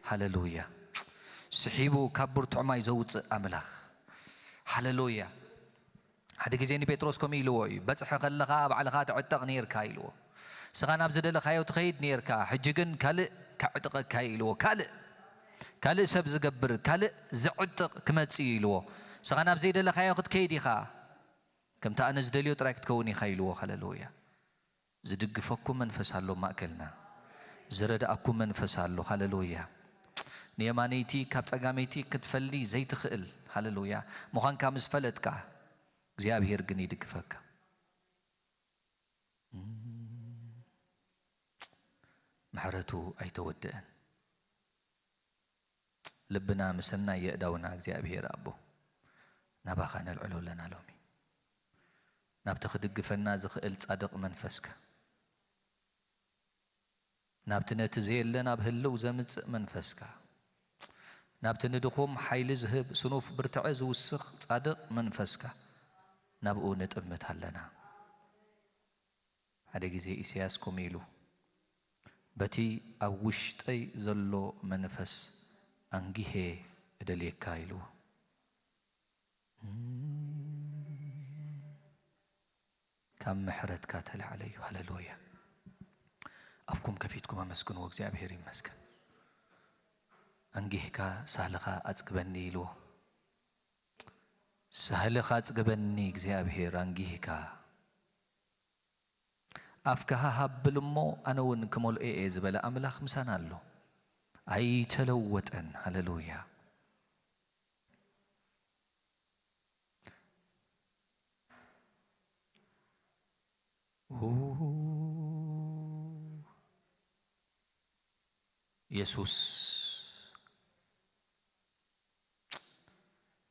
ሃለሉያ። ስሒቡ ካብ ብርቱዕ ማይ ዘውፅእ ኣምላኽ። ሃለሉያ። ሓደ ግዜ ንጴጥሮስ ከምኡ ኢልዎ እዩ፣ "በጽሒ ከለኻ ባዕልኻ ትዕጠቕ ነይርካ" ኢልዎ። "ንስኻ ናብ ዝደለኻዮ ትኸይድ ነይርካ፣ ሕጂ ግን ካልእ ከዕጥቐካ እዩ" ኢልዎ። ካልእ፣ ካልእ ሰብ ዝገብር፣ ካልእ ዘዕጥቕ ክመጽእ እዩ ኢልዎ። "ንስኻ ናብ ዘይደለኻዮ ክትከይድ ኢኻ፣ ከምቲ ኣነ ዝደልዮ ጥራይ ክትከውን ኢኻ" ኢልዎ። ሃለሉያ። ዝድግፈኩም መንፈስ ኣሎ ማእከልና። ዝረድኣኩም መንፈስ ኣሎ። ሃለሉያ። ንየማነይቲ ካብ ጸጋመይቲ ክትፈሊ ዘይትኽእል፣ ሃለሉያ፣ ምዃንካ ምስ ፈለጥካ፣ እግዚኣብሄር ግን ይድግፈካ። ምሕረቱ ኣይተወድአን። ልብና ምሰናይ የእዳውና እግዚኣብሄር ኣቦ፣ ናባኻ ነልዕሎ ኣለና ሎሚ። ናብቲ ክድግፈና ዝኽእል ጻድቕ መንፈስካ፣ ናብቲ ነቲ ዘየለ ናብ ህልው ዘምጽእ መንፈስካ፣ ናብቲ ንድኹም ሓይሊ ዝህብ፣ ስኑፍ ብርትዐ ዝውስኽ ጻድቕ መንፈስካ፣ ናብኡ ንጥምት ኣለና። ሓደ ግዜ ኢሳያስ ከምኡ ኢሉ፣ "በቲ ኣብ ውሽጠይ ዘሎ መንፈስ ኣንጊሄ እደልየካ" ኢልዎ። ካብ ምሕረትካ ተላዕለ እዩ። ሃለሉያ። ኣፍኩም ከፊትኩም ኣመስግንዎ። "እግዚኣብሔር ይመስገን፣ ኣንጊህካ ሳህልኻ ኣጽግበኒ" ኢልዎ። "ሳህልኻ ኣጽግበኒ እግዚኣብሔር፣ ኣንጊህካ ኣፍካ ሃብ ብል እሞ ኣነ እውን ክመልኦ እየ" ዝበለ ኣምላኽ ምሳና ኣሎ። ኣይተለወጠን። ሃለሉያ። ኡ፣ የሱስ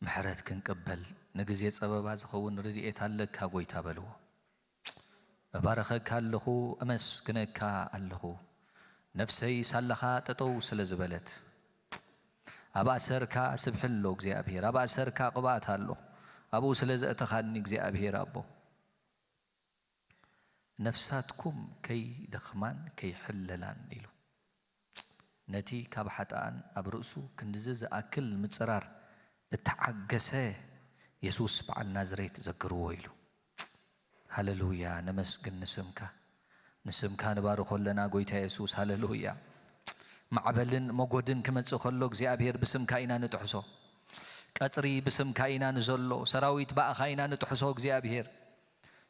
ምሕረት ክንቅበል ንግዜ ጸበባ ዝኸውን ረድኤት ኣለካ ጐይታ በልዎ። እባርኸካ ኣለኹ፣ እመስግነካ ኣለኹ፣ ነፍሰይ ሳላኻ ጠጠው ስለ ዝበለት። ኣብ ኣሰርካ ስብሒ ኣሎ እግዚኣብሔር፣ ኣብ ኣሰርካ ቅብኣት ኣሎ፣ ኣብኡ ስለ ዘእተኻኒ እግዚኣብሔር ኣቦ። ነፍሳትኩም ከይደኽማን ከይሕለላን ኢሉ። ነቲ ካብ ሓጥኣን ኣብ ርእሱ ክንድዚ ዝኣክል ምጽራር እተዓገሰ የሱስ በዓል ናዝሬት ዘክርዎ ኢሉ። ሃለሉያ፣ ነመስግን ንስምካ። ንስምካ ንባርኾ ኣለና ጐይታ የሱስ። ሃለሉያ። ማዕበልን መጎድን ክመጽእ ከሎ እግዚኣብሔር ብስምካ ኢና ንጥሕሶ። ቀጽሪ ብስምካ ኢና ንዘሎ፣ ሰራዊት ብኣኻ ኢና ንጥሕሶ እግዚኣብሔር።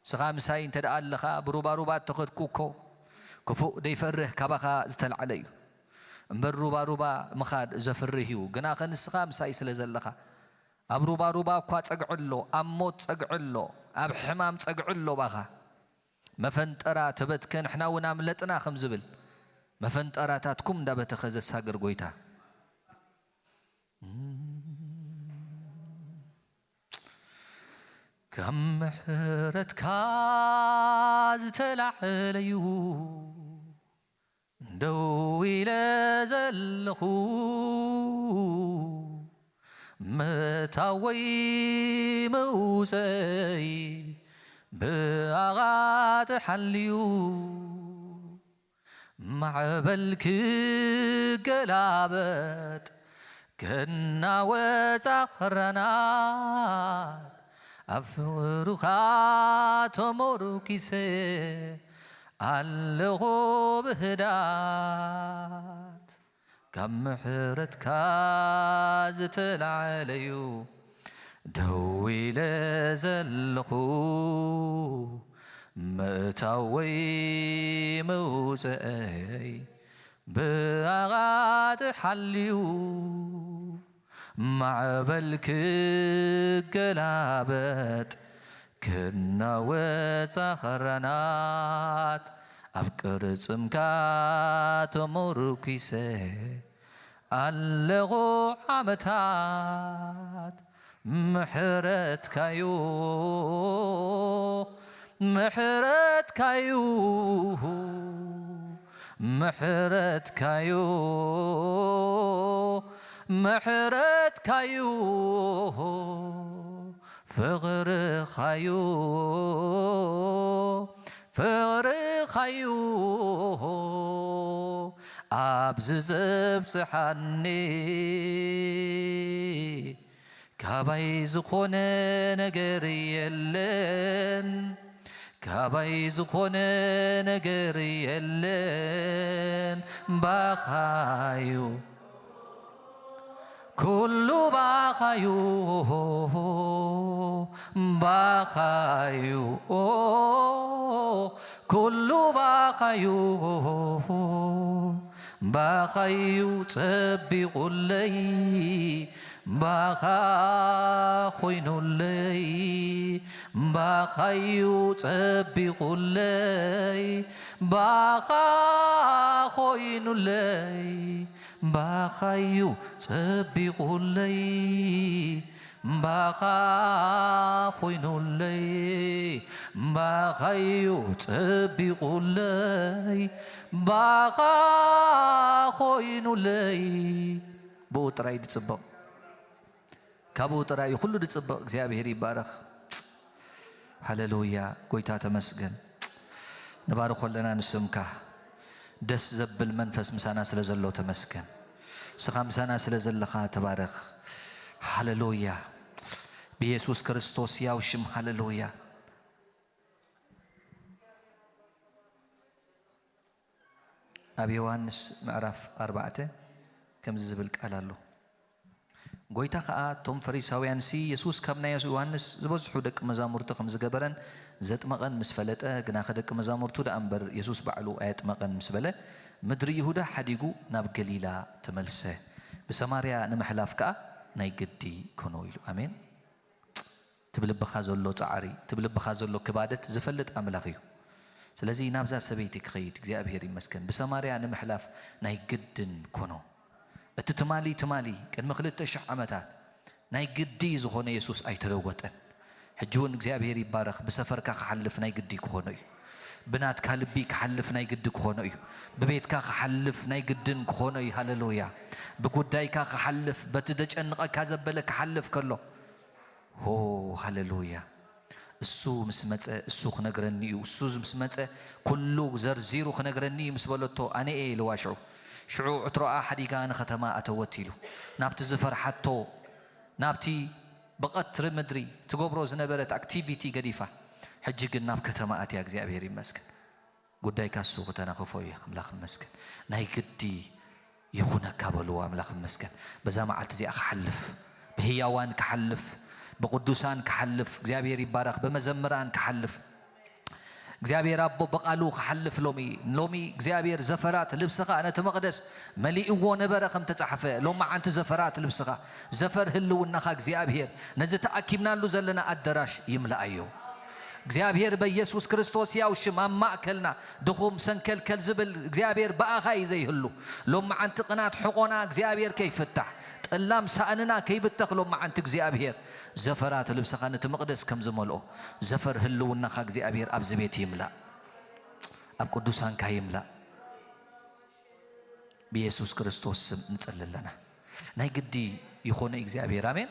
ንስኻ ምሳይ እንተ ደኣ ኣለኻ፣ ብሩባሩባ እተኸድኩ እኮ፣ ክፉእ ደይፈርህ ካባኻ ዝተላዕለ እዩ። እምበር ሩባሩባ ምኻድ ዘፍርህ እዩ፣ ግናኸ ንስኻ ምሳይ ስለ ዘለኻ። ኣብ ሩባሩባ እኳ ጸግዒ ኣሎ፣ ኣብ ሞት ጸግዒ ኣሎ፣ ኣብ ሕማም ጸግዒ ኣሎ ባኻ። መፈንጠራ ተበትከ፣ ንሕና እውን ኣምለጥና ከም ዝብል፣ መፈንጠራታትኩም እንዳበተኸ ዘሳግር ጐይታ። ካብ ምሕረትካ ዝተላዕለዩ ደው ኢለ ዘለኹ፣ ምእታወይ መውፅኣይ ብኣኻ ተሓልዩ። ማዕበል ክገላበጥ ክናወጻ ኽራናት፣ ኣብ ፍቕርኻ ተመርኪሰ ኣለኹ ብህዳት። ካብ ምሕረትካ ዝተላዕለዩ ደው ኢለ ዘለኹ፣ ምእታወይ መውፅኣይ ብኣኻ ተሓልዩ። ማዕበል ክገላበጥ ክናወጻ ኽራናት፣ ኣብ ቅርጽምካ ተመርኲሰ ኣለኹ ዓመታት። ምሕረትካዩ፣ ምሕረትካዩ፣ ምሕረትካዩ፣ ምሕረትካዩ፣ ፍቕርኻዩ፣ ፍቕርኻዩ ኣብዚ ዘብጽሓኒ ካባይ ዝኾነ ነገር የለን፣ ካባይ ዝኾነ ነገር የለን፣ ባኻዩ ኩሉ ባኻዩ፣ ባኻዩ፣ ኩሉ ባኻዩ፣ ባኻዩ ጸቢቑለይ፣ ባኻ ኮይኑለይ፣ ባኻዩ ጸቢቑለይ፣ ባኻ ኮይኑለይ። ባኻዩ ጸቢቑለይ፣ ባኻ ኮይኑለይ፣ ባኻዩ ጸቢቑለይ፣ ባኻ ኮይኑለይ። ብኡ ጥራይ ድጽብቕ። ካብኡ ጥራይ እዩ ኩሉ ድጽብቕ። እግዚኣብሔር ይባረኽ። ሃሌሉያ። ጎይታ ተመስገን። ንባርኾ ኣለና ንስምካ። ደስ ዘብል መንፈስ ምሳና ስለ ዘሎ ተመስገን። ንስኻ ምሳና ስለ ዘለኻ ተባረኽ። ሃሌሉያ። ብየሱስ ክርስቶስ ያው ሽም ሃሌሉያ። ኣብ ዮሃንስ ምዕራፍ ኣርባዕተ ከምዚ ዝብል ቃል ኣሎ። ጎይታ ኸኣ እቶም ፈሪሳውያንሲ የሱስ ካብ ናይ ዮሃንስ ዝበዝሑ ደቂ መዛሙርቲ ከም ዝገበረን ዘጥመቐን ምስ ፈለጠ፣ ግናኸ ደቂ መዛሙርቱ ደኣ እምበር የሱስ ባዕሉ ኣየጥመቐን ምስ በለ፣ ምድሪ ይሁዳ ሓዲጉ ናብ ገሊላ ተመልሰ። ብሰማርያ ንምሕላፍ ከኣ ናይ ግዲ ኮኖ ኢሉ። ኣሜን። ትብልብኻ ዘሎ ጻዕሪ፣ ትብልብኻ ዘሎ ክባደት ዝፈልጥ ኣምላኽ እዩ። ስለዚ ናብዛ ሰበይቲ ክኸይድ እግዚኣብሔር ይመስገን። ብሰማርያ ንምሕላፍ ናይ ግድን ኮኖ። እቲ ትማሊ ትማሊ ቅድሚ ክልተ ሽሕ ዓመታት ናይ ግዲ ዝኾነ የሱስ ኣይተለወጠን። ሕጂ እውን እግዚኣብሔር ይባረኽ። ብሰፈርካ ክሓልፍ ናይ ግዲ ክኾኖ እዩ። ብናትካ ልቢ ክሓልፍ ናይ ግዲ ክኾኖ እዩ። ብቤትካ ክሓልፍ ናይ ግድን ክኾኖ እዩ። ሃሌሉያ። ብጉዳይካ ክሓልፍ፣ በቲ ደጨንቐካ ዘበለ ክሓልፍ ከሎ፣ ሆ፣ ሃሌሉያ። እሱ ምስ መጸ፣ እሱ ክነግረኒ እዩ። እሱ ምስ መጸ፣ ኩሉ ዘርዚሩ ክነግረኒ እዩ ምስ በለቶ፣ ኣነ እየ ኢልዋ ሽዑ። ሽዑ ዕትሮኣ ሓዲጋ ንኸተማ ኣተወት ኢሉ። ናብቲ ዝፈርሓቶ፣ ናብቲ ብቐትሪ ምድሪ ትገብሮ ዝነበረት ኣክቲቪቲ ገዲፋ፣ ሕጂ ግን ናብ ከተማ ኣትያ፣ እግዚኣብሔር ይመስገን። ጉዳይካ እሱ ክተናኽፎ እዩ። ኣምላኽ ይመስገን። ናይ ግዲ ይኹነካ በልዎ። ኣምላኽ ይመስገን። በዛ መዓልቲ እዚኣ ክሓልፍ፣ ብህያዋን ክሓልፍ፣ ብቅዱሳን ክሓልፍ፣ እግዚኣብሔር ይባረኽ፣ ብመዘምራን ክሓልፍ፣ እግዚኣብሔር ኣቦ ብቃሉ ክሓልፍ። ሎሚ፣ ሎሚ እግዚኣብሔር ዘፈራት ልብስኻ ነቲ መቕደስ መሊእዎ ነበረ ከም ተጻሕፈ፣ ሎማዓንቲ ዘፈራት ልብስኻ፣ ዘፈር ህልውናኻ እግዚኣብሔር ነዚ ተኣኪብናሉ ዘለና ኣደራሽ ይምላኣዮ። እግዚኣብሔር በኢየሱስ ክርስቶስ ያው ሽም ኣብ ማእከልና ድኹም ሰንከልከል ዝብል እግዚኣብሔር ብኣኻ እዩ ዘይህሉ። ሎማዓንቲ ቅናት ሕቆና እግዚኣብሔር ከይፍታሕ፣ ጠላም ሳእንና ከይብተኽ ሎማዓንቲ እግዚኣብሔር ዘፈራት ልብስኻ ነቲ መቕደስ ከም ዝመልኦ፣ ዘፈር ህልውናኻ እግዚኣብሔር ኣብዚ ቤት ይምላእ፣ ኣብ ቅዱሳንካ ይምላእ። ብየሱስ ክርስቶስ ስም ንጽሊ ኣለና። ናይ ግዲ ይኾነ እግዚኣብሔር፣ ኣሜን።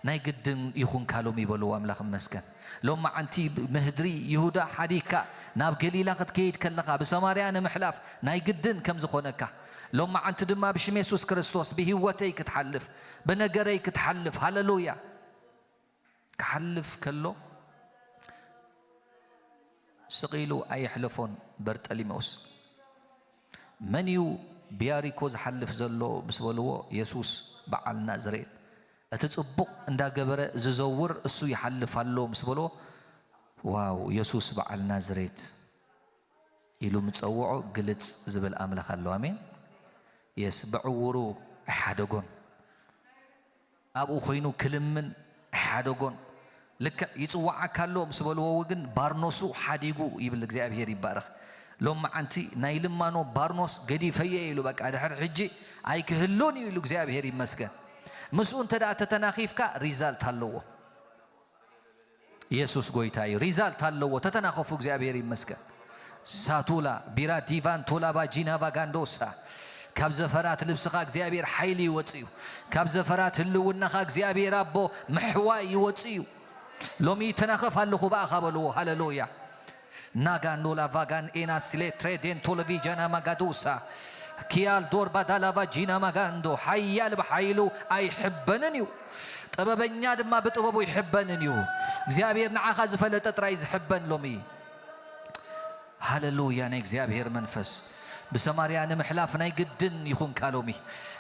ናይ ግድን ይኹንካ ሎሚ ይበልዎ ኣምላኽ ይመስገን። ሎማዓንቲ ምድሪ ይሁዳ ሓዲግካ ናብ ገሊላ ክትከይድ ከለኻ ብሰማርያ ንምሕላፍ ናይ ግድን ከም ዝኾነካ፣ ሎማዓንቲ ድማ ብሽም የሱስ ክርስቶስ ብህይወተይ ክትሓልፍ፣ ብነገረይ ክትሓልፍ፣ ሃሌሉያ። ክሓልፍ ከሎ ስቕ ኢሉ ኣየሕለፎን በርጠሊሜዎስ። መን እዩ ብያሪኮ ዝሓልፍ ዘሎ ምስ በልዎ፣ የሱስ በዓል ናዝሬት፣ እቲ ጽቡቕ እንዳገበረ ዝዘውር እሱ ይሓልፍ ኣሎ ምስ በልዎ፣ ዋው፣ የሱስ በዓል ናዝሬት ኢሉ ምጸውዖ ግልጽ ዝብል ኣምላኽ ኣሎ። ኣሜን። የስ፣ ብዕውሩ ኣይሓደጎን። ኣብኡ ኮይኑ ክልምን ኣይሓደጎን። ልክዕ ይጽውዓካ ኣሎ ምስ በልዎ ግን ባርኖሱ ሓዲጉ ይብል። እግዚኣብሔር ይባረኽ። ሎማዓንቲ ናይ ልማኖ ባርኖስ ገዲፈዮ ኢሉ፣ በቃ ድሕሪ ሕጂ ኣይክህሉን እዩ ኢሉ። እግዚኣብሔር ይመስገን። ምስኡ እንተ ደኣ ተተናኺፍካ ሪዛልት ኣለዎ። የሱስ ጎይታ እዩ። ሪዛልት ኣለዎ። ተተናኸፉ። እግዚኣብሔር ይመስገን። ሳቱላ ቢራ ዲቫን ቶላ ባጂና ቫጋንዶሳ፣ ካብ ዘፈራት ልብስኻ እግዚኣብሔር ሓይሊ ይወጽእ እዩ። ካብ ዘፈራት ህልውናኻ እግዚኣብሔር ኣቦ ምሕዋይ ይወጽእ እዩ። ሎሚ ተናኸፍ ኣለኹ ብኣኻ በልዎ። ሃሌሉያ። ናጋንዶላ ቫጋን ኤና ስሌ ትሬዴን ቶለቪጃና ማጋዶሳ። ኪያል ዶር ባዳላቫ ጂና ማጋንዶ፣ ሓያል ብሓይሉ ኣይሕበንን እዩ፣ ጥበበኛ ድማ ብጥበቡ ኣይሕበንን እዩ። እግዚኣብሔር ንዓኻ ዝፈለጠ ጥራይ ዝሕበን ሎሚ። ሃሌሉያ! ናይ እግዚኣብሔር መንፈስ ብሰማርያ ንምሕላፍ ናይ ግድን ይኹንካ ሎሚ።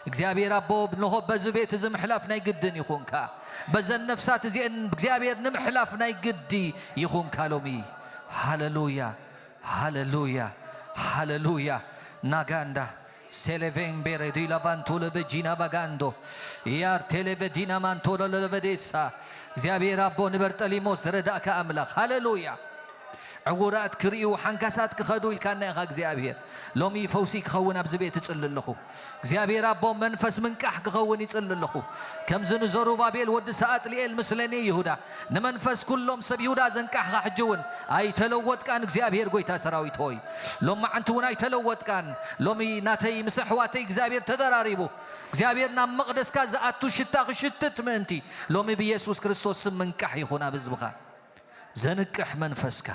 እግዚኣብሔር ኣቦ፣ እንሆ በዚ ቤት እዚ ምሕላፍ ናይ ግድን ይኹንካ። በዘን ነፍሳት እዚአን እግዚኣብሔር ንምሕላፍ ናይ ግዲ ይኹንካ ሎሚ። ሃሌሉያ! ሃሌሉያ! ሃሌሉያ! ናጋንዳ ሴሌቬን ቤሬዲ ላቫንቶለ በጂና ባጋንዶ ያር ቴሌቨዲና ማንቶሎ ለለበዴሳ። እግዚኣብሔር ኣቦ፣ ንበርጠሊሞስ ዝረዳእካ ኣምላኽ። ሃሌሉያ! ዕዉራት ክርእዩ፣ ሓንካሳት ክኸዱ ኢልካና ኢኻ እግዚኣብሔር። ሎሚ ፈውሲ ክኸውን ኣብዚ ቤት እጽሊ ኣለኹ። እግዚኣብሔር ኣቦ፣ መንፈስ ምንቃሕ ክኸውን ይጽሊ ኣለኹ። ከምዚ ንዘሩባቤል ወዲ ሰኣጥልኤል ምስለኒ ይሁዳ፣ ንመንፈስ ኩሎም ሰብ ይሁዳ ዘንቃሕኻ ሕጂ እውን ኣይተለወጥካን እግዚኣብሔር ጐይታ ሰራዊት ሆይ። ሎማዓንቲ እውን ኣይተለወጥካን። ሎሚ ናተይ ምስ ኣሕዋተይ እግዚኣብሔር ተደራሪቡ፣ እግዚኣብሔር ናብ መቕደስካ ዝኣቱ ሽታ ክሽትት ምእንቲ ሎሚ ብየሱስ ክርስቶስ ስም ምንቃሕ ይኹን ኣብ ህዝብኻ። ዘንቅሕ መንፈስካ፣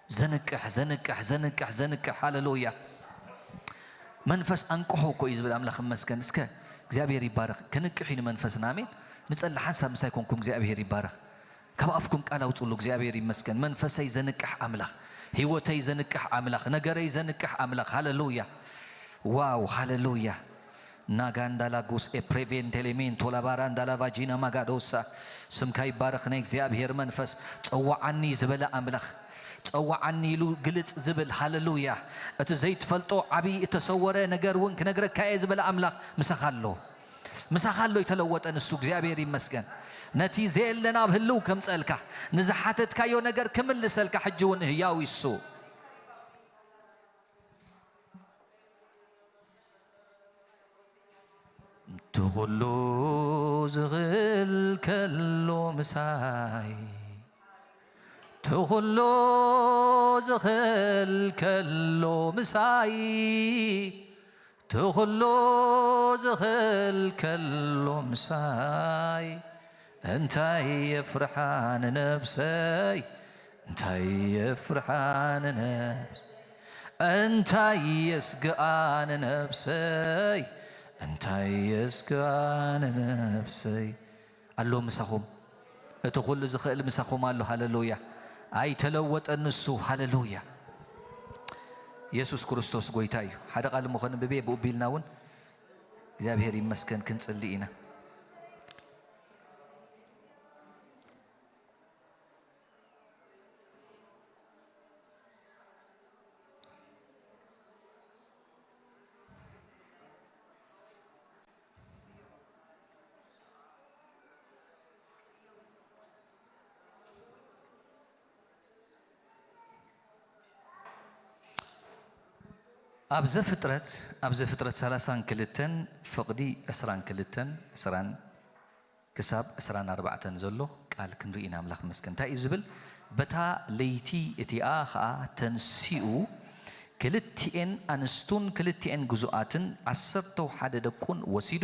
ዘንቅሕ፣ ዘንቅሕ፣ ዘንቅሕ፣ ዘንቅሕ። ሃሌሉያ። መንፈስ ኣንቅሖ እኮ እዩ ዝብል ኣምላኽ ይመስገን። እስከ እግዚኣብሔር ይባረኽ። ክንቅሕ እዩ ንመንፈስና። ኣሜን። ንጸሊ ሓንሳብ ምሳይ ኮንኩም እግዚኣብሔር ይባረኽ። ካብ ኣፍኩም ቃል ኣውጽሉ። እግዚኣብሔር ይመስገን። መንፈሰይ ዘንቅሕ ኣምላኽ፣ ህይወተይ ዘንቅሕ ኣምላኽ፣ ነገረይ ዘንቅሕ ኣምላኽ። ሃሌሉያ። ዋው፣ ሃሌሉያ። ናጋንዳላጉስ ኤፕሬቬን ቴሌሜን ቶላባራ እንዳላቫጂና ማጋዶሳ። ስምካ ይባረኽ ናይ እግዚኣብሔር መንፈስ። ጸዋዓኒ ዝበለ ኣምላኽ፣ ጸዋዓኒ ኢሉ ግልጽ ዝብል። ሃሌሉያ። እቲ ዘይትፈልጦ ዓቢ እተሰወረ ነገር እውን ክነግረካ እየ ዝበለ ኣምላኽ ምሳኻ ኣሎ። ምሳኻ ኣሎ፣ ይተለወጠ ንሱ። እግዚኣብሔር ይመስገን። ነቲ ዘየለ ናብ ህልው ከምጸልካ፣ ንዝሓተትካዮ ነገር ክምልሰልካ ሕጂ እውን ህያው ይሱ። እቲ ኹሉ ዝኽእል ከሎ ምሳይ፣ እቲ ኹሉ ዝኽእል ከሎ ምሳይ፣ እቲ ኹሉ ዝኽእል ከሎ ምሳይ፣ እንታይ የፍርሓ ንነብሰይ? እንታይ የፍርሓ ንነብስ? እንታይ የስግኣ ንነብሰይ? እንታይ የስግኣ ንነብሰይ? ኣሎ ምሳኹም። እቲ ኹሉ ዝኽእል ምሳኹም ኣሎ። ሃሌሉያ። ኣይተለወጠን ንሱ። ሃሌሉያ። የሱስ ክርስቶስ ጐይታ እዩ። ሓደ ቃል እሞ ከንብብ እየ፣ ብኡ ቢልና እውን እግዚኣብሔር ይመስገን ክንጽሊ ኢና። ኣብ ዘፍጥረት፣ ኣብ ዘፍጥረት ሰላሳን ክልተን ፍቕዲ ዕስራን ክልተን፣ ዕስራን ክሳብ ዕስራን ኣርባዕተን ዘሎ ቃል ክንርኢ ኢና። ኣምላኽ ይመስገን። እንታይ እዩ ዝብል? በታ ለይቲ እቲኣ ኸኣ ተንሲኡ፣ ክልቲኤን ኣንስቱን ክልቲኤን ግዙኣትን ዓሰርተው ሓደ ደቁን ወሲዱ፣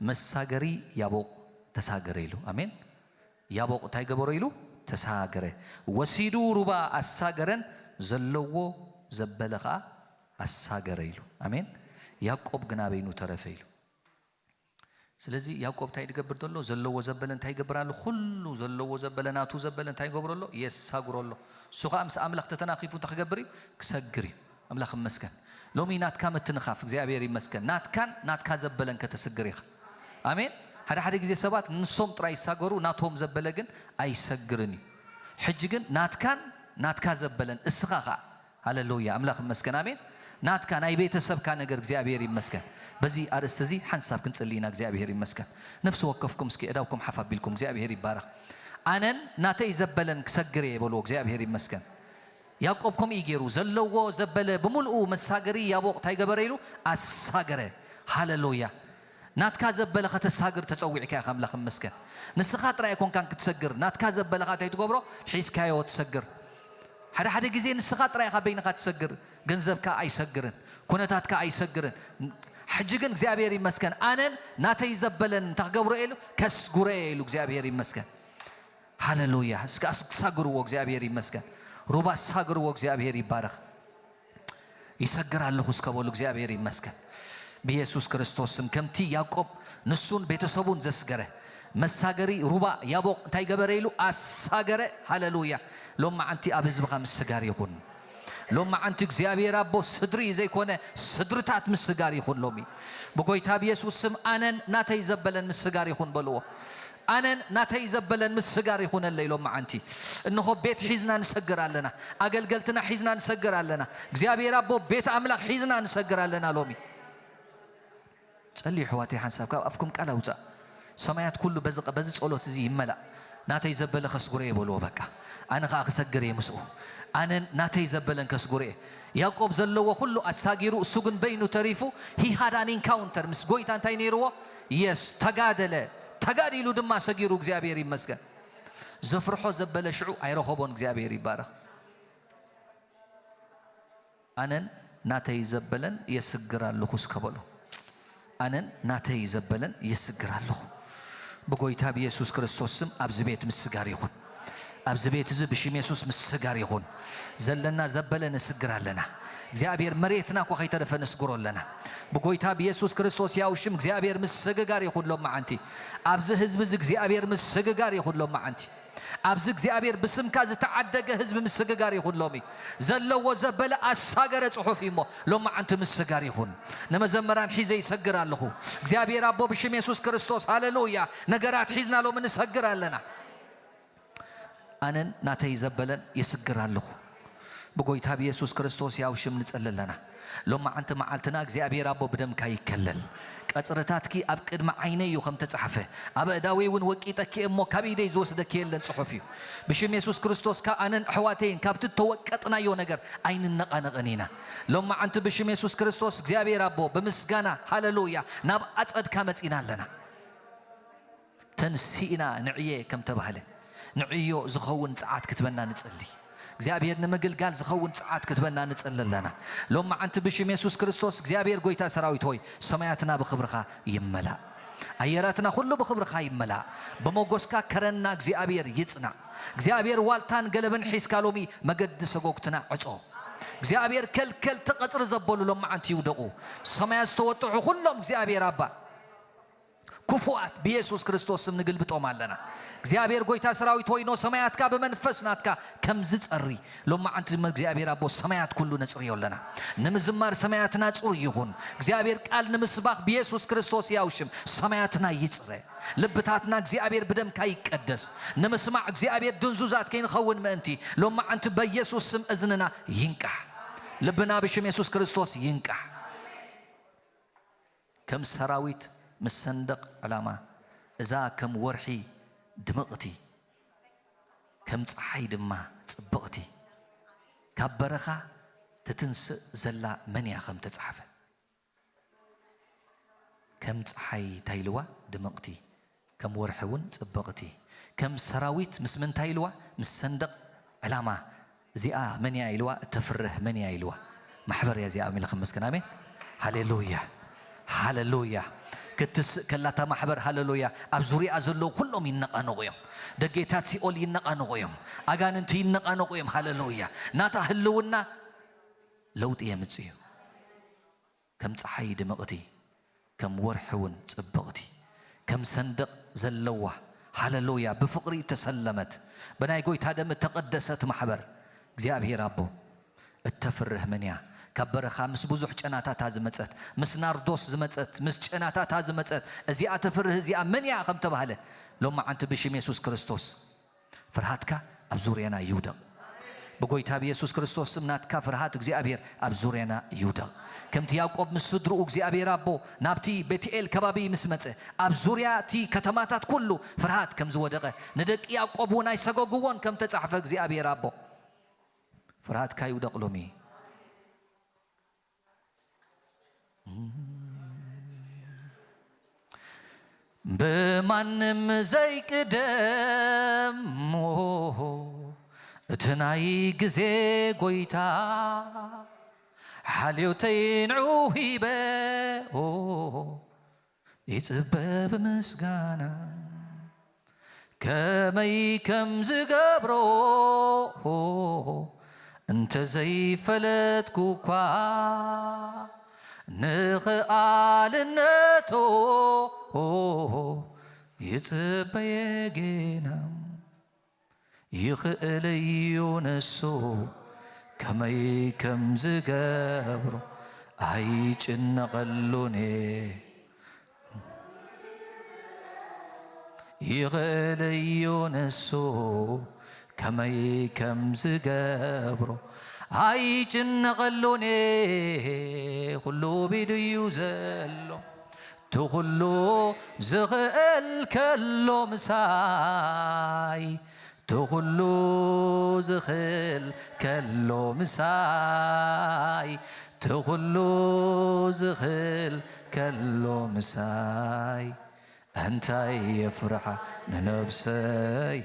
መሳገሪ ያቦቕ ተሳገረ ኢሉ። ኣሜን። ያቦቕ እንታይ ገበሮ ኢሉ? ተሳገረ። ወሲዱ ሩባ ኣሳገረን፣ ዘለዎ ዘበለ ኸኣ ኣሳገረ ኢሉ። ኣሜን። ያዕቆብ ግና በይኑ ተረፈ ኢሉ። ስለዚ ያዕቆብ እንታይ ድገብር ዘሎ? ዘለዎ ዘበለ እንታይ ይገብር ኣሎ? ኩሉ ዘለዎ ዘበለ፣ ናቱ ዘበለ እንታይ ይገብሮ ኣሎ? የሳግሮ ኣሎ። እሱ ኸኣ ምስ ኣምላኽ ተተናኺፉ እንታይ ክገብር እዩ? ክሰግር እዩ። ኣምላኽ ይመስገን። ሎሚ ናትካ ምትንኻፍ እግዚኣብሔር ይመስገን። ናትካን ናትካ ዘበለን ከተስግር ኢኻ። ኣሜን። ሓደ ሓደ ግዜ ሰባት ንሶም ጥራይ ይሳገሩ፣ ናቶም ዘበለ ግን ኣይሰግርን እዩ። ሕጂ ግን ናትካን ናትካ ዘበለን እስኻ ኸኣ። ሃሌሉያ፣ ኣምላኽ ይመስገን። ኣሜን። ናትካ ናይ ቤተሰብካ ነገር እግዚኣብሔር ይመስገን። በዚ ኣርእስቲ እዚ ሓንሳብ ክንጽሊ ኢና። እግዚኣብሔር ይመስገን። ነፍሲ ወከፍኩም እስኪ እዳውኩም ሓፍ ኣቢልኩም እግዚኣብሔር ይባረኽ። ኣነን ናተይ ዘበለን ክሰግር እየ በልዎ። እግዚኣብሔር ይመስገን። ያዕቆብ ከምኡ እዩ ገይሩ። ዘለዎ ዘበለ ብምልኡ መሳገሪ ያቦቕ እንታይ ገበረ ኢሉ? ኣሳገረ። ሃሌሉያ። ናትካ ዘበለ ከተሳግር ተጸዊዕካ ኢኻ። ኣምላኽ ይመስገን። ንስኻ ጥራይ ኣይኮንካን ክትሰግር፣ ናትካ ዘበለ ኸኣ እንታይ ትገብሮ? ሒዝካዮ ትሰግር። ሓደ ሓደ ግዜ ንስኻ ጥራይ ኢኻ በይንኻ ትሰግር፣ ገንዘብካ ኣይሰግርን፣ ኩነታትካ ኣይሰግርን። ሕጂ ግን እግዚኣብሔር ይመስገን፣ ኣነን ናተይ ዘበለን እንታይ ክገብሮ እየ ኢሉ? ከስጉረ እየ ኢሉ። እግዚኣብሔር ይመስገን። ሃሌሉያ። እስከ ኣስ-፣ ሳግርዎ፣ እግዚኣብሔር ይመስገን። ሩባ ሳግርዎ፣ እግዚኣብሔር ይባረኽ። ይሰግር ኣለኹ እስከ በሉ፣ እግዚኣብሔር ይመስገን። ብየሱስ ክርስቶስ ስም፣ ከምቲ ያዕቆብ ንሱን ቤተሰቡን ዘስገረ፣ መሳገሪ ሩባ ያቦቕ እንታይ ገበረ ኢሉ ኣሳገረ። ሃሌሉያ። ሎማዓንቲ ኣብ ህዝብኻ ምስጋር ይኹን። ሎማዓንቲ እግዚኣብሔር ኣቦ፣ ስድሪ ዘይኮነ ስድርታት ምስጋር ይኹን። ሎሚ ብጎይታ ብየሱስ ስም፣ ኣነን ናተይ ዘበለን ምስጋር ይኹን በልዎ። ኣነን ናተይ ዘበለን ምስጋር ይኹነለይ። ሎማዓንቲ እንሆ ቤት ሒዝና ንሰግር ኣለና። ኣገልገልትና ሒዝና ንሰግር ኣለና። እግዚኣብሔር ኣቦ፣ ቤት ኣምላኽ ሒዝና ንሰግር ኣለና። ሎሚ ጸልዩ ኣሕዋተይ፣ ሓንሳብ ካብ ኣፍኩም ቃል ኣውጻእ። ሰማያት ኩሉ በዚ፣ በዚ ጸሎት እዚ ይመላእ። ናተይ ዘበለ ከስጉረ እየ በልዎ። በቃ ኣነ ኸኣ ክሰግር እየ ምስኡ። ኣነን ናተይ ዘበለን ከስጉረ እየ። ያዕቆብ ዘለዎ ኩሉ ኣሳጊሩ፣ እሱ ግን በይኑ ተሪፉ። He had an encounter ምስ ጎይታ። እንታይ ነይርዎ? የስ፣ ተጋደለ። ተጋዲሉ ድማ ሰጊሩ። እግዚኣብሔር ይመስገን። ዘፍርሖ ዘበለ ሽዑ ኣይረኸቦን። እግዚኣብሔር ይባረኽ። ኣነን ናተይ ዘበለን የስግር ኣለኹ እስከ በሉ። ኣነን ናተይ ዘበለን የስግር ኣለኹ። ብጎይታ ብየሱስ ክርስቶስ ስም ኣብዚ ቤት ምስጋር ይኹን። ኣብዚ ቤት እዚ ብሽም የሱስ ምስጋር ይኹን። ዘለና ዘበለ ንስግር ኣለና። እግዚኣብሔር መሬትና እኳ ከይተረፈ ንስግሮ ኣለና። ብጎይታ ብየሱስ ክርስቶስ ያው ሽም እግዚኣብሔር ምስግጋር ይኹን። ሎማዓንቲ ኣብዚ ህዝቢ እዚ እግዚኣብሔር ምስግጋር ይኹን። ሎማዓንቲ ኣብዚ እግዚኣብሔር ብስምካ ዝተዓደገ ህዝቢ ምስግጋር ይኹን። ሎሚ ዘለዎ ዘበለ ኣሳገረ ጽሑፍ እዩ እሞ ሎማዓንቲ ምስጋር ይኹን። ንመዘመራን ሒዘ ይሰግር ኣለኹ። እግዚኣብሔር ኣቦ ብሽም የሱስ ክርስቶስ፣ ሃሌሉያ፣ ነገራት ሒዝና ሎሚ ንሰግር ኣለና። ኣነን ናተይ ዘበለን ይስግር ኣለኹ። ብጎይታ ብየሱስ ክርስቶስ ያው ሽም ንጸሊ ኣለና። ሎማዓንቲ መዓልትና እግዚኣብሔር ኣቦ ብደምካ ይከለል። ቀጽርታትኪ ኣብ ቅድሚ ዓይነይ እዩ ከም ተጻሕፈ። ኣብ ኣእዳወይ እውን ወቂጠኪ እሞ ካብ ኢደይ ዝወስደኪ የለን ጽሑፍ እዩ። ብሽም የሱስ ክርስቶስ ከኣ ኣነን ኣሕዋተይን ካብቲ እተወቀጥናዮ ነገር ኣይንነቓነቕን ኢና። ሎማዓንቲ ብሽም የሱስ ክርስቶስ እግዚኣብሔር ኣቦ ብምስጋና፣ ሃሌሉያ፣ ናብ ኣጸድካ መጺና ኣለና። ተንሲእና ንዕየ ከም ተባህለ፣ ንዕዮ ዝኸውን ጸዓት ክትበና ንጸሊ። እግዚኣብሔር ንምግልጋል ዝኸውን ጸዓት ክትበና ንጸሊ ኣለና። ሎማዓንቲ ብሽም የሱስ ክርስቶስ እግዚኣብሔር ጎይታ ሰራዊት ሆይ፣ ሰማያትና ብኽብርኻ ይመላእ። ኣየራትና ኩሉ ብኽብርኻ ይመላእ። ብመጎስካ ከረንና እግዚኣብሔር ይጽናዕ። እግዚኣብሔር ዋልታን ገለብን ሒዝካ ሎሚ መገዲ ሰጎግትና ዕጾ። እግዚኣብሔር ከልከልቲ ቀጽሪ ዘበሉ ሎማዓንቲ ይውደቑ። ሰማያት ዝተወጥሑ ኩሎም እግዚኣብሔር ኣባ ክፉኣት ብየሱስ ክርስቶስ ስም ንግልብጦም ኣለና። እግዚኣብሔር ጎይታ ሰራዊት ሆይ፣ ኖ ሰማያትካ ብመንፈስ ናትካ ከም ዝጸሪ፣ ሎማዓንቲ ድማ እግዚኣብሔር ኣቦ ሰማያት ኩሉ ነጽርዮ ኣለና። ንምዝማር ሰማያትና ጽሩይ ይኹን። እግዚኣብሔር ቃል ንምስባኽ ብየሱስ ክርስቶስ ያው ሽም ሰማያትና ይጽረ። ልብታትና እግዚኣብሔር ብደምካ ይቀደስ። ንምስማዕ እግዚኣብሔር ድንዙዛት ከይንኸውን ምእንቲ፣ ሎማዓንቲ በየሱስ ስም እዝንና ይንቃሕ። ልብና ብሽም የሱስ ክርስቶስ ይንቃሕ። ከም ሰራዊት ምስ ሰንደቕ ዕላማ፣ እዛ ከም ወርሒ ድምቕቲ፣ ከም ጸሓይ ድማ ጽብቕቲ፣ ካብ በረኻ ትትንስእ ዘላ መን እያ ከም ተጻሕፈ። ከም ጸሓይ እንታይ ኢልዋ? ድምቕቲ፣ ከም ወርሒ እውን ጽብቕቲ፣ ከም ሰራዊት ምስ ምንታይ ኢልዋ? ምስ ሰንደቕ ዕላማ። እዚኣ መን እያ ኢልዋ? እተፍርህ መን እያ ኢልዋ? ማሕበር እያ እዚኣ። ኣሜን። ክመስገን። ኣሜን። ሃሌሉያ። ሃሌሉያ። ክትስእ ከላ እታ ማሕበር፣ ሃሌሉያ፣ ኣብ ዙርያኣ ዘለዉ ኩሎም ይነቓነቑ እዮም። ደጌታት ሲኦል ይነቓነቑ እዮም። ኣጋንንቲ ይነቓነቑ እዮም። ሃሌሉያ። ናታ ህልውና ለውጢ የምጽእ እዩ። ከም ጸሓይ ድምቕቲ፣ ከም ወርሒ እውን ጽብቕቲ፣ ከም ሰንደቕ ዘለዋ፣ ሃሌሉያ፣ ብፍቕሪ እተሰለመት፣ ብናይ ጐይታ ደም እተቐደሰት ማሕበር እግዚኣብሔር ኣቦ፣ እተፍርህ መን እያ? ካብ በረኻ ምስ ብዙሕ ጨናታታ ዝመጸት፣ ምስ ናርዶስ ዝመጸት፣ ምስ ጨናታታ ዝመጸት፣ እዚኣ ተፍርህ፣ እዚኣ መን እያ ከም ተባህለ፣ ሎማዓንቲ ብሽም የሱስ ክርስቶስ ፍርሃትካ ኣብ ዙርያና ይውደቕ። ብጎይታ ብየሱስ ክርስቶስ ስም ናትካ ፍርሃት እግዚኣብሔር ኣብ ዙርያና ይውደቕ። ከምቲ ያዕቆብ ምስ ስድርኡ እግዚኣብሔር ኣቦ ናብቲ ቤትኤል ከባቢ ምስ መጸ፣ ኣብ ዙርያ እቲ ከተማታት ኩሉ ፍርሃት ከም ዝወደቐ፣ ንደቂ ያዕቆብ እውን ኣይሰገግዎን ከም ተጻሕፈ እግዚኣብሔር ኣቦ ፍርሃትካ ይውደቕ ሎሚ። ብማንም ዘይቅደም እቲ ናይ ግዜ ጎይታ፣ ሓልዮተይ ንዑ ሂበ ይጽበ ብምስጋና። ከመይ ከም ዝገብሮ እንተ ዘይፈለጥኩ እኳ፣ ንኽኣልነቶ ይጽበየ ጌና። ይኽእል እዩ ንሱ ከመይ ከም ዝገብሮ ኣይጭነቐሉን እየ። ይኽእል እዩ ንሱ ከመይ ከም ዝገብሮ ኣይጭነቐሉን እየ። ኩሉ ቢዱ እዩ ዘሎ። እቲ ኩሉ ዝኽእል ከሎ ምሳይ፣ እቲ ኩሉ ዝኽእል ከሎ ምሳይ፣ እቲ ኩሉ ዝኽእል ከሎ ምሳይ፣ እንታይ የፍርሓ ንነብሰይ?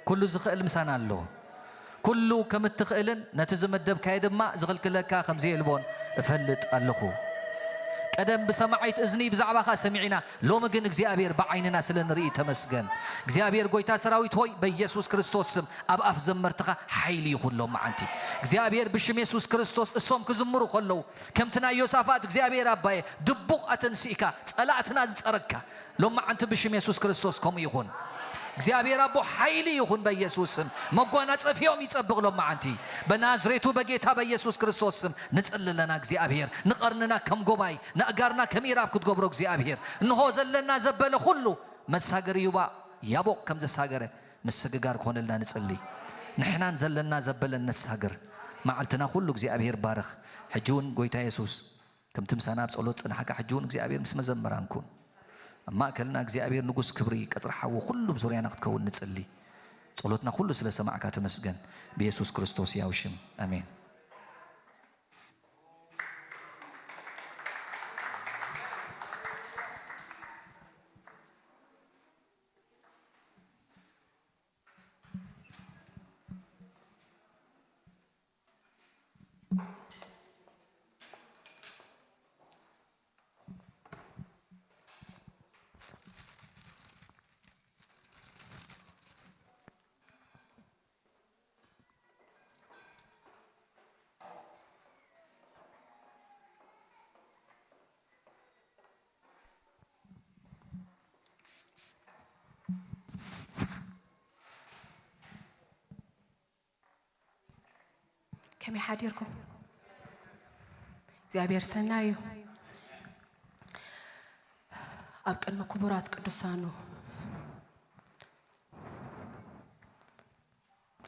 ኩሉ ዝኽእል ምሳና ኣሎ። ኩሉ ከም እትኽእልን ነቲ ዝመደብካዮ ድማ ዝኽልክለካ ከም ዘየልቦን እፈልጥ ኣለኹ። ቀደም ብሰማዒት እዝኒ ብዛዕባኻ ሰሚዕና፣ ሎሚ ግን እግዚኣብሔር ብዓይንና ስለ ንርኢ ተመስገን። እግዚኣብሔር ጐይታ ሰራዊት ሆይ፣ በኢየሱስ ክርስቶስ ስም ኣብ ኣፍ ዘመርትኻ ሓይሊ ይኹን ሎመዓንቲ። እግዚኣብሔር ብሽም የሱስ ክርስቶስ እሶም ክዝምሩ ከለዉ፣ ከምቲ ናይ ዮሳፋት እግዚኣብሔር ኣባየ ድቡቕ ኣተንሲእካ ጸላእትና ዝጸረግካ፣ ሎመዓንቲ ብሽም የሱስ ክርስቶስ ከምኡ ይኹን። እግዚኣብሔር ኣቦ ሓይሊ ይኹን በኢየሱስ ስም። መጓናጸፊኦም ይጸብቕ ሎመዓንቲ። በናዝሬቱ በጌታ በኢየሱስ ክርስቶስ ስም ንጽሊ ኣለና እግዚኣብሔር። ንቐርንና ከም ጎባይ፣ ንኣእጋርና ከም ኢራብ ክትገብሮ እግዚኣብሔር። እንሆ ዘለና ዘበለ ኩሉ መሳገሪ ዩባ ያቦቕ ከም ዘሳገረ ምስግጋር ክኾነልና ንጽሊ። ንሕናን ዘለና ዘበለን ነሳግር። መዓልትና ኩሉ እግዚኣብሔር ባርኽ። ሕጂ እውን ጐይታ የሱስ ከምቲ ምሳና ኣብ ጸሎት ጸናሕካ፣ ሕጂ እውን እግዚኣብሔር ምስ መዘምራን ኩን። ኣብ ማእከልና እግዚኣብሔር ንጉስ ክብሪ፣ ቀጽሪ ሓዊ ኩሉ ብዙርያና ክትከውን ንጽሊ። ጸሎትና ኩሉ ስለ ሰማዕካ ተመስገን። ብየሱስ ክርስቶስ ሕያው ሽም፣ ኣሜን። ከመይ ሓዲርኩም? እግዚኣብሔር ሰናይ እዩ። ኣብ ቅድሚ ክቡራት ቅዱሳኑ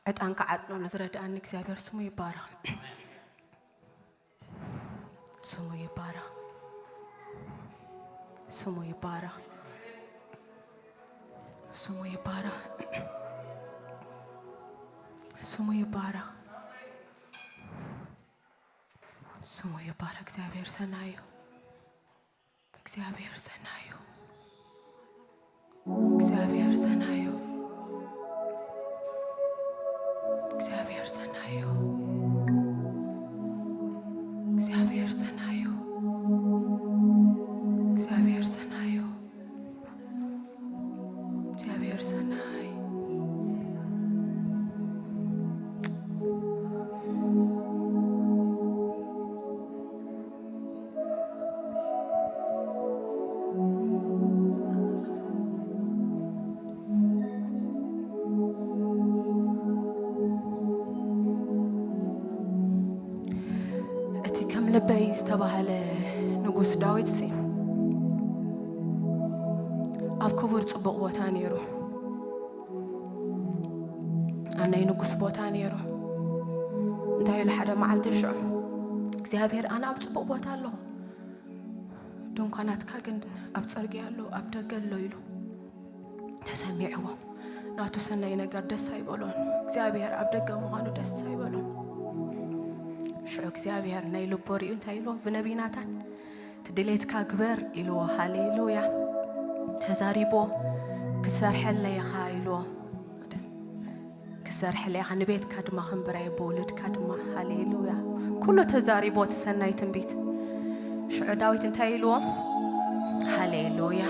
ዕጣን ክዓጥነሉ ዝረድኣኒ እግዚኣብሔር ስሙ ይባረኽ። ስሙ ይባረኽ። ስሙ ይባረኽ። ስሙ ይባረኽ። ስሙ ይባረኽ። ስሙ ይባረኽ። እግዚኣብሔር ሰናይ እዩ። እግዚኣብሔር ሰናዩ። እግዚኣብሔር ሰናዩ። እግዚኣብሔር ሰናዩ። እግዚኣብሔር ሰናዩ። እግዚኣብሔር ሰናዩ። እግዚኣብሔር ሰናይ። እቲ ከም ልበይ ዝተባህለ ንጉስ ዳዊትሲ ኣብ ክቡር ጽቡቕ ቦታ ነይሩ። ኣብ ናይ ንጉስ ቦታ ነይሩ። እንታይ ኢሉ ሓደ መዓልቲ ሽዑ፣ እግዚኣብሔር፣ ኣነ ኣብ ጽቡቕ ቦታ ኣለኹ፣ ድንኳናትካ ግን ኣብ ጽርግያ ኣሎ፣ ኣብ ደገ ኣሎ ኢሉ ተሰሚዕዎ። ናቱ ሰናይ ነገር ደስ ኣይበሎን። እግዚኣብሔር ኣብ ደገ ምዃኑ ደስ ኣይበሎን። ሽዑ እግዚኣብሔር ናይ ልቦ ርእዩ እንታይ ኢልዎ? ብነቢይ ናታን፣ "እቲ ድሌትካ ግበር" ኢልዎ። ሃሌሉያ። ተዛሪቦ፣ "ክትሰርሐለይ ኢኻ" ኢልዎ። "ክትሰርሐለይ ኢኻ፣ ንቤትካ ድማ ክንብራ እየ፣ ብውሉድካ ድማ።" ሃሌሉያ። ኩሉ ተዛሪቦ እቲ ሰናይ ትንቢት። ሽዑ ዳዊት እንታይ ኢልዎ? ሃሌሉያ።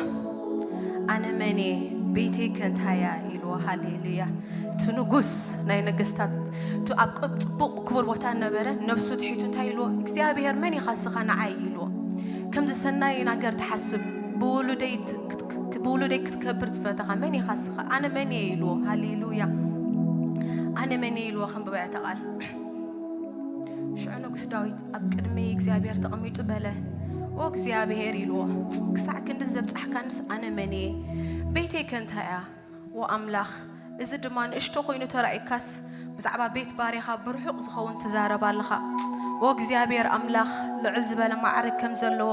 "ኣነ መን እየ? ቤተይ ከ እንታይ እያ?" ኢልዎ። ሃሌሉያ። እቲ ንጉስ ናይ ነገስታት እቲ ኣብ ቅብ-፣ ጽቡቕ ክቡር ቦታ ነበረ። ነብሱ ትሒቱ እንታይ ኢልዎ? እግዚኣብሔር መን ኢኻ እስኻ ንዓይ ኢልዎ። ከምዚ ሰናይ ነገር ትሓስብ፣ ብውሉደይ ት-፣ ክት-፣ ክት-፣ ብውሉደይ ክትከብር ዝፈተኻ መን ኢኻ እስኻ? ኣነ መን እየ ኢልዎ። ሃሌሉያ። ኣነ መን እየ ኢልዎ። ከንብባ እያ እታ ቃል። ሽዑ ንጉስ ዳዊት ኣብ ቅድሚ እግዚኣብሔር ተቐሚጡ በለ፣ "ኦ እግዚኣብሔር" ኢልዎ፣ "ክሳዕ ክንድዚ ዘብጻሕካንስ ኣነ መን እየ? ቤተይ ከ እንታይ እያ? ኦ ኣምላኽ፣ እዚ ድማ ንእሽቶ ኮይኑ ተራእዩካስ፣ ብዛዕባ ቤት ባሪኻ ብርሑቕ ዝኸውን ትዛረብ ኣለኻ። ኦ እግዚኣብሔር ኣምላኽ፣ ልዕል ዝበለ ማዕርግ ከም ዘለዎ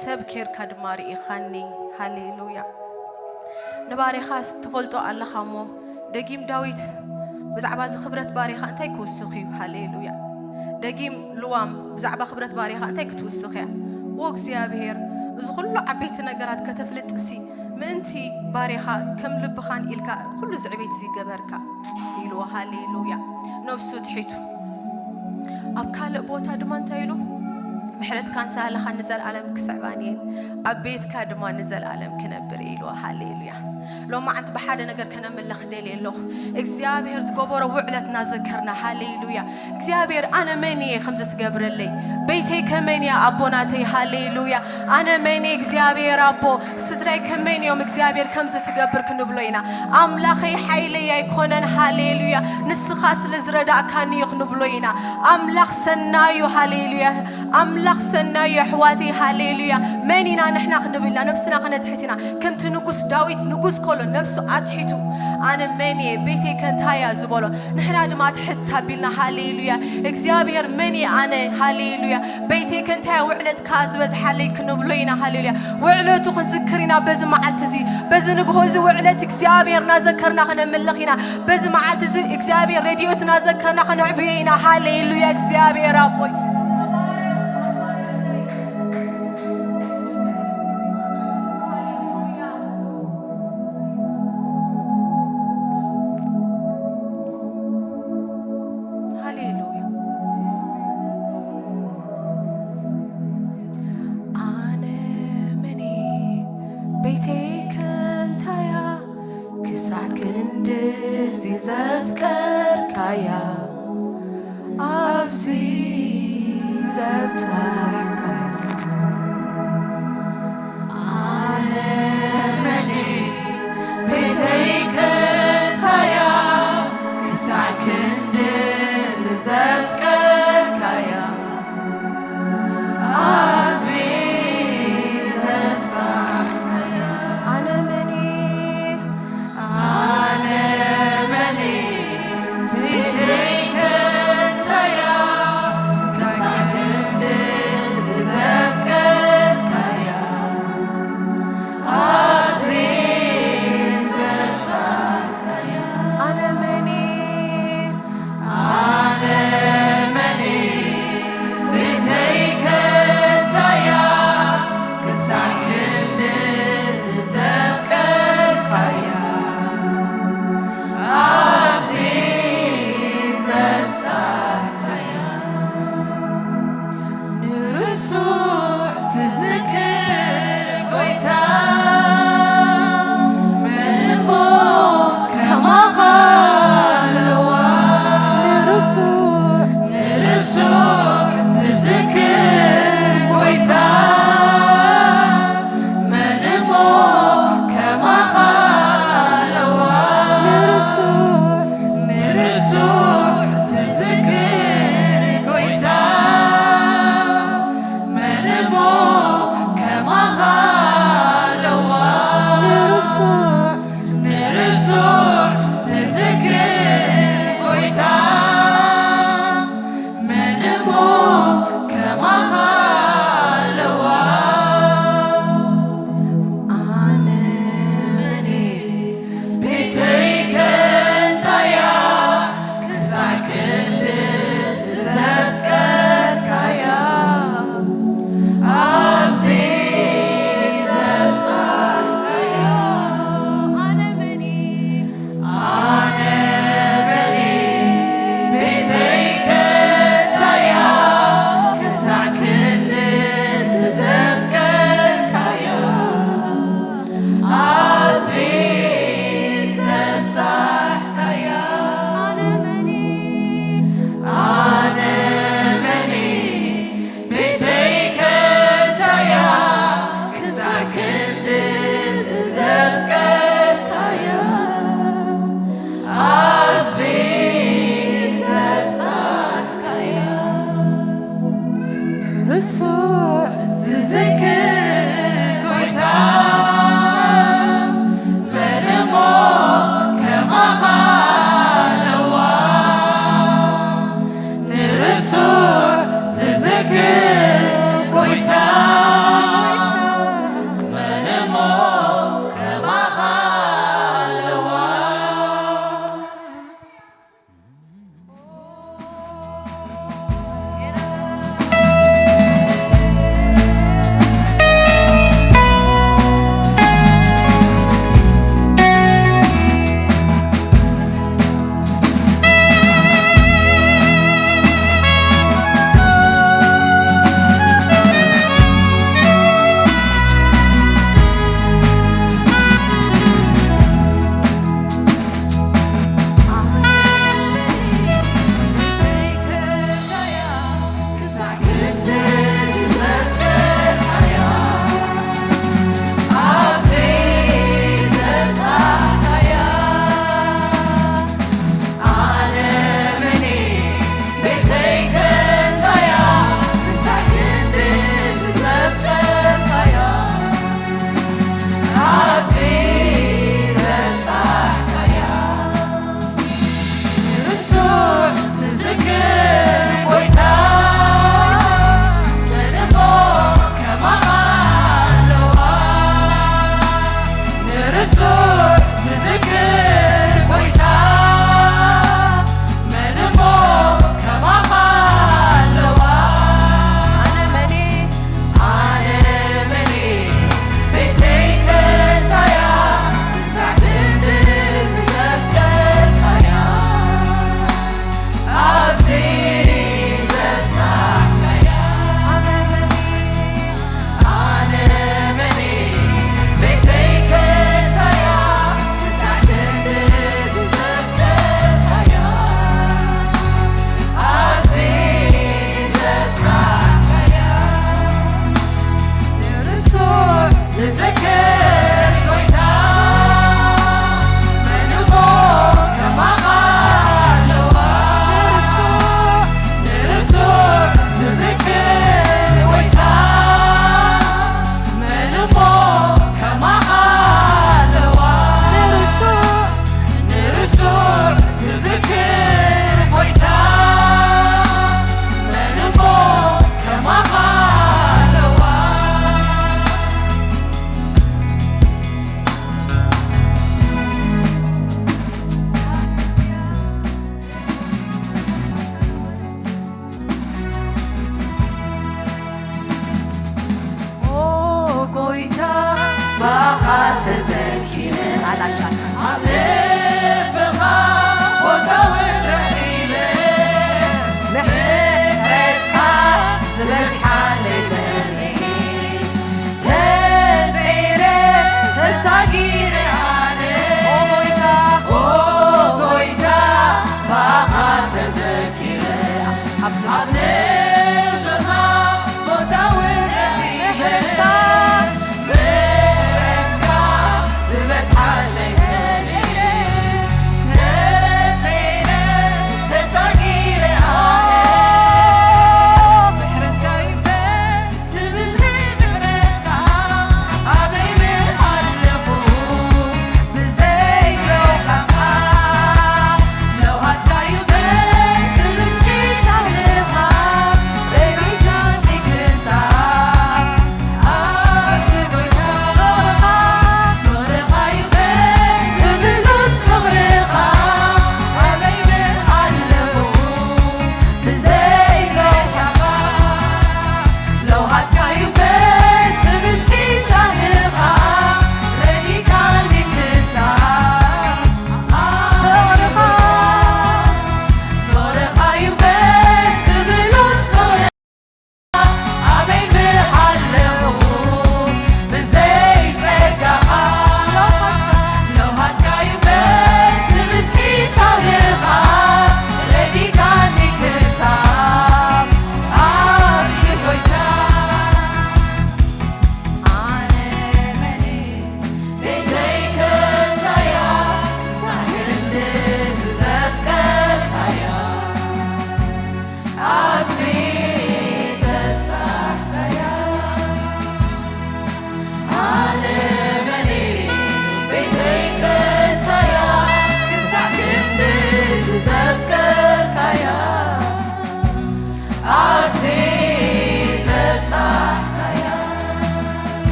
ሰብ ኬርካ ድማ ርኢኻኒ።" ሃሌሉያ። ንባሪኻስ ትፈልጦ ኣለኻ እሞ፣ ደጊም ዳዊት ብዛዕባ እዚ ክብረት ባሪኻ እንታይ ክውስኽ እዩ? ሃሌሉያ። ደጊም ልዋም ብዛዕባ ክብረት ባሪኻ እንታይ ክትውስኽ እያ? ኦ እግዚኣብሔር፣ እዚ ኩሉ ዓበይቲ ነገራት ከተፍልጥሲ፣ ምእንቲ ባሪኻ ከም ልብኻን ኢልካ ኩሉ እዚ ዕቤት እዚ ገበርካ ኢልዎ። ሃሌሉያ። ነብሱ ትሒቱ። ኣብ ካልእ ቦታ ድማ እንታይ ኢሉ? "ምሕረትካን ሳህልኻን ንዘለኣለም ክስዕባን እየን፣ ኣብ ቤትካ ድማ ንዘለኣለም ክነብር" እየ ኢልዎ። ሃሌሉያ። ሎማዓንቲ ብሓደ ነገር ከነምልኽ ደልየ ኣለኹ። እግዚኣብሔር ዝገበሮ ውዕለት እናዘከርና፣ ሃሌሉያ። እግዚኣብሔር፣ ኣነ መን እየ ከምዚ ትገብረለይ? ቤተይ ከመን እያ ኣቦ ናተይ? ሃሌሉያ። ኣነ መን እየ እግዚኣብሔር ኣቦ? ስድራይ ከመን እዮም እግዚኣብሔር ከምዚ ትገብር ክንብሎ ኢና። ኣምላኸይ ሓይለይ ኣይኮነን፣ ሃሌሉያ። ንስኻ ስለ ዝረዳእካኒ እዩ ክንብሎ ኢና። ኣምላኽ ሰናዩ፣ ሃሌሉያ። ኣምላኽ ሰናዩ፣ ኣሕዋተይ፣ ሃሌሉያ። መን ኢና ንሕና ክንብል ኢና፣ ነብስና ከነትሕት ኢና። ከምቲ ንጉስ ዳዊት ንጉስ ከሎ ነብሱ ኣትሒቱ፣ "ኣነ መን እየ? ቤተይ ከ እንታይ እያ?" ዝበሎ፣ ንሕና ድማ ትሕት ኣቢልና፣ ሃሌሉያ፣ እግዚኣብሔር መን እየ ኣነ? ሃሌሉያ። ቤተይ ከ እንታይ እያ? ውዕለትካ ዝበዝሓለይ ክንብሎ ኢና፣ ሃሌሉያ። ውዕለቱ ክንዝክር ኢና በዚ መዓልቲ እዚ፣ በዚ ንግሆ እዚ ውዕለት እግዚኣብሔር እናዘከርና ከነምልኽ ኢና። በዚ መዓልቲ እዚ እግዚኣብሔር ረድኤቱ እናዘከርና ከነዕብዮ ኢና፣ ሃሌሉያ። እግዚኣብሔር ኣቦይ፣ ሃሌሉያ። ኣነ መን እየ? ቤተይ ከ እንታይ እያ? ክሳዕ ክንድዚ ዘፍቀርካያ ኣብዚ ዘብጻሕካያ። ኣነ መን እየ? ቤተይ ከ እንታይ እያ? ክሳዕ ክንድዚ ዘፍቀርካያ ኣብዚ ዘብጻሕካያ። ኣነ መን እየ? ኣነ መን እየ? ቤተይ ከ እንታይ እያ? ክሳዕ ክንድዚ ዘፍቀርካያ ኣብዚ ዘብጻሕካያ። ኣነ መን እየ? ኣነ መን እየ? ቤተይ ከ እንታይ እያ? ክሳዕ ክንድዚ ዘፍቀርካያ ኣብዚ ዘብጻሕካያ። ንርሱዕ ትዝክር ጎይታ፣ መን እሞ ከማኻ ኣለዋ። ንርሱዕ፣ ንርሱዕ ትዝክር ጎይታ፣ መን እሞ ከማኻ ኣለዋ። ንርሱዕ፣ ንርሱዕ ትዝክር ጎይታ፣ መን እሞ ከማኻ ኣለዋ። ንርሱዕ፣ ንርሱዕ ትዝክር ጎይታ፣ መን እሞ ከማኻ ኣለዋ። ኣነ መን እየ? ቤተይ ከ እንታይ እያ? ክሳዕ ክንድዚ ዘፍቀርካያ ኣብዚ ዘብጻሕካያ። ኣነ መን እየ? ኣነ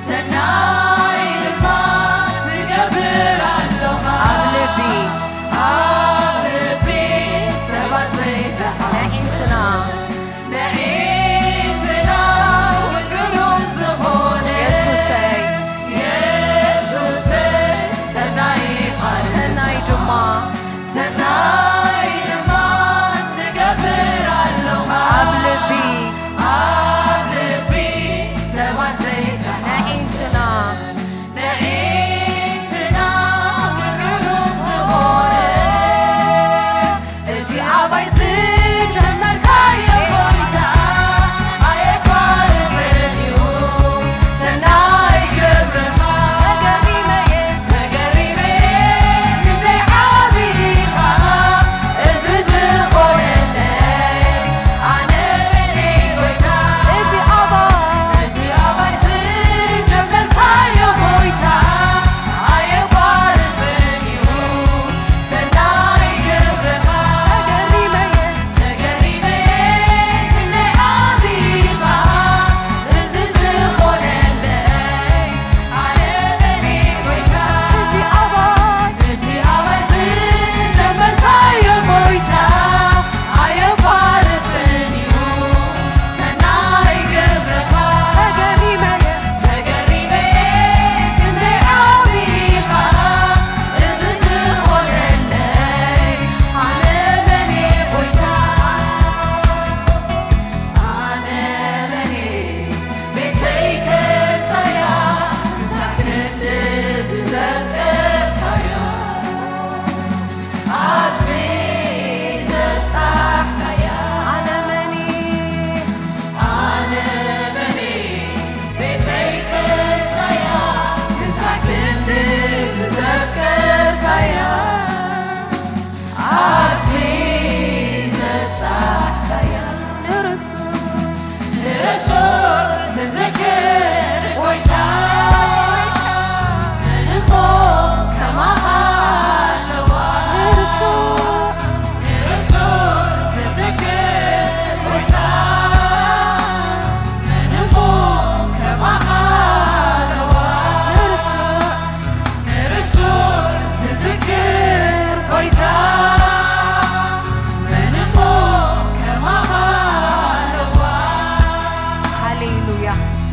ሰናይ ድማ ትገብር ኣለኻ። ኣብ ልቢ፣ ኣብ ልቢ ሰባት ዘይትሓስብ፣ ነዒንትና፣ ነዒንትና እውን ግሩም ዝኾነ የሱሰይ፣ የሱሰይ ሰናይ ኢኻ። ሰናይ ድማ፣ ሰናይ ድማ ትገብር ኣለኻ። ኣብ ልቢ፣ ኣብ ልቢ ሰባት ዘይትሓስብ፣ ነዒንትና፣ ነዒንትና እውን ግሩም ዝኾነ እቲ ኣባይ ዝጀመርካዮ ጎይታ ኣየቋርጽን እዩ። ሰናይ ግብርኻ ተገሪመ እየ፣ ተገሪመ እየ፣ ክንደይ ዓቢ ኢኻ። እዚ ዝኾነለይ ኣነ መን እየ ጎይታ? እቲ ኣባይ፣ እቲ ኣባይ ዝጀመርካዮ ጎይታ ኣየቋርጽን እዩ። ሰናይ ግብርኻ ተገሪመ እየ፣ ተገሪመ እየ፣ ክንደይ ዓቢ ኢኻ። እዚ ዝኾነለይ ኣነ መን እየ ጎይታ? እቲ ኣባይ፣ እቲ ኣባይ ዝጀመርካዮ ጎይታ ኣየቋርጽን እዩ። ሰናይ ግብርኻ ተገሪመ እየ፣ ተገሪመ እየ፣ ክንደይ ዓቢ ኢኻ። እዚ ዝኾነለይ ኣነ መን እየ ጎይታ? ኣነ መን እየ? ቤተይ ከ እንታይ እያ? ክሳዕ ክንድዚ ዘፍቀርካያ ኣብዚ ዘብጻሕካያ። ኣነ መን እየ? ኣነ መን እየ? ቤተይ ከ እንታይ እያ? ክሳዕ ክንድዚ ዘፍቀርካያ ኣብዚ ዘብጻሕካያ። ንርሱዕ፣ ንርሱዕ ዝዝክር ጎይታ፣ መን እሞ ከማኻ ኣለዋ? ንርሱዕ፣ ንርሱዕ ዝዝክር ጎይታ፣ መን እሞ ከማኻ ኣለዋ? ንርሱዕ፣ ንርሱዕ ዝዝክር ጎይታ፣ መን እሞ ከማኻ ኣለዋ? ሃሌሉያ።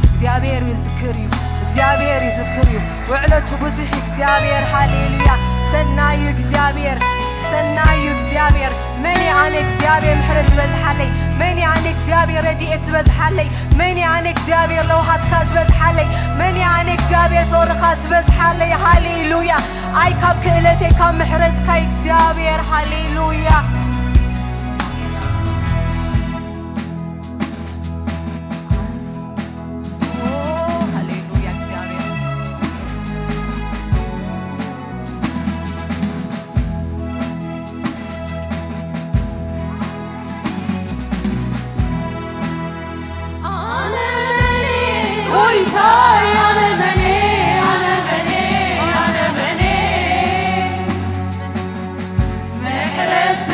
እግዚኣብሔር ይዝክር እዩ። እግዚኣብሔር ይዝክር እዩ። ውዕለቱ ብዙሕ እዩ እግዚኣብሔር። ሃሌሉያ። ሰናዩ እግዚኣብሔር፣ ሰናዩ እግዚኣብሔር። መን እየ ኣነ እግዚኣብሔር ምሕረት ዝበዝሓለይ? መን እየ ኣነ እግዚኣብሔር ረድኤት ዝበዝሓለይ? መን እየ ኣነ እግዚኣብሔር ለውሃትካ ዝበዝሓለይ? መን እየ ኣነ እግዚኣብሔር ፍቕርኻ ዝበዝሓለይ? ሃሌሉያ። ኣይ ካብ ክእለተይ ካብ ምሕረትካ እግዚኣብሔር። ሃሌሉያ። ኦ፣ ሃሌሉያ እግዚኣብሔር። ኣነ መን እየ ጎይታይ? ኣነ መን እየ? ኣነ መን እየ? ኣነ መን እየ? ምሕረት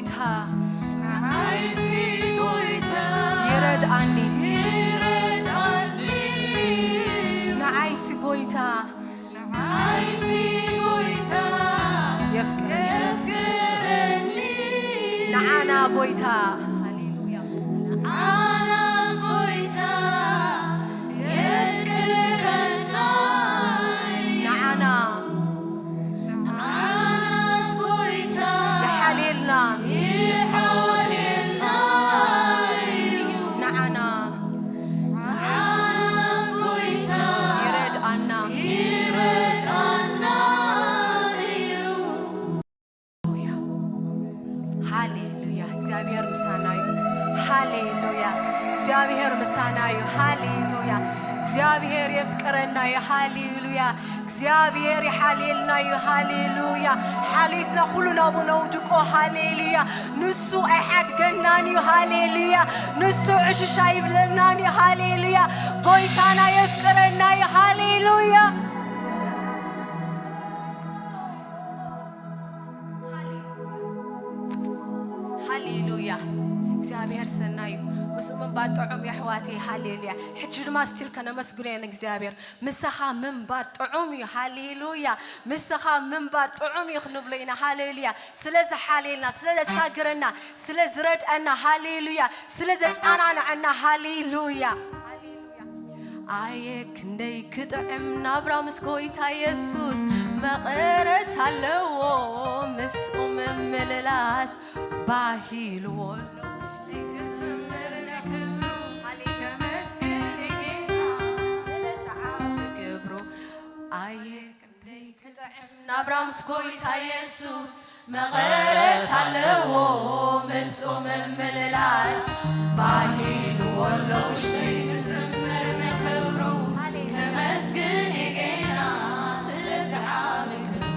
ጎይታ ንዓይሲ ጎይታ ይረድኣኒ። ይረድኣኒ። ንዓይሲ ጎይታ ንዓይሲ ጎይታ የፍቅረኒ። የፍቅረኒ። ንዓና ጎይታ። ሃሌሉያ። ንዓናስ ጎይታ የፍቅረና እዩ። ንዓና ንዓናስ ጎይታ ይሓልየልና። ይሓልየልና እዩ። ንዓና ንዓናስ ጎይታ ይረድኣና። ይረድኣና እዩ። ሃሌሉያ። ሃሌሉያ። እግዚኣብሔር ምሳና እዩ። ሃሌሉያ። እግዚኣብሔር ምሳና እዩ። ሃሌሉያ። እግዚኣብሔር የፍቅረና እዩ። ሃሌሉያ። እግዚኣብሔር ይሓልየልና እዩ። ሃሌሉያ። ሓልዮትና ኩሉ ናብኡ ነውድቆ። ሃሌሉያ። ንሱ ኣይሓድገናን እዩ። ሃሌሉያ። ንሱ ዕሽሽ ኣይብለናን እዩ። ሃሌሉያ። ጎይታና የፍቅረና እዩ። ሃሌሉያ። ሃሌሉያ። እግዚኣብሔር ሰናይ እዩ። ምስኡ ምንባር ጥዑም እዩ ኣሕዋተይ። ሃሌሉያ። ሕጂ ድማ ስቲል ከነመስግኖ ኢና ንእግዚኣብሔር። ምሳኻ ምንባር ጥዑም እዩ። ሃሌሉያ። ምሳኻ ምንባር ጥዑም እዩ ክንብሎ ኢና። ሃሌሉያ። ስለ ዝሓልየልና፣ ስለ ዘሳግረና፣ ስለ ዝረድአና። ሃሌሉያ። ስለ ዘጸናንዐና። ሃሌሉያ። ኣየ ክንደይ ክጥዕም ናብራ ምስ ጎይታ የሱስ፣ መቐረት ኣለዎ ምስኡ ምምልላስ። ባሂልዎ ኣሎ ውሽጠይ ክዝምር ንክብሩ፣ ከመስግን ጌታ ስለ ተዓቢ ግብሩ። ኣየ ክንደይ ክጥዕም ናብራ ምስ ጎይታ የሱስ፣ መቐረት ኣለዎ ምስኡ ምምልላስ። ባሂልዎ ኣሎ ውሽጠይ ክዝምር ንክብሩ፣ ከመስግን ጌታ ስለ ተዓቢ ግብሩ።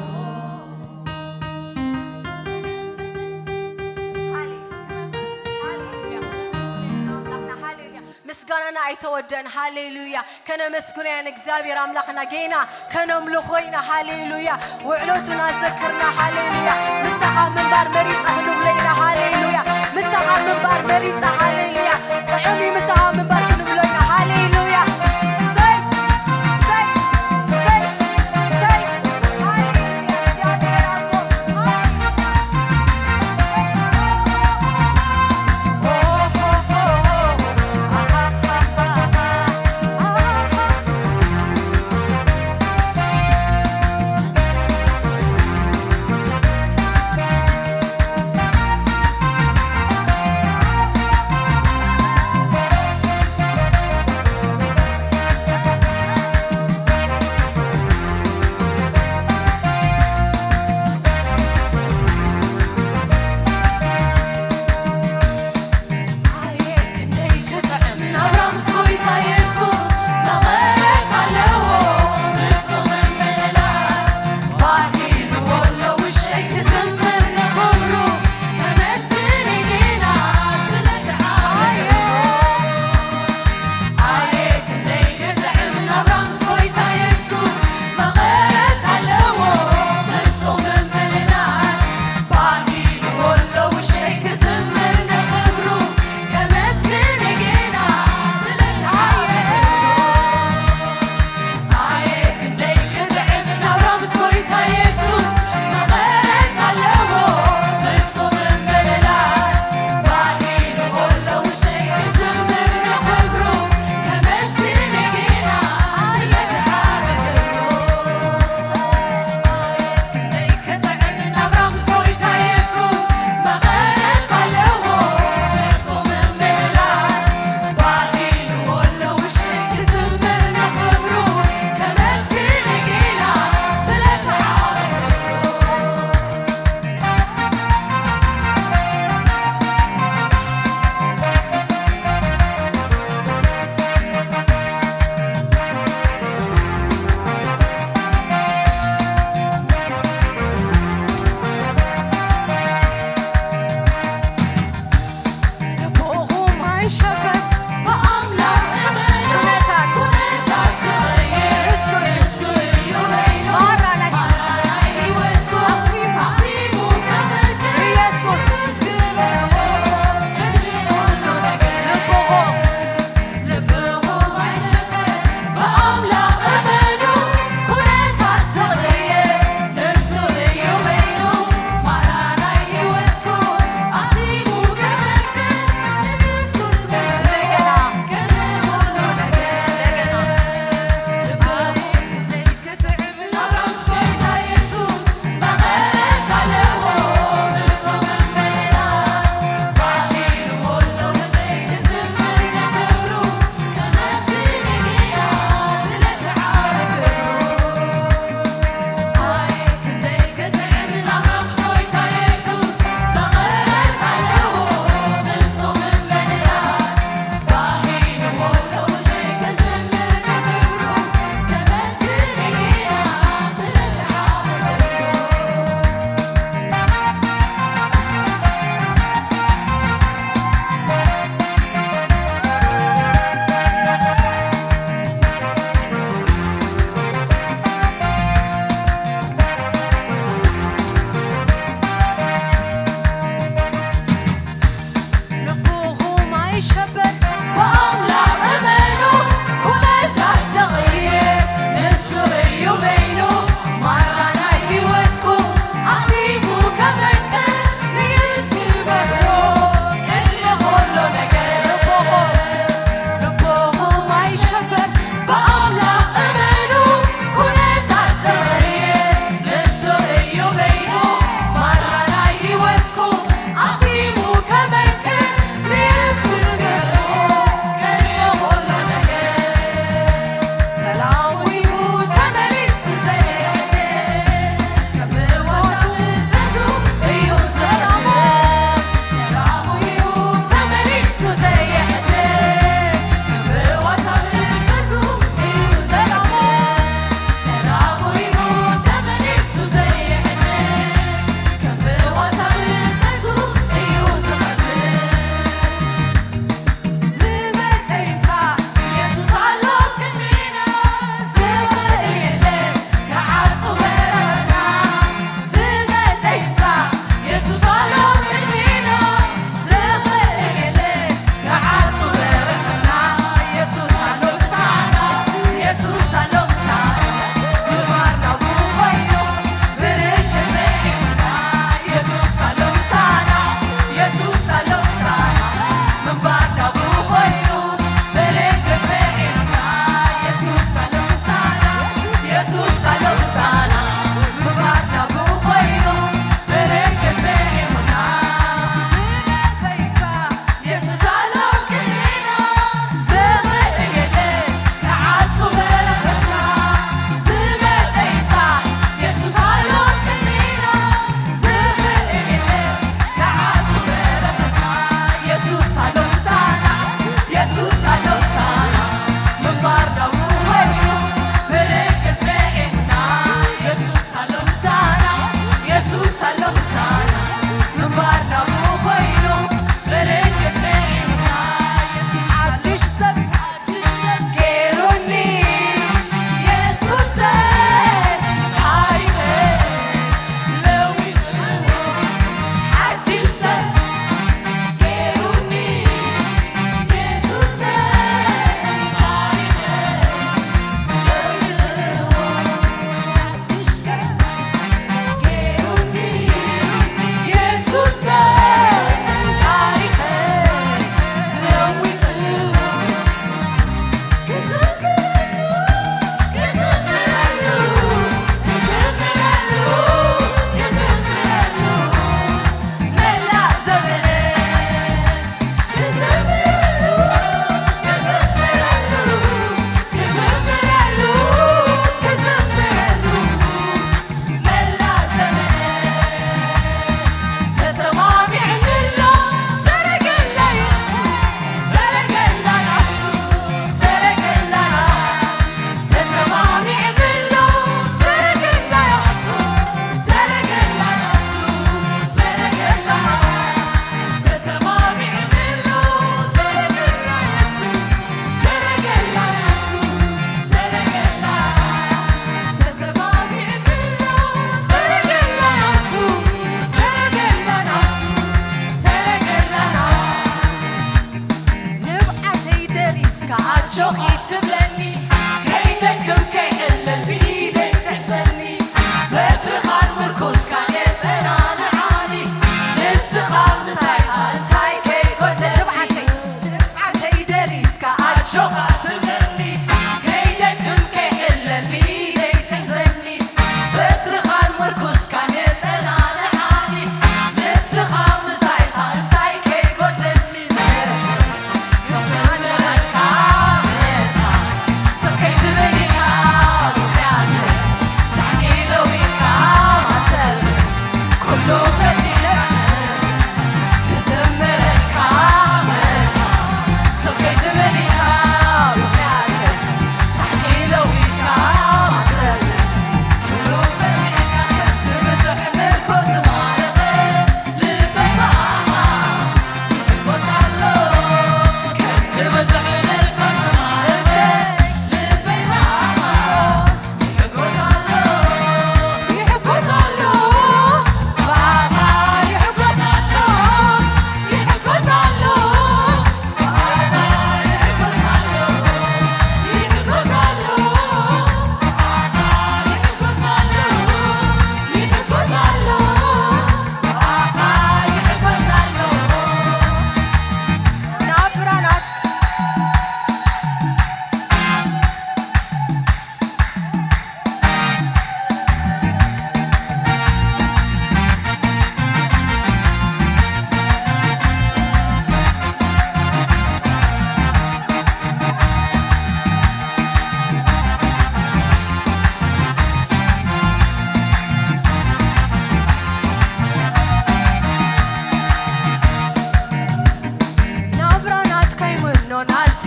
ምስጋናና ኣይተወደን። ሃሌሉያ። ከነመስግኖ ኢና ንእግዚኣብሔር ኣምላኽና ጌና ከነምልኾ ኢና። ሃሌሉያ። ውዕለቱና ዘክርና። ሃሌሉያ። ምሳኻ ምንባር መሪጻ ክንብሎ ኢና። ሃሌሉያ። ምሳኻ ምንባር መሪጻ። ሃሌሉያ። ጥዑም እዩ ምሳኻ ምንባር ክንብሎ ኢና። ሃሌሉያ። ሰይ፣ ሰይ፣ ሰይ፣ ሰይ። ሃሌሉያ። እግዚኣብሔር ኣቦ። ሃሌሉያ።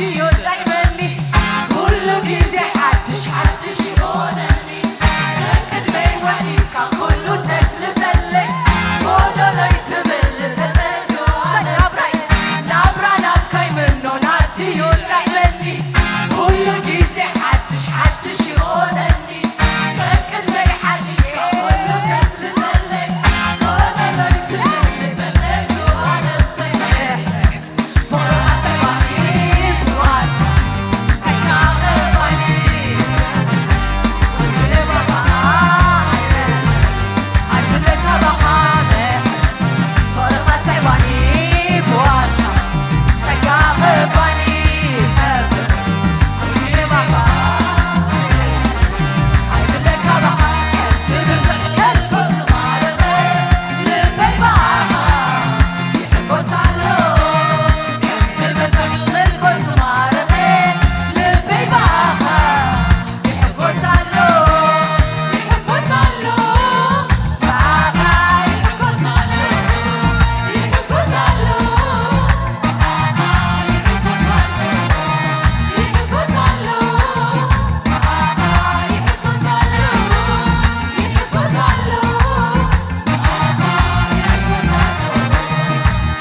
እዩ ጥዕመኒ ኩሉ ግዜ ሓድሽ ሓድሽ ይኾነኒ። ቅድመይ ሓሊፍካ ኩሉ ተስልጠለይ ጎደሎይ ትብል ተጸግዋ ነብሰይ። ናብራ ናትካይ ምኖ ናዝዩ ጥዕመኒ ኩሉ ግዜ ሓድሽ ሓድሽ ይኾነኒ። ቅድመይ ሓሊፍካ ኩሉ ተስልጠለይ ጎደሎይ ትብል ተጸግዋ ነብሰይ።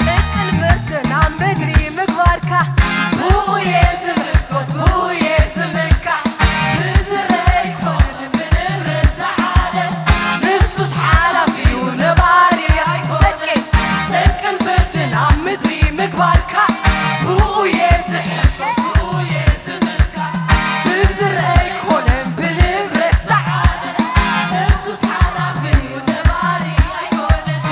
ጽድቅን ፍርድን ኣብ ምድሪ ምግባርካ፣ ብኡ እየ ዝምጎስ፣ ብኡ እየ ዝምካሕ። ብዝረአ ኣይኮነን ብንብረት ዝዓለም፣ ንሱስ ሓላፊ እዩ፣ ነባሪ ኣይኮነን። ጽድቅን፣ ጽድቅን ፍርድን ኣብ ምድሪ ምግባርካ፣ ብኡ እየ ዝሕጎስ፣ ብኡ እየ ዝምካሕ። ብዝረአ ኣይኮነን ብንብረት ዝዓለም፣ ንሱስ ሓላፊ እዩ፣ ነባሪ ኣይኮነን።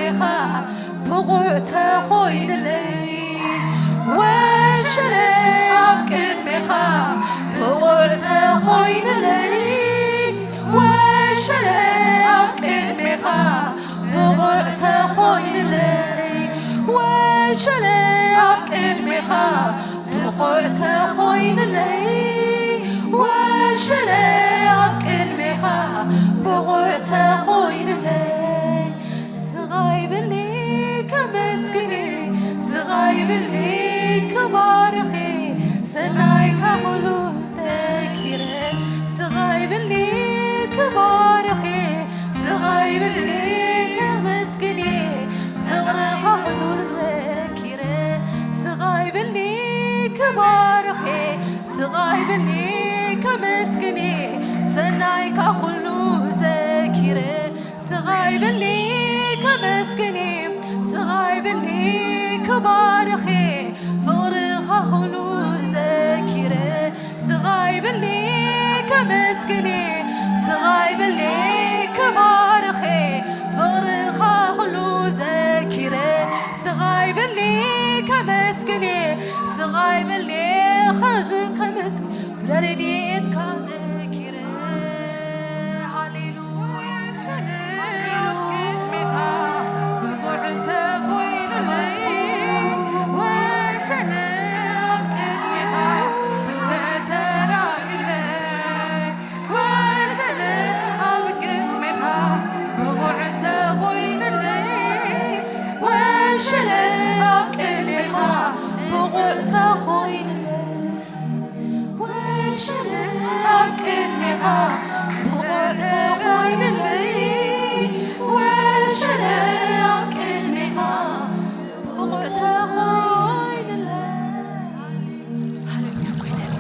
ኢኻ ብቑዕ ተኾይንለይ፣ ወሸለ ኣብ ቅድሜኻ ብቑዕ ተኾይንለይ፣ ወሸለ ኣብ ቅድሜኻ ብቑዕ ተኾይንለይ፣ ወሸለ ኣብ ቅድሜኻ ብቑዕ ተኾይንለይ፣ ወሸለ ኣብ ቅድሜኻ ብቑዕ ተኾይንለይ። ስቓይ ብሊ ከመስግኒ፣ ስቓይ ብሊ ክባርኺ፣ ሰናይካ ኩሉ ዘኪረ። ስቓይ ብሊ ክባርኺ፣ ስቓይ ብሊ ከመስግኒ፣ ፍቕርኻ ኩሉ ዘኪረ። ስቓይ ብሊ ክባርኺ፣ ስቓይ ብሊ ከመስግኒ፣ ሰናይካ ኩሉ ዘኪረ። ስቓይ ብሊ ከመስግኒ፣ ስቓይ ብሊ ክባርኺ፣ ፍቕርኻ ኩሉ ዘኪረ። ስቓይ ብሊ ከመስግኒ፣ ስቓይ ብሊ ክባርኺ፣ ፍቕርኻ ኩሉ ዘኪረ። ስቓይ ብሊ ከመስግኒ፣ ስቓይ ብሊ ከዝ-፣ ከመስግኒ፣ ረድኤትካ ዘኪረ። ሃሌሉያ። ወሸለ ኣብ ቅድሜኻ ብቑዕ ተኾይኑለይ፣ ወሸለ ኣብ ቅድሜኻ እንተተራእዩለይ፣ ወሸለ ኣብ ቅድሜኻ ብቑዕ ተኾይኑለይ፣ ወሸለ ኣብ ቅድሜኻ ብቑዕ ተኾይኑለይ። ወሸለ ኣብ ቅድሜኻ ብቑዕ ተኾይንለይ፣ ወሸለ ኣብ ቅድሜኻ ብቑዕ ተኾይንለይ። ሃሌሉያ፣ ጎይታ።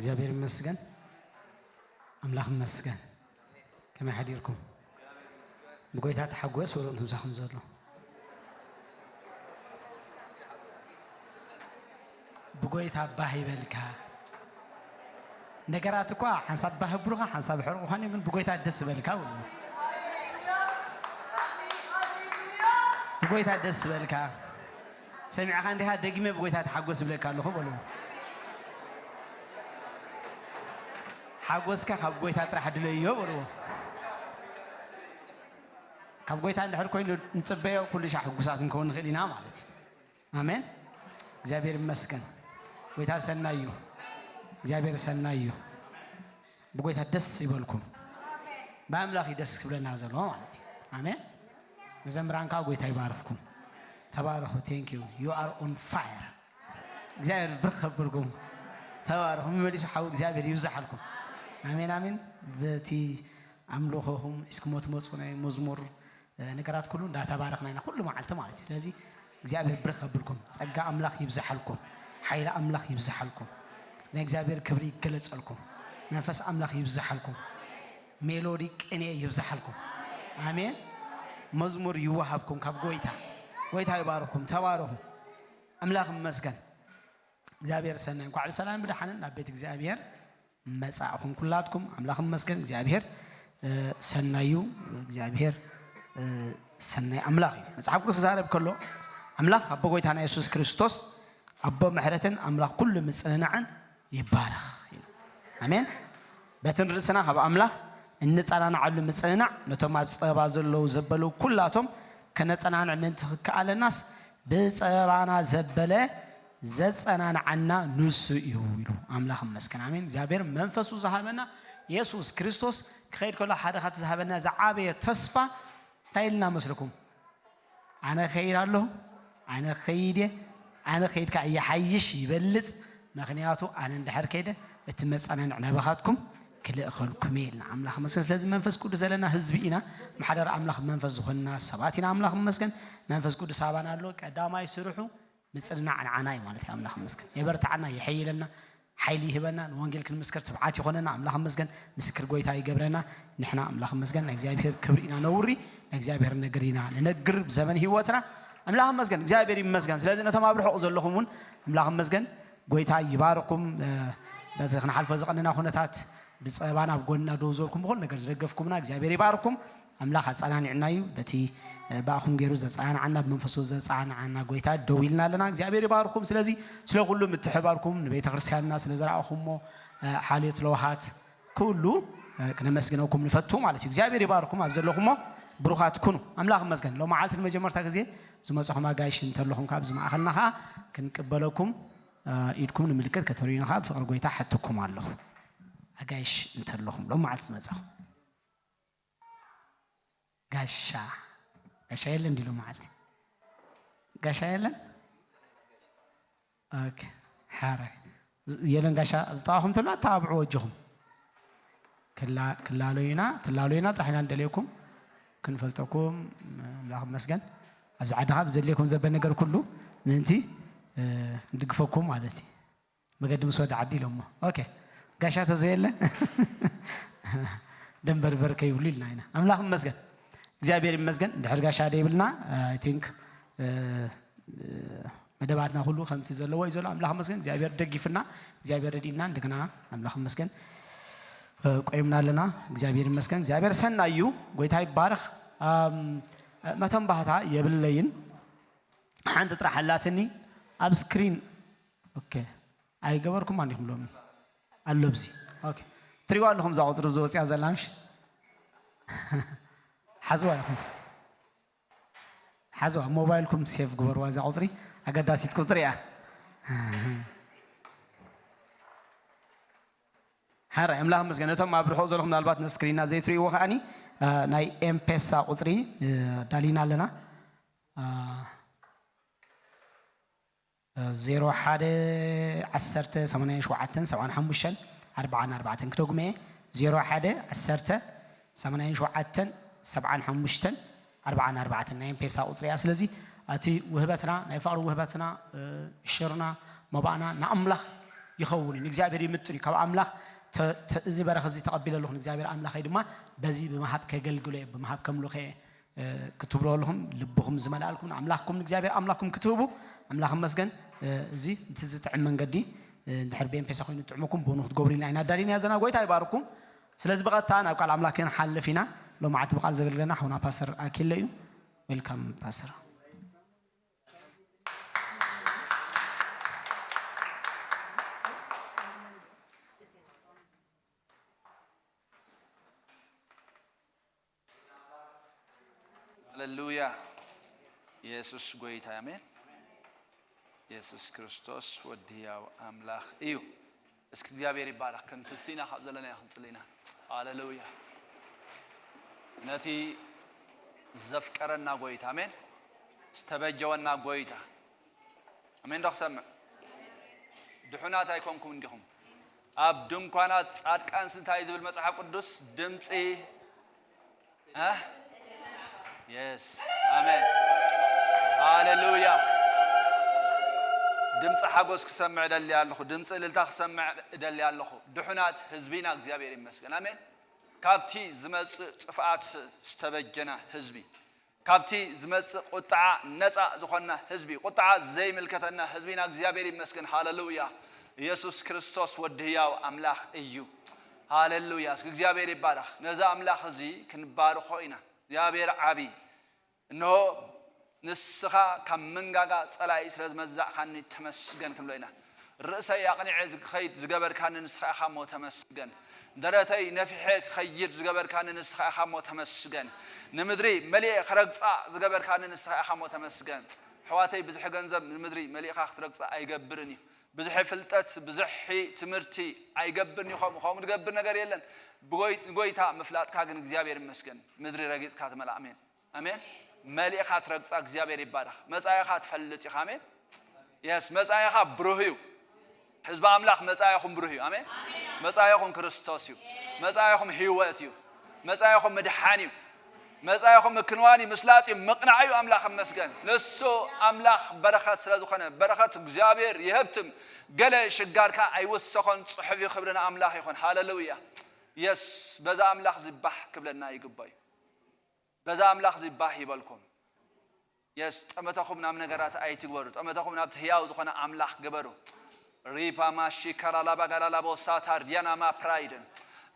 እግዚኣብሔር ይመስገን። ኣምላኽ ይመስገን። ከመይ ሓዲርኩም? ብጎይታ ተሓጎስ በሉ፣ እንቱም ሳኹም ዘሎ። ብጎይታ ባህ ይበልካ። ነገራት እኳ ሓንሳብ ባህ ብሉኻ፣ ሓንሳብ ሕርቑኻን እዩ፣ ግን ብጎይታ ደስ ይበልካ በሉ። ብጎይታ ደስ ይበልካ። ሰሚዕኻ እንዲኻ፣ ደግሜ ብጎይታ ተሓጎስ ይብለካ ኣለኹ በሉ። ሓጎስካ ካብ ጎይታ ጥራሕ ድለዮ በልዎ። ካብ ጎይታ እንድሕር ኮይኑ ንጽበዮ፣ ኩሉ ሻዕ ሕጉሳት ክንከውን ንኽእል ኢና ማለት እዩ። ኣሜን። እግዚኣብሔር ይመስገን። ጎይታ ሰናይ እዩ። እግዚኣብሔር ሰናይ እዩ። ብጎይታ ደስ ይበልኩም። ብኣምላኽ እዩ ደስ ክብለና ዘሎ ማለት እዩ። ኣሜን። መዘምራን ከዓ ጎይታ ይባርኽኩም። ተባረኹ። Thank you, you are on fire። እግዚኣብሔር ብርኽ ከብልኩም። ተባረኹ። መመሊሱ ሓው እግዚኣብሔር ይብዝሓልኩም። ኣሜን፣ ኣሜን። በቲ ኣምልኾኹም ሒዝኩሞ ትመፁ ናይ መዝሙር፣ እ፣ ነገራት ኩሉ እንዳተባረኽና ኢና ኩሉ መዓልቲ ማለት እዩ። ስለዚ እግዚኣብሔር ብርኽ ከብልኩም። ጸጋ ኣምላኽ ይብዝሓልኩም። ሓይሊ ኣምላኽ ይብዝሓልኩም። ናይ እግዚኣብሔር ክብሪ ይገለጸልኩም። መንፈስ ኣምላኽ ይብዝሓልኩም። ሜሎዲ ቅኔ ይብዝሓልኩም። ኣሜን። መዝሙር ይወሃብኩም ካብ ጎይታ። ጎይታ ይባርኽኩም። ተባረኹ። ኣምላኽ ይመስገን። እግዚኣብሔር ሰናይ። እንኳዕ ብሰላም ብደሓንን ናብ ቤት እግዚኣብሔር መጻእኹም ኩላትኩም። ኣምላኽ ይመስገን። እግዚኣብሔር፣ እ፣ ሰናይ እዩ። እግዚኣብሔር፣ እ፣ ሰናይ ኣምላኽ እዩ። መጽሓፍ ቅዱስ ዝዛረብ ከሎ ኣምላኽ ኣቦ ጎይታና የሱስ ክርስቶስ ኣቦ ምሕረትን ኣምላኽ ኩሉ ምጽንናዕን ይባረኽ ይብል። ኣሜን። በቲ ንርእስና ካብ ኣምላኽ እንጸናንዓሉ ምጽንናዕ ነቶም ኣብ ጸበባ ዘለዉ ዘበሉ ኩላቶም ከነጸናንዕ ምእንቲ ክከኣለናስ ብጸበባና ዘበለ ዘጸናንዓና ንሱ እዩ ኢሉ። ኣምላኽ ይመስገን። ኣሜን። እግዚኣብሔር መንፈሱ ዝሃበና የሱስ ክርስቶስ ክኸይድ ከሎ ሓደ ካብቲ ዝሃበና ዝዓበየ ተስፋ እንታይ ኢልና መስለኩም? ኣነ ኸይድ ኣለኹ፣ ኣነ ኸይድ እየ፣ ኣነ ኸይድ ከኣ ይሓይሽ ይበልጽ፣ ምኽንያቱ ኣነ እንድሕር ከይደ እቲ መጸናንዕ ናባኻትኩም ክልእኸልኩም እየ ኢልና። ኣምላኽ ይመስገን። ስለዚ መንፈስ ቅዱስ ዘለና ህዝቢ ኢና። ማሕደር ኣምላኽ መንፈስ ዝኾንና ሰባት ኢና። ኣምላኽ ይመስገን። መንፈስ ቅዱስ ኣባና ኣሎ። ቀዳማይ ስርሑ ምጽንናዕ ንዓና እዩ ማለት እዩ። ኣምላኽ ይመስገን። የበርትዓና፣ የሐይለና፣ ሓይሊ ይህበና፣ ንወንጌል ክንምስክር ትብዓት ይኾነና። ኣምላኽ ይመስገን። ምስክር ጎይታ ይገብረና። ንሕና ኣምላኽ ይመስገን ናይ እግዚኣብሔር ክብሪ ኢና ነውሪ፣ ናይ እግዚኣብሔር ነገር ኢና ንነግር ብዘመን ህይወትና። ኣምላኽ ይመስገን፣ እግዚኣብሔር ይመስገን። ስለዚ ነቶም ኣብ ርሑቕ ዘለኹም እውን ኣምላኽ ይመስገን፣ ጎይታ ይባርኩም። እ፣ በዚ ክንሓልፎ ዝቐነና ኩነታት ብጸባና ኣብ ጎንና ደው ዝበልኩም፣ ብኹሉ ነገር ዝደገፍኩምና እግዚኣብሔር ይባርኩም። ኣምላኽ ኣጸናኒዕና እዩ። በቲ፣ እ፣ ብኣኹም ገይሩ ዘጸናንዓና፣ ብመንፈሱ ዘጸናንዓና ጎይታ ደው ኢልና ኣለና። እግዚኣብሔር ይባርኩም። ስለዚ ስለ ኩሉ ምትሕባርኩም፣ ንቤተ ክርስቲያንና ስለ ዘረኣኹሞ፣ እ፣ ሓልዮት ለውሃት ኩሉ፣ እ፣ ክነመስግነኩም ንፈቱ ማለት እዩ። እግዚኣብሔር ይባርኩም። ኣብ ዘለኹሞ ብሩኻት ኩኑ። ኣምላኽ ይመስገን። ሎመዓልቲ ንመጀመርታ ግዜ ዝመጻኹም ኣጋይሽ እንተለኹም፣ ካብ ዝማእኸልና ኸዓ ክንቅበለኩም፣ እ፣ ኢድኩም ንምልክት ከተርእዩና ኸዓ ብፍቕሪ ጎይታ ሓተኩም ኣለኹ። ኣጋይሽ እንተለኹም ሎመዓልቲ ዝመጻኹም። ጋሻ፣ ጋሻ የለን ድዩ ሎመዓልቲ? ጋሻ የለን? ኦኬ፣ ሓራይ። የለን ጋሻ፣ ጥቓኹም ተሎ ኣተባብዕዎ ኣጆኹም። ክላ-፣ ክላሎዩና፣ ትላሎዩና ጥራሕ ኢና ንደልየኩም፣ ክንፈልጠኩም፣ ኣምላኽ ይመስገን። ኣብዚ ዓዲ ኸዓ ብዘድልየኩም ዘበ ነገር ኩሉ ምእንቲ፣ እ፣ ንድግፈኩም ማለት እዩ። መገዲ ምስ ወደ ዓዲ ኢሎሞ። ኦኬ። ጋሻ ተዘየለ ደንበርበር ከይብሉ ኢልና ኢና። ኣምላኽ ይመስገን። እግዚኣብሔር ይመስገን። ድሕሪ ጋሻ ደይብልና፣ I think፣ እ፣ እ፣ መደባትና ኩሉ ከምቲ ዘለዎ እዩ ዘሎ። ኣምላኽ ይመስገን። እግዚኣብሔር ደጊፍና፣ እግዚኣብሔር ረዲእና፣ እንደገና ኣምላኽ ይመስገን፣ እ፣ ቆይምና ኣለና። እግዚኣብሔር ይመስገን። እግዚኣብሔር ሰናይ እዩ። ጎይታ ይባረኽ። ኣም፣ መተንባህታ የብለይን። ሓንቲ ጥራሕ ኣላትኒ ኣብ ስክሪን። ኦኬ። ኣይገበርኩም ኣንዲኹም ሎሚ? ኣሎ ብዚ። ኦኬ። ትሪዋ ኣለኹም እዛ ቁጽሪ እዚ ወጽያ ዘላ ምሽ? ሓዝዋ ኢኹም። ሓዝዋ፣ ሞባይልኩም ሴቭ ግበርዋ እዛ ቁጽሪ፣ ኣገዳሲት ቁጽሪ እያ። ሓራይ ኣምላኽ ይመስገን። ነቶም ኣብ ርሑቕ ዘለኹም ምናልባት ነቲ ስክሪንና ዘይትርእይዎ ከኣኒ፣ እ፣ ናይ ኤምፔሳ ቁጽሪ፣ እ፣ ኣዳሊና ኣለና። እ፣ ዜሮ ሓደ ዓሰርተ ሰማንያን ሸውዓተን ሰብዓን ሓሙሽተን ኣርብዓን ኣርባዕተን ክደግሞ እየ። ዜሮ ሓደ ዓሰርተ ሰማንያን ሸውዓተን ሰብዓን ሓሙሽተን ኣርብዓን ኣርባዕተን ናይ ኤምፔሳ ቁጽሪ እያ። ስለዚ እቲ ውህበትና፣ ናይ ፍቕሪ ውህበትና፣ እ፣ ሽርና፣ መባእና ንኣምላኽ ይኸውን እዩ። ንእግዚኣብሔር ይምጥን እዩ። ካብ ኣምላኽ ተ-፣ ተ-፣ እዚ በረኸት እዚ ተቐቢለ ኣለኹ፣ ንእግዚኣብሔር ኣምላኸይ ድማ በዚ ብምሃብ ከገልግሎ እየ፣ ብምሃብ ከምልኾ እየ፣ እ፣ ክትብሉ ኣለኹም፣ ልብኹም ዝመልኣልኩም ንኣምላኽኩም ንእግዚኣብሔር ኣምላኽኩም ክትህቡ፣ ኣምላኽ ይመስገን። እ፣ እዚ፣ እቲ ዝጥዕም መንገዲ፣ እ፣ እንድሕር ብኤምፔሳ ኮይኑ ዝጥዕመኩም፣ ብእውኑ ክትገብሩ ኢልና ኢና ኣዳሊና ዘለና። ጎይታ ይባርኩም። ስለዚ ብቐጥታ ናብ ቃል ኣምላኽ ክንሓልፍ ኢና። ሎማዓንቲ ብቓል ዘገልግለና ሓውና ፓስተር ኣኪለ እዩ። ዌልካም ፓስተር። ሃሌሉያ። ኢየሱስ ጎይታ፣ ኣሜን። ኢየሱስ ክርስቶስ ወዲ ሕያው ኣምላኽ እዩ። እስኪ እግዚኣብሔር ይባረኽ። ክንትስ ኢና፣ ካብ ዘለናዮ ክንጽሊ ኢና። ሃሌሉያ። ነቲ ዘፍቀረና ጎይታ፣ ኣሜን፣ ዝተበጀወና ጎይታ፣ ኣሜን ዶ ክሰምዕ? ድሑናት ኣይኮንኩም እንዲኹም። ኣብ ድንኳናት ጻድቃንስ እንታይ ዝብል መጽሓፍ ቅዱስ? ድምጺ፣ እ? የስ፣ ኣሜን። ሃሌሉያ። ድምፂ ሓጎስ ክሰምዕ እደሊ ኣለኹ። ድምፂ እልልታ ክሰምዕ እደሊ ኣለኹ። ድሑናት ህዝቢና እግዚኣብሔር ይመስገን። ኣሜን። ካብቲ ዝመፅእ ጥፍኣት ዝተበጀና ህዝቢ፣ ካብቲ ዝመፅእ ቁጥዓ ነፃ ዝኾንና ህዝቢ፣ ቁጥዓ ዘይምልከተና ህዝቢና እግዚኣብሔር ይመስገን። ሃሌሉያ። ኢየሱስ ክርስቶስ ወዲ ህያው ኣምላኽ እዩ። ሃሌሉያ። እስኪ እግዚኣብሔር ይባረኽ። ነዚ ኣምላኽ እዚ ክንባርኾ ኢና። እግዚኣብሔር ዓቢ። እንሆ ንስኻ ካብ መንጋጋ ጸላኢ ስለ ዝመዛዕካኒ ተመስገን ክንብሎ ኢና። ርእሰይ ኣቕኒዐ ክኸይድ ዝገበርካኒ ንስኻ ኢኻ እሞ ተመስገን። ደረተይ ነፊሐ ክኸይድ ዝገበርካኒ ንስኻ ኢኻ እሞ ተመስገን። ንምድሪ መሊኤ ክረግጻ ዝገበርካኒ ንስኻ ኢኻ እሞ ተመስገን። ኣሕዋተይ፣ ብዙሕ ገንዘብ ንምድሪ መሊእኻ ክትረግጻ ኣይገብርን እዩ። ብዙሕ ፍልጠት፣ ብዙሕ ትምህርቲ ኣይገብርን እዩ። ከምኡ፣ ከምኡ ዝገብር ነገር የለን። ብጎይ-፣ ጎይታ ምፍላጥካ ግን እግዚኣብሔር ይመስገን። ምድሪ ረጊጽካ ትመልኣ። ኣሜን። ኣሜን። መሊእኻ ትረግጻ። እግዚኣብሔር ይባረኽ። መጻኢኻ ትፈልጥ ኢኻ። ኣሜን። የስ፣ መጻኢኻ ብሩህ እዩ። ህዝቢ ኣምላኽ፣ መጻኢኹም ብሩህ እዩ። ኣሜን። መጻኢኹም ክርስቶስ እዩ። መጻኢኹም ህይወት እዩ። መጻኢኹም ምድሓን እዩ። መጻኢኹም ምክንዋን እዩ፣ ምስላጥ እዩ፣ ምቕናዕ እዩ። ኣምላኽ ይመስገን። ንሱ ኣምላኽ በረኸት ስለ ዝኾነ፣ በረኸት እግዚኣብሔር ይሀብትም። ገለ ሽጋርካ ኣይውሰኾን፣ ጽሑፍ እዩ። ክብሪ ንኣምላኽ ይኹን። ሃሌሉያ። የስ፣ በዛ ኣምላኽ ዝባህ ክብለና ይግባእ እዩ። በዛ ኣምላኽ እዚ ባህ ይበልኩም። የስ፣ ጠመተኹም ናብ ነገራት ኣይትግበሩ። ጠመተኹም ናብቲ ህያው ዝኾነ ኣምላኽ ግበሩ። ሪፓ ማሺ ካላላባ ጋላላቦ ሳታር ዲያናማ ፕራይድን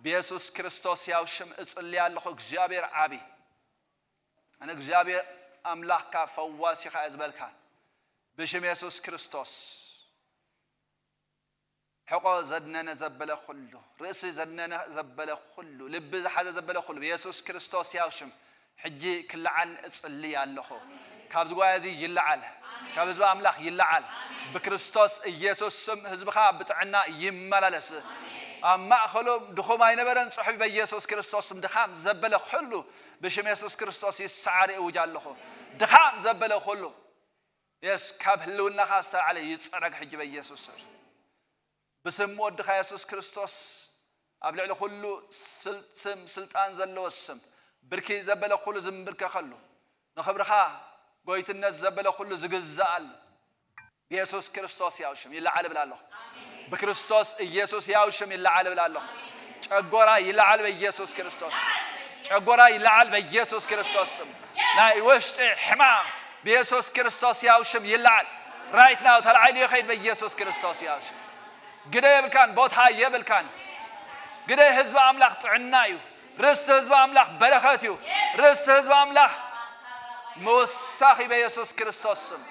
ብየሱስ ክርስቶስ ያው ሽም እጽሊ ኣለኹ። እግዚኣብሔር ዓቢ። ኣነ እግዚኣብሔር ኣምላኽካ ፈዋሲኻ እየ ዝበልካ። ብሽም የሱስ ክርስቶስ። ሕቖ ዘድነነ ዘበለ ኩሉ፣ ርእሲ ዘድነነ ዘበለ ኩሉ፣ ልቢ ዝሓዘ ዘበለ ኩሉ፣ ብየሱስ ክርስቶስ ያው ሽም ሕጂ ክለዓል እጽሊ ኣለኹ። ካብዚ ጉባኤ እዚ ይለዓል፣ ካብ ህዝቢ ኣምላኽ ይለዓል። ብክርስቶስ ኢየሱስ ስም ህዝብኻ ብጥዕና ይመላለስ። ኣብ ማእኸሎም ድኹም ኣይነበረን፣ ጽሑፍ በኢየሱስ ክርስቶስ ስም ድኻም ዘበለ ኩሉ ብሽም የሱስ ክርስቶስ ይሰዓር እውጅ ኣለኹ። ድኻም ዘበለ ኩሉ የስ፣ ካብ ህልውናኻ ዝተላዕለ ይጸረግ ሕጂ በኢየሱስ ስም። ብስም ወድኻ የሱስ ክርስቶስ ኣብ ልዕሊ ኩሉ ስል-፣ ስም ስልጣን ዘለዎ ስም፣ ብርኪ ዘበለ ኩሉ ዝንብርከኸሉ፣ ንኽብርኻ ጎይትነት ዘበለ ኩሉ ዝግዛኣሉ፣ ብየሱስ ክርስቶስ ያው ሽም ይለዓል እብል ኣለኹ። ብክርስቶስ ኢየሱስ ያው ሽም ይለዓል እብል ኣለኹ። ጨጎራ ይለዓል በኢየሱስ ክርስቶስ። ጨጎራ ይለዓል በኢየሱስ ክርስቶስ ስም። ናይ ውሽጢ ሕማም ብየሱስ ክርስቶስ ያው ሽም ይለዓል። ራይት ናው ተላዒሉ ይኸይድ በኢየሱስ ክርስቶስ ያው ሽም። ግደ የብልካን፣ ቦታ የብልካን። ግደ ህዝቢ ኣምላኽ ጥዕና እዩ። ርስቲ ህዝቢ ኣምላኽ በረኸት እዩ። ርስቲ ህዝቢ ኣምላኽ ምውሳኽ እዩ በየሱስ ክርስቶስ ስም።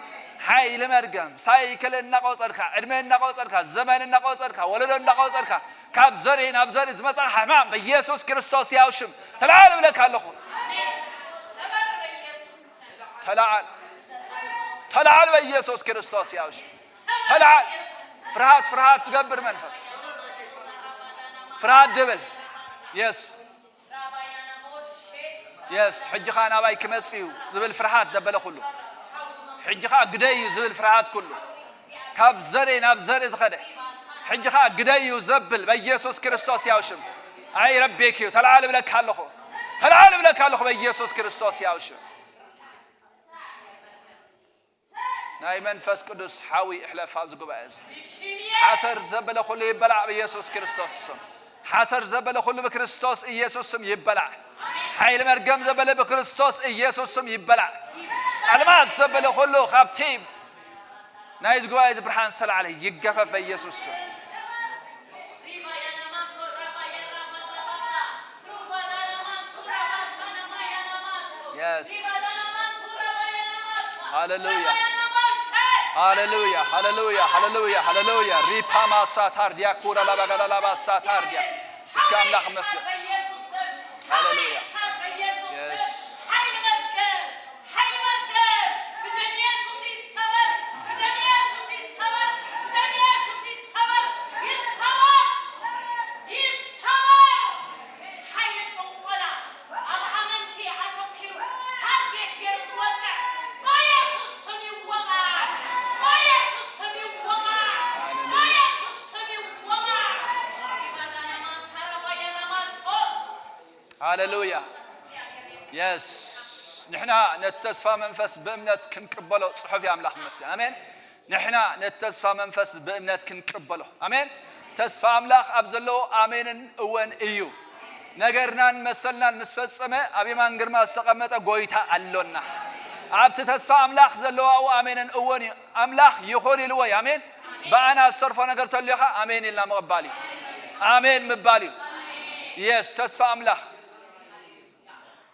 ሓይሊ መርገም፣ ሳይክል እናቆጸርካ፣ ዕድመ እናቆጸርካ፣ ዘመን እናቆጸርካ፣ ወለዶ እናቆጸርካ፣ ካብ ዘርኢ ናብ ዘርኢ ዝመጻ ሕማም በየሱስ ክርስቶስ ያው ሽም ተላዓል እብለካ ኣለኹ። ተላዓል። ተላዓል በየሱስ ክርስቶስ ያው ሽም። ተላዓል። ፍርሃት፣ ፍርሃት ትገብር መንፈስ። ፍርሃት ድብል። የስ። የስ፣ ሕጂ ኸኣ ናባይ ክመጽእ እዩ ዝብል ፍርሃት ዘበለ ኩሉ፣ ሕጂ ኸኣ ግደይ እዩ ዝብል ፍርሃት ኩሉ፣ ካብ ዘርኢ ናብ ዘርኢ ዝኸደ፣ ሕጂ ኸኣ ግደይ እዩ ዘብል በኢየሱስ ክርስቶስ ያው ሽም። ኣይ ረቤክ እዩ፣ ተላዓል እብለካ ኣለኹ፣ ተላዓል እብለካ ኣለኹ በኢየሱስ ክርስቶስ ያው ሽም። ናይ መንፈስ ቅዱስ ሓዊ እሕለፍ ኣብዚ ጉባኤ እዚ። ሓሰር ዘበለ ኩሉ ይበላዕ ብኢየሱስ ክርስቶስ ስም። ሓሰር ዘበለ ኩሉ ብክርስቶስ ኢየሱስ ስም ይበላዕ። ሓይሊ መርገም ዘበለ ብክርስቶስ ኢየሱስ ስም ይበላዕ። ጸልማት ዘበለ ኩሉ ካብቲ ናይዚ ጉባኤ እዚ ብርሃን ዝተላዕለ ይገፈፍ በኢየሱስ ስም። Yes. ሃሌሉያ። ሃሌሉያ፣ ሃሌሉያ፣ ሃሌሉያ፣ ሃሌሉያ። ሪፓ ማሳ ታርዲያ ኩራ ላባጋዳ ላባሳ ታርዲያ። እስከ ኣምላኽ መስገን። ሃሌሉያ። Yes. ሓይሊ መርገም፣ ሓይሊ መርገም፣ ብደም ኢየሱስ ይሰበር፣ ብደም ኢየሱስ ይሰበር፣ ብደም ኢየሱስ ይሰበር፣ ይሰበር፣ ይሰበር። ሓይሊ ጥንቆላ ኣብ ኣመንቲ ኣተኲሩ ታርጌት ገይሩ ዝወቅዕ ብኢየሱስ ስም ይወቓዕ፣ ብኢየሱስ ስም ይወቓዕ፣ ብኢየሱስ ስም ይወቓዕ። ሃሌሉያ። የስ። ንሕና ነቲ ተስፋ መንፈስ ብእምነት ክንቅበሎ ጽሑፍ እዩ። ኣምላኽ ይመስገን። ኣሜን። ንሕና ነቲ ተስፋ መንፈስ ብእምነት ክንቅበሎ። ኣሜን። ተስፋ ኣምላኽ ኣብ ዘለዎ ኣሜንን እወን እዩ። ነገርናን መሰልናን ምስ ፈጸመ ኣብ የማን ግርማ ዝተቐመጠ ጎይታ ኣሎና። ኣብቲ ተስፋ ኣምላኽ ዘለዋኡ ኣሜንን እወን እዩ። ኣምላኽ ይኹን ኢልዎ እዩ። ኣሜን። ብኣና ዝተርፎ ነገር ተልዮኻ ኣሜን ኢልና ምቕባል እዩ። ኣሜን ምባል እዩ። የስ፣ ተስፋ ኣምላኽ።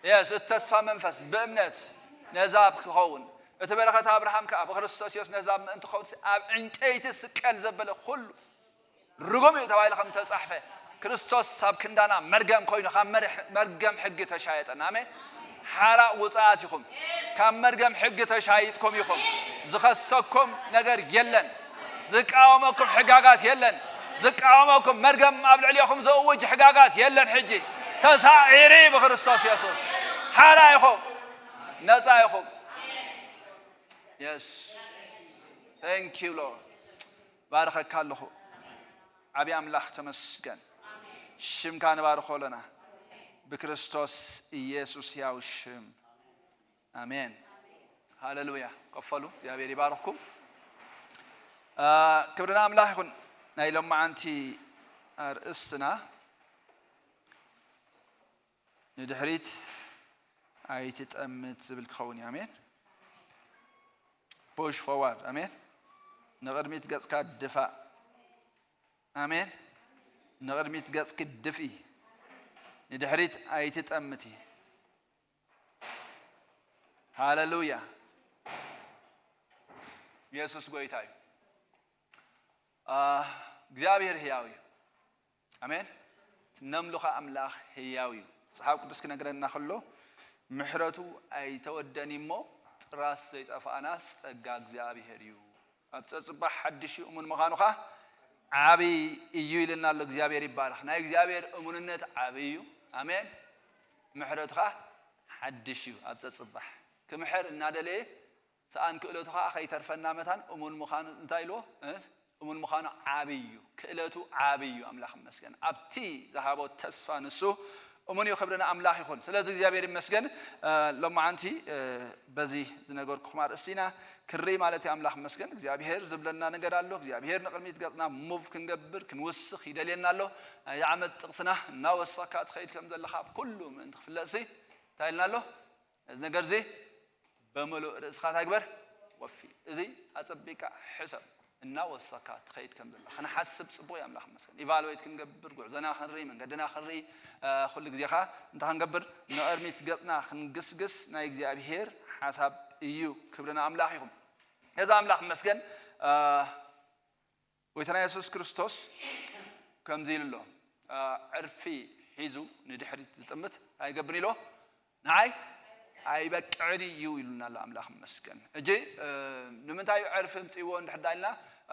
የስ፣ እቲ ተስፋ መንፈስ ብእምነት ነዛብ ክኸውን፣ እቲ በረኸት ኣብርሃም ከኣ ብክርስቶስ የሱስ ነዛብ ምእንቲ ክኸውን ኣብ ዕንጨይቲ ስቀል ዘበለ ኩሉ ርጉም እዩ ተባሂሉ ከም ተጻሕፈ፣ ክርስቶስ ኣብ ክንዳና መርገም ኮይኑ ካብ መርሕ-፣ መርገም ሕጊ ተሻየጠና። ኣሜን። ሓራ ውጻኣት ኢኹም። ካብ መርገም ሕጊ ተሻይጥኩም ኢኹም። ዝኸሰኩም ነገር የለን። ዝቃወመኩም ሕጋጋት የለን። ዝቃወመኩም መርገም ኣብ ልዕሌኹም ዘእውጅ ሕጋጋት የለን። ሕጂ ተሳዒሪ ብክርስቶስ የሱስ። ሓራ ኢኹም። ነጻ ኢኹም። የስ። Thank you Lord። ባርኸካ ኣለኹ። ዓብዪ ኣምላኽ ተመስገን። ሽምካ ንባርኾ ኣለና። ብክርስቶስ ኢየሱስ ሕያው ሽም። ኣሜን። ሃሌሉያ። ከፈሉ። እግዚኣብሔር ይባርኽኩም። አ፣ ክብሪ ንኣምላኽ ይኹን። ናይ ሎማዓንቲ ኣርእስትና ንድሕሪት ኣይትጠምት ዝብል ክኸውን እዩ። ኣሜን። Push forward። ኣሜን። ንቕድሚት ገጽካ ድፋእ። ኣሜን። ንቕድሚት ገጽኪ ድፍኢ። ንድሕሪት ኣይትጠምቲ። ሃሌሉያ። የሱስ ጎይታ እዩ። አ፣ እግዚኣብሔር ህያው እዩ። ኣሜን። ነምልኾ ኣምላኽ ህያው እዩ። መጽሓፍ ቅዱስ ክነግረና ከሎ፣ ምሕረቱ ኣይተወደን እሞ ጥራስ ዘይጠፋእናስ ጸጋ እግዚኣብሔር እዩ። ኣብ ጸጽባሕ ሓድሽ እዩ፣ እሙን ምዃኑ ኸኣ ዓቢ እዩ ኢልና ኣሎ። እግዚኣብሔር ይባረኽ። ናይ እግዚኣብሔር እሙንነት ዓቢ እዩ። ኣሜን። ምሕረቱ ኸኣ ሓድሽ እዩ። ኣብ ጸጽባሕ ክምሕር እናደለየ ሰኣን ክእለቱ ኸኣ ከይተርፈና መታን እሙን ምዃኑ እንታይ ኢልዎ? እ? እሙን ምዃኑ ዓቢ እዩ። ክእለቱ ዓቢ እዩ። ኣምላኽ ይመስገን። ኣብቲ ዝሃቦ ተስፋ ንሱ እሙን እዩ። ክብሪ ንኣምላኽ ይኹን። ስለዚ እግዚኣብሔር ይመስገን። እ፣ ሎማዓንቲ፣ እ፣ በዚ ዝነገርኩኹም ኣርእስቲ ኢና ክርኢ ማለት እዩ። ኣምላኽ ይመስገን። እግዚኣብሔር ዝብለና ነገር ኣሎ። እግዚኣብሔር ንቕድሚት ገጽና ሙቭ ክንገብር፣ ክንውስኽ ይደልየና ኣሎ። ናይዚ ዓመት ጥቕስና እናወሰኽካ ትኸይድ ከም ዘለኻ ኣብ ኩሉ ምእንቲ ክፍለጥሲ እንታይ ኢልና ኣሎ? ነዚ ነገር እዚ ብምሉእ ርእስኻ እንታይ ግበር? ወፊ። እዚ ኣጸቢቕካ ሕሰብ። እናወሰኽካ ትኸይድ ከም ዘላ ክንሓስብ ጽቡቕ እዩ። ኣምላኽ ይመስገን። ኢቫሉዌት ክንገብር፣ ጉዕዞና ክንርኢ፣ መንገድና ክንርኢ፣ እ፣ ኩሉ ግዜ ኸኣ እንታይ ክንገብር? ንቕድሚት ገጽና ክንግስግስ ናይ እግዚኣብሔር ሓሳብ እዩ። ክብሪ ንኣምላኽ ይኹን። ነዚ ኣምላኽ ይመስገን። እ፣ ጎይታና የሱስ ክርስቶስ ከምዚ ኢሉ ኣሎ፣ እ፣ ዕርፊ ሒዙ ንድሕሪት ዝጥምት ኣይገብርን ኢሎ፣ ንዓይ ኣይበቅዕን እዩ ኢሉና ኣሎ። ኣምላኽ ይመስገን። እጂ፣ እ፣ ንምንታይ እዩ ዕርፊ ምጽእዎ እንድሕር ዳልና፣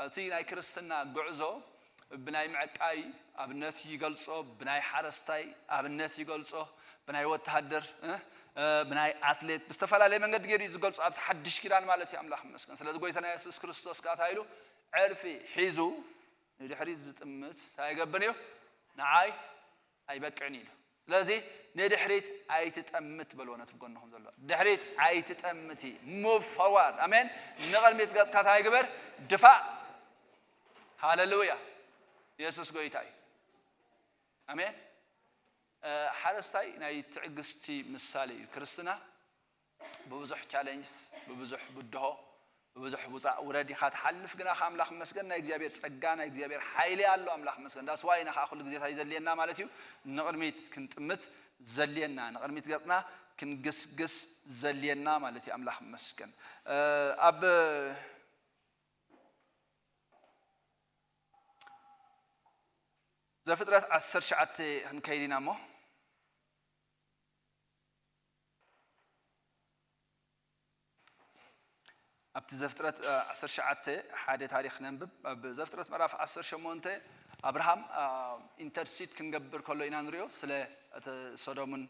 እቲ ናይ ክርስትና ጉዕዞ ብናይ ምዕቃይ ኣብነት ይገልጾ፣ ብናይ ሓረስታይ ኣብነት ይገልጾ፣ ብናይ ወተሃደር፣ እ፣ እ፣ ብናይ ኣትሌት ብዝተፈላለየ መንገዲ ገይሩ እዩ ዝገልጾ፣ ኣብዚ ሓድሽ ኪዳን ማለት እዩ። ኣምላኽ ይመስገን። ስለዚ ጎይታና የሱስ ክርስቶስ ከኣ እንታይ ኢሉ? ዕርፊ ሒዙ ንድሕሪት ዝጥምት ኣይገብን እዩ፣ ንዓይ ኣይበቅዕን ኢሉ። ስለዚ ንድሕሪት ኣይትጠምት በልዎ ነቲ ብጎንኹም ዘሎ። ድሕሪት ኣይትጠምቲ፣ move forward። ኣሜን። ንቕድሚት ገጽካ እንታይ ግበር? ድፋእ። ሃለሉያ። የሱስ ጎይታ እዩ። ኣሜን። ሓረስታይ ናይ ትዕግስቲ ምሳሌ እዩ። ክርስትና ብብዙሕ ቻለንጅስ፣ ብብዙሕ ብድሆ፣ ብብዙሕ ውፃእ ውረድ ኢኻ ትሓልፍ። ግና ከ ኣምላኽ መስገን ናይ እግዚኣብሔር ጸጋ፣ ናይ እግዚኣብሔር ሓይሊ ኣሎ። ኣምላኽ መስገን ዳስዋይ ኢና ከዓ ኩሉ ግዜ እንታይ ዘድልየና ማለት እዩ? ንቕድሚት ክንጥምት ዘድልየና፣ ንቕድሚት ገጽና ክንግስግስ ዘድልየና ማለት እዩ። ኣምላኽ መስገን ኣብ ዘፍጥረት ዓሰርተ ትሽዓተ ክንከይድ ኢና እሞ፣ ኣብቲ ዘፍጥረት ዓሰርተ ትሽዓተ ሓደ ታሪኽ ነንብብ። ኣብ ዘፍጥረት ምዕራፍ ዓሰርተ ሸሞንተ ኣብርሃም ኢንተርሲት ክንገብር ከሎ ኢና ንሪኦ፣ ስለ እቲ ሶዶምን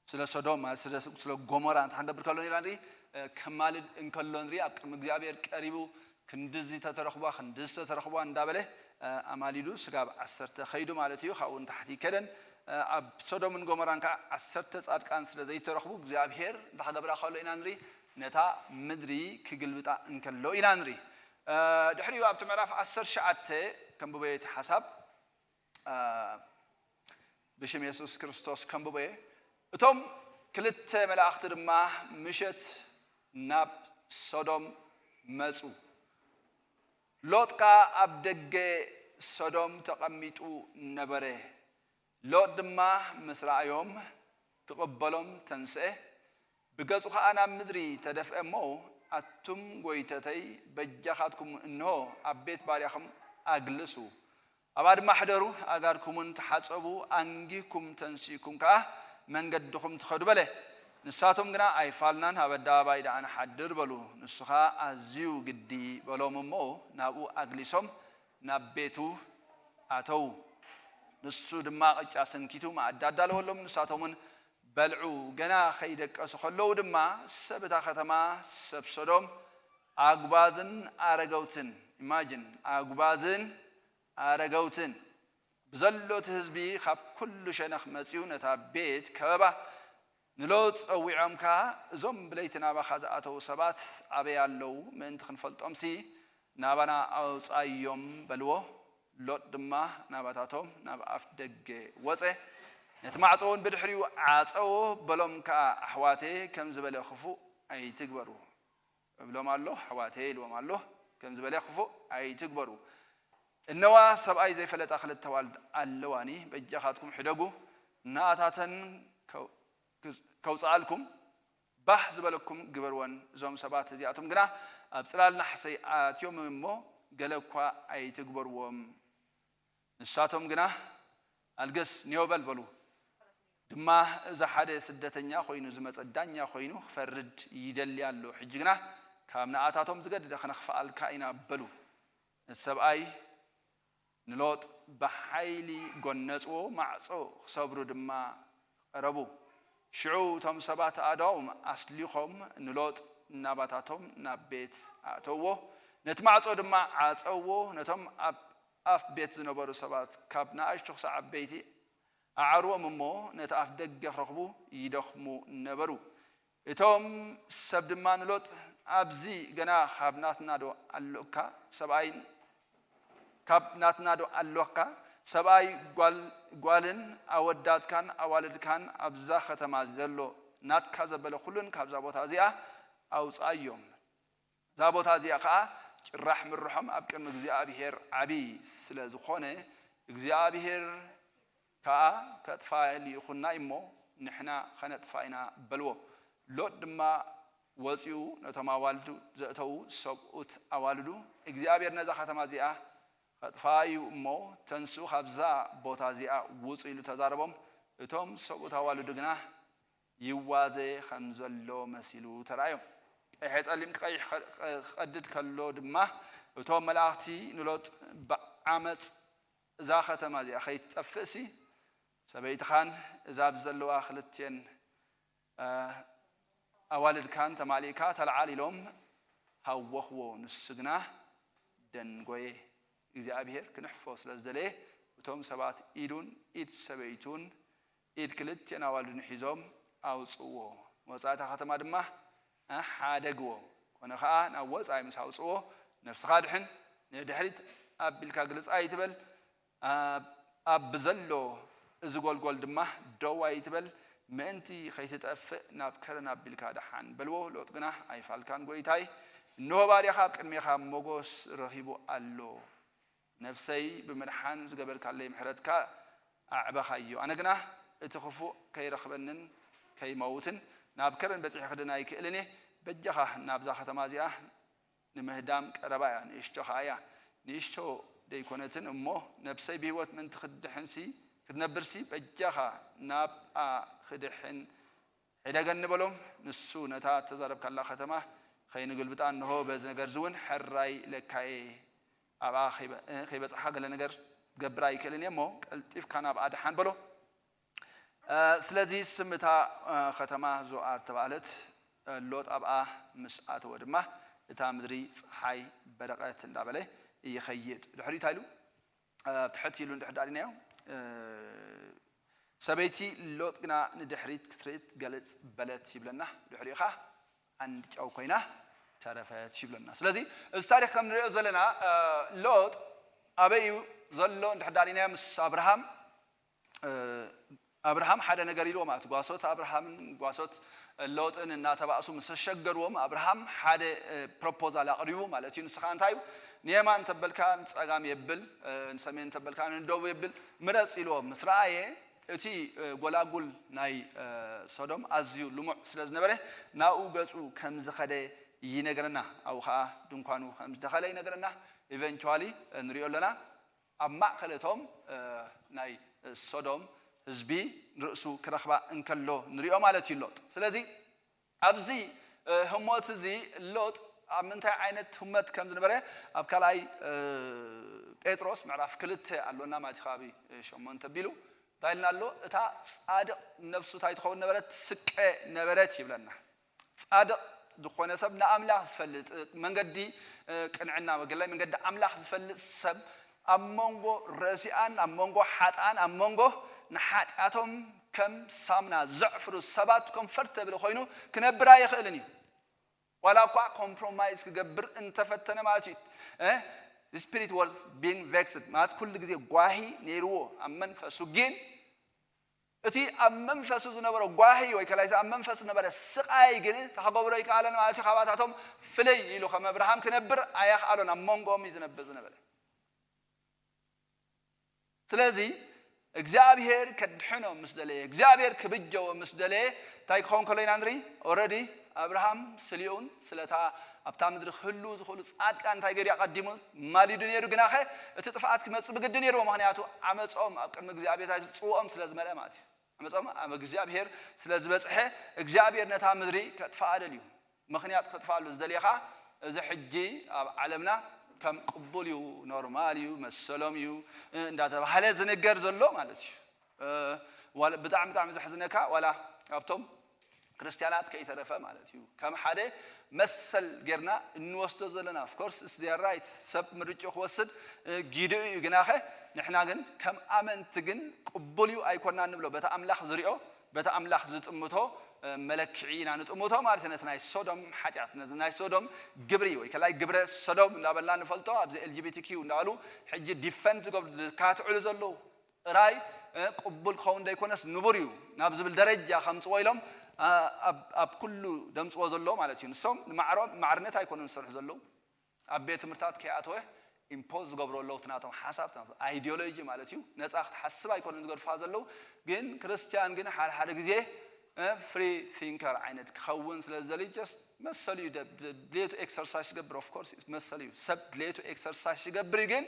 ስለ ሶዶም ማለት ስለ ጎሞራ እንተ ክንገብር ከሎ ኢና ንርኢ። ከማልድ እንከሎ ንርኢ፣ ኣብ ቅድሚ እግዚኣብሔር ቀሪቡ ክንድዚ ተተረኽቧ ክንድዚ ተተረኽቧ እንዳበለ ኣማሊዱ ስጋብ ዓሰርተ ከይዱ ማለት እዩ። ካብኡ ንታሕቲ ከደን ኣብ ሶዶምን ጎሞራን ከዓ ዓሰርተ ጻድቃን ስለ ዘይተረኽቡ እግዚኣብሔር እንታይ ክገብራ ከሎ ኢና ንርኢ፣ ነታ ምድሪ ክግልብጣ እንከሎ ኢና ንርኢ። ድሕሪኡ ኣብቲ ምዕራፍ ዓሰርተ ትሽዓተ ከንብቦ እቲ ሓሳብ ብሽም የሱስ ክርስቶስ ከንብቦ እየ። እቶም ክልተ መላእኽቲ ድማ ምሸት ናብ ሶዶም መጹ። ሎጥ ከኣ ኣብ ደገ ሶዶም ተቐሚጡ ነበረ። ሎጥ ድማ ምስ ረኣዮም ክቕበሎም ተንስአ። ብገጹ ኸኣ ናብ ምድሪ ተደፍአ እሞ፣ ኣቱም ጐይተተይ በጃኻትኩም እንሆ ኣብ ቤት ባርያኹም ኣግልሱ። ኣብኣ ድማ ሕደሩ፣ ኣእጋርኩምን ተሓጸቡ፣ ኣንጊህኩም ተንሲእኩም ከኣ መንገድኹም ትኸዱ በለ። ንሳቶም ግና ኣይፋልናን፣ ኣብ ኣደባባይ ደኣ ንሓድር በሉ። ንሱ ኸኣ ኣዝዩ ግዲ በሎም እሞ ናብኡ ኣግሊሶም ናብ ቤቱ ኣተዉ። ንሱ ድማ ቅጫ ሰንኪቱ መኣዲ ኣዳለወሎም፣ ንሳቶም እውን በልዑ። ገና ከይደቀሱ ከለዉ ድማ ሰብ እታ ከተማ፣ ሰብ ሶዶም፣ ኣጉባዝን ኣረገውትን፣ ኢማጂን፣ ኣጉባዝን ኣረገውትን ብዘሎ እቲ ህዝቢ ካብ ኩሉ ሸነኽ መጺኡ ነታ ቤት ከበባ። ንሎጥ ጸዊዖም ከኣ፣ እዞም ብለይቲ ናባኻ ዝኣተዉ ሰባት ኣበይ ኣለዉ? ምእንቲ ክንፈልጦምሲ ናባና ኣውጻዮም በልዎ። ሎጥ ድማ ናባታቶም ናብ ኣፍ ደገ ወጸ፣ ነቲ ማዕጾ እውን ብድሕሪኡ ዓጸዎ። በሎም ከኣ፣ ኣሕዋተየ ከም ዝበለ ክፉእ ኣይትግበሩ። እብሎም ኣሎ፣ ኣሕዋተየ ኢልዎም ኣሎ፣ ከም ዝበለ ክፉእ ኣይትግበሩ። እነዋ ሰብኣይ ዘይፈለጣ ክልተ ኣዋልድ ኣለዋኒ፣ በጃኻትኩም ሕደጉ፣ ንኣታተን ከው-፣ ከውጽኣልኩም ባህ ዝበለኩም ግበርወን። እዞም ሰባት እዚኣቶም ግና ኣብ ጽላል ናሕሰይ ኣትዮም እሞ ገለ እኳ ኣይትግበርዎም። ንሳቶም ግና ኣልግስ፣ ኔው በል በሉ። ድማ እዚ ሓደ ስደተኛ ኮይኑ ዝመጸ ዳኛ ኮይኑ ክፈርድ ይደሊ ኣሎ። ሕጂ ግና ካብ ንኣታቶም ዝገደደ ከነኽፍኣልካ ኢና በሉ። ነቲ ሰብኣይ ንሎጥ ብሓይሊ ጎነጽዎ፣ ማዕጾ ክሰብሩ ድማ ቀረቡ። ሽዑ እቶም ሰባት ኣእዳዎም ኣስሊኾም ንሎጥ ናባታቶም ናብ ቤት ኣእተውዎ፣ ነቲ ማዕጾ ድማ ዓጸውዎ። ነቶም ኣብ ኣፍ ቤት ዝነበሩ ሰባት ካብ ንኣሽቱ ክሳዕ ዓበይቲ ኣዓርዎም እሞ ነቲ ኣፍ ደገ ክረኽቡ ይደኽሙ ነበሩ። እቶም ሰብ ድማ ንሎጥ፣ ኣብዚ ገና ካብ ናትና ዶ ኣሎካ ሰብኣይ ካብ ናትና ዶ ኣሎካ? ሰብኣይ፣ ጓል-፣ ጓልን ኣወዳትካን ኣዋልድካን ኣብዛ ከተማ ዘሎ ናትካ ዘበለ ኩሉን ካብዛ ቦታ እዚኣ ኣውጽኣዮም። እዛ ቦታ እዚኣ ኸኣ ጭራሕ ምርሖም ኣብ ቅድሚ እግዚኣብሔር ዓቢ ስለ ዝኾነ፣ እግዚኣብሔር ከኣ ከጥፋ ልኢኹና እሞ ንሕና ኸነጥፋ ኢና በልዎ። ሎጥ ድማ ወጺኡ ነቶም ኣዋልዱ ዘእተዉ ሰብኡት ኣዋልዱ፣ እግዚኣብሔር ነዛ ከተማ እዚኣ ኸጥፍኣ እዩ እሞ ተንስኡ፣ ካብዛ ቦታ እዚኣ ውጹ ኢሉ ተዛረቦም። እቶም ሰብኡት ኣዋልዱ ግና ይዋዘ ኸም ዘሎ መሲሉ ተራእዮም። ቀይሐ ጸሊም ክቐይሕ ኸ-፣ ክቐድድ ከሎ ድማ እቶም መላእኽቲ ንሎጥ፣ ብዓመጽ እዛ ኸተማ እዚኣ ኸይትጠፍእሲ ሰበይትኻን እዛ ኣብዚ ዘለዋ ኽልቴን እ፣ ኣዋልድካን ተማሊእካ ተለዓል ኢሎም ሃወኽዎ። ንሱ ግና ደንጎየ። እግዚኣብሔር ክንሕፎ ስለ ዝደለየ እቶም ሰባት ኢዱን ኢድ ሰበይቱን ኢድ ክልቴን ኣዋልዱን ሒዞም ኣውጽዎ። ወጻእታ ከተማ ድማ ሓደግዎ። ኮነ ኸኣ ናብ ወጻኢ ምስ ኣውጽዎ፣ ነፍስኻ ድሕን፣ ንድሕሪት ኣቢልካ ግልጽ ኣይትበል፣ ኣብ ብዘሎ እዚ ጐልጐል ድማ ደው ኣይትበል፣ ምእንቲ ኸይትጠፍእ ናብ ከረን ኣቢልካ ደሓን በልዎ። ሎጥ ግና ኣይፋልካን ጐይታይ፣ እንሆ ባርያኻ ኣብ ቅድሜኻ ሞገስ ረኺቡ ኣሎ። ነፍሰይ ብምድሓን ዝገበርካለይ ምሕረትካ ኣዕበኻዮ። ኣነ ግና እቲ ክፉእ ከይረኽበንን ከይመውትን ናብ ከረን በጺሐ ክድን ኣይክእልን እየ። በጃኻ ናብዛ ከተማ እዚኣ ንምህዳም ቀረባ እያ፣ ንእሽቶ ኸኣ እያ። ንእሽቶ ደይኮነትን እሞ ነፍሰይ ብህይወት ምእንቲ ክትድሕንሲ ክትነብርሲ በጃኻ ናብኣ ክድሕን ሕደገኒ በሎም። ንሱ ነታ እተዛረብካላ ከተማ ኸይንግልብጣ፣ እንሆ በዚ ነገር እዚ እውን ሕራይ ኢለካየ፣ ኣብኣ ከይበ- እ፣ ከይበጻሕካ ገለ ነገር ክገብር ኣይክእልን እየ እሞ ቀልጢፍካ ናብኣ ደሓን በሎ። እ፣ ስለዚ ስም እታ እ፣ ከተማ ዞኣር ተባህለት። እ፣ ሎጥ ኣብኣ ምስ ኣተወ ድማ እታ ምድሪ ጸሓይ በረቐት እንዳበለ ይኸይድ። ድሕሪኡ እንታይ ኢሉ? እ፣ ትሕት ኢሉ እንድሕር ዳሪናዮ፣ እ፣ ሰበይቲ ሎጥ ግና ንድሕሪት ክትርኢት ገልጽ በለት ይብለና። ድሕሪኡ ኸኣ ዓንዲ ጨው ኮይና ተረፈት ይብለና። ስለዚ እዚ ታሪኽ ከም ንሪኦ ዘለና እ፣ ሎጥ ኣበይ እዩ ዘሎ እንድሕር ዳሪናዮ ምስ ኣብርሃም እ፣ ኣብርሃም ሓደ ነገር ኢልዎ ማለት እዩ። ጓሶት ኣብርሃምን ጓሶት ሎጥን እናተባእሱ ምስ ኣሸገርዎም ኣብርሃም ሓደ እ፣ ፕሮፖዛል ኣቕሪቡ ማለት እዩ። ንስኻ እንታይ እዩ ንየማን ተበልካ ንጸጋም የብል እ፣ ንሰሜን ተበልካ ንደቡብ የብል ምረጽ ኢልዎም ምስ ረኣየ እቲ እ፣ ጎላጉል ናይ እ፣ ሶዶም ኣዝዩ ልሙዕ ስለ ዝነበረ ናብኡ ገጹ ከም ዝኸደ ይነግረና። ኣብኡ ኸኣ ድንኳኑ ከም ዝተኸለ ይነግረና። ኢቨንቹዋሊ ንሪኦ ኣለና። ኣብ ማእከል እቶም እ፣ ናይ ሶዶም ህዝቢ ንርእሱ ክረኽባ እንከሎ ንሪኦ ማለት እዩ ሎጥ። ስለዚ ኣብዚ እ፣ ህሞት እዚ ሎጥ ኣብ ምንታይ ዓይነት ህሞት ከም ዝነበረ ኣብ ካልኣይ እ፣ ጴጥሮስ ምዕራፍ ክልተ ኣሎና ማለት እዩ። ከባቢ እ፣ ሸሞንተ ቢሉ እንታይ ኢልና ኣሎ? እታ ጻድቕ ነፍሱ እንታይ ትኸውን ነበረት? ትስቀ ነበረት ይብለና። ጻድቕ ዝኾነ ሰብ ንኣምላኽ ዝፈልጥ መንገዲ እ፣ ቅንዕና ወገላይ መንገዲ ኣምላኽ ዝፈልጥ ሰብ ኣብ መንጎ ረሲኣን ኣብ መንጎ ሓጥኣን ኣብ መንጎ ንሓጢኣቶም ከም ሳምና ዘዕፍሩ ሰባት ኮምፈርተብል ኮይኑ ክነብር ኣይኽእልን እዩ። ዋላ እኳ ኮምፕሮማይዝ ክገብር እንተፈተነ ማለት እዩ። እ፣ the spirit was being vexed ማለት ኩሉ ግዜ ጓሂ ነይርዎ ኣብ መንፈሱ ግን እቲ ኣብ መንፈሱ ዝነበረ ጓሂ ወይ ከላይ እቲ ኣብ መንፈሱ ዝነበረ ስቓይ ግን እንታይ ክገብሮ ኣይከኣለን ማለት እዩ። ካባታቶም ፍልይ ኢሉ ከም ኣብርሃም ክነብር ኣየኽኣሎን። ኣብ መንጎኦም እዩ ዝነብር ዝነበረ። ስለዚ እግዚኣብሔር ከድሕኖ ምስ ደለየ እግዚኣብሔር ክብጀዎ ምስ ደለየ እንታይ ክኸውን ከሎ ኢና ንርኢ? ኦረዲ ኣብርሃም ስሊኡን ስለታ ኣብታ ምድሪ ክህሉ ዝኽእሉ ጻድቃን እንታይ ገይሩ ኣቐዲሙ ማሊዱ ነይሩ። ግናኸ እቲ ጥፍኣት ክመጽእ ብግዲ ነይርዎ። ምኽንያቱ ዓመጾም ኣብ ቅድሚ እግዚኣብሔር እንታይ ጽውኦም ስለ ዝመልአ ማለት እዩ። ዓመጾም ኣብ እግዚኣብሔር ስለ ዝበጽሐ እግዚኣብሔር ነታ ምድሪ ከጥፍኣ ደልዩ። ምኽንያት ከጥፍኣሉ ዝደልየ ኸኣ እዚ ሕጂ ኣብ ዓለምና ከም ቅቡል እዩ፣ ኖርማል እዩ፣ መሰሎም እዩ እንዳተባህለ ዝንገር ዘሎ ማለት እዩ። ዋላ ብጣዕሚ ብጣዕሚ ዘሕዝነካ ዋላ ኣብቶም ክርስትያናት ከይተረፈ ማለት እዩ ከም ሓደ መሰል ጌርና እንወስዶ ዘለና። Of course it's their right፣ ሰብ ምርጭኡ ክወስድ እ፣ ጊድኡ እዩ። ግናኸ ንሕና ግን ከም ኣመንቲ ግን ቅቡል እዩ ኣይኮና ንብሎ። በቲ ኣምላኽ ዝሪኦ በቲ ኣምላኽ ዝጥምቶ እ፣ መለክዒ ኢና ንጥምቶ ማለት እዩ። ነቲ ናይ ሶዶም ሓጢኣት ነዚ ናይ ሶዶም ግብሪ ወይ ከላይ ግብረ ሶዶም እንዳበልና ንፈልጦ ኣብዚ ኤልጂቢቲኪዩ እንዳበሉ ሕጂ ዲፈንድ ዝገብሩ ዝካትዕሉ ዘለዉ ጥራይ እ፣ ቅቡል ክኸውን ዘይኮነስ ንቡር እዩ ናብ ዝብል ደረጃ ከምፅዎ ኢሎም እ፣ ኣብ ኣብ ኩሉ ደምፅዎ ዘሎ ማለት እዩ። ንሶም ንማዕሮም ማዕርነት ኣይኮኑን ዝሰርሑ ዘለዉ። ኣብ ቤት ትምህርታት ከይኣተወ ኢምፖዝ ዝገብሩ ኣለዉ እቲ ናቶም ሓሳብ ናቶም ኣይዲዮሎጂ ማለት እዩ። ነፃ ክትሓስብ ኣይኮኑን ዝገድፉኻ ዘለዉ። ግን ክርስትያን ግን ሓደ ሓደ ግዜ ፍሪ ቲንከር ዓይነት ክኸውን ስለ ዝደሊ ጀስት መሰሉ እዩ። ድሌቱ ኤክሰርሳይዝ ይገብር ኦፍኮርስ መሰሉ እዩ። ሰብ ድሌቱ ኤክሰርሳይዝ ይገብር እዩ። ግን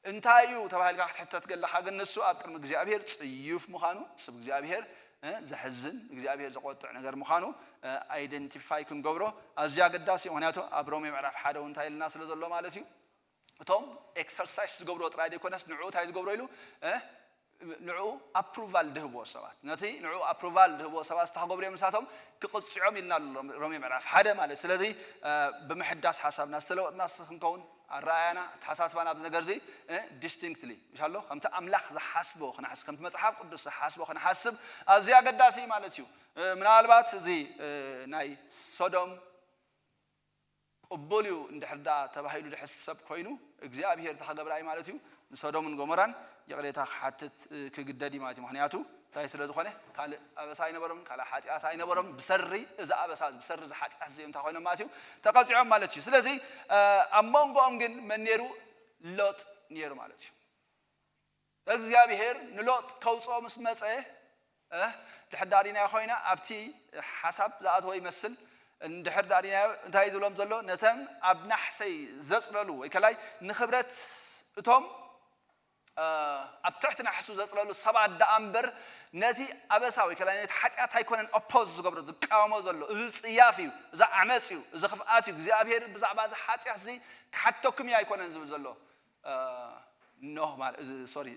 እንታይ እዩ ተባሂልካ ክትሕተት ገለኻ ግን ንሱ ኣብ ቅድሚ እግዚኣብሔር ጽዩፍ ምዃኑ፣ ስብ እግዚኣብሔር እ፣ ዘሕዝን እግዚኣብሔር ዘቆጥዕ ነገር ምዃኑ እ፣ ኣይደንቲፋይ ክንገብሮ ኣዝዩ ኣገዳሲ እዩ። ምክንያቱ ኣብ ሮሜ ምዕራፍ ሓደ እውን እንታይ ኢልና ስለ ዘሎ ማለት እዩ። እቶም ኤክሰርሳይስ ዝገብርዎ ጥራይ ዘይኮነስ ንዕኡ እንታይ ዝገብሮ ኢሉ እ፣ ንዕኡ ኣፕሩቫል ድህብዎ ሰባት፣ ነቲ ንዕኡ ኣፕሩቫል ድህብዎ ሰባት ዝተኸገብሩ እዮም ንሳቶም ክቕፅዖም ኢልና ኣሎ ሮሜ ምዕራፍ ሓደ ማለት። ስለዚ ብምሕዳስ ሓሳብና ዝተለወጥና ክንከውን ኣረኣያና ኣተሓሳስባና ኣብዚ ነገር እዚ ዲስቲንክትሊ ይሻሎ ከምቲ ኣምላኽ ዝሓስቦ ክንሓስብ ከምቲ መፅሓፍ ቅዱስ ዝሓስቦ ክንሓስብ ኣዝዩ ኣገዳሲ እዩ ማለት እዩ። ምናልባት እዚ ናይ ሶዶም ቅቡል እዩ እንድሕር ደኣ ተባሂሉ ድሕሰብ ኮይኑ እግዚኣብሄር እንታይ ክገብር እዩ ማለት እዩ? ንሶዶምን ጎሞራን ይቕሬታ ክሓትት ክግደድ እዩ ማለት እዩ። ምክንያቱ እንታይ ስለ ዝኾነ ካልእ ኣበሳ ኣይነበሮም፣ ካልእ ሓጢኣት ኣይነበሮም። ብሰሪ እዚ ኣበሳ ብሰሪ እዚ ሓጢኣት እዚ እንታይ ኮይኖም ማለት እዩ? ተቐፂዖም ማለት እዩ። ስለዚ ኣብ መንጎኦም ግን መን ነይሩ? ሎጥ ነይሩ ማለት እዩ። እግዚኣብሄር ንሎጥ ከውፅኦ ምስ መፀ ድሕር ዳሪና ኮይና ኣብቲ ሓሳብ ዝኣተወ ይመስል። እንድሕር ዳሪና እንታይ ዝብሎም ዘሎ ነተን ኣብ ናሕሰይ ዘፅለሉ ወይ ከላይ ንክብረት እቶም ኣብ ትሕቲ ናሕሱ ዘፅለሉ ሰባት ደኣ እምበር ነቲ ኣበሳ ወይ ከላይ ነቲ ሓጢኣት ኣይኮነን ኦፖዝ ዝገብሮ ዝቃወሞ ዘሎ። እዚ ፅያፍ እዩ፣ እዚ ዓመፅ እዩ፣ እዚ ክፍኣት እዩ። እግዚኣብሄር ብዛዕባ እዚ ሓጢኣት እዚ ክሓተኩም እዩ ኣይኮነን ዝብል ዘሎ። ኖህ ማለት እዚ ሶሪ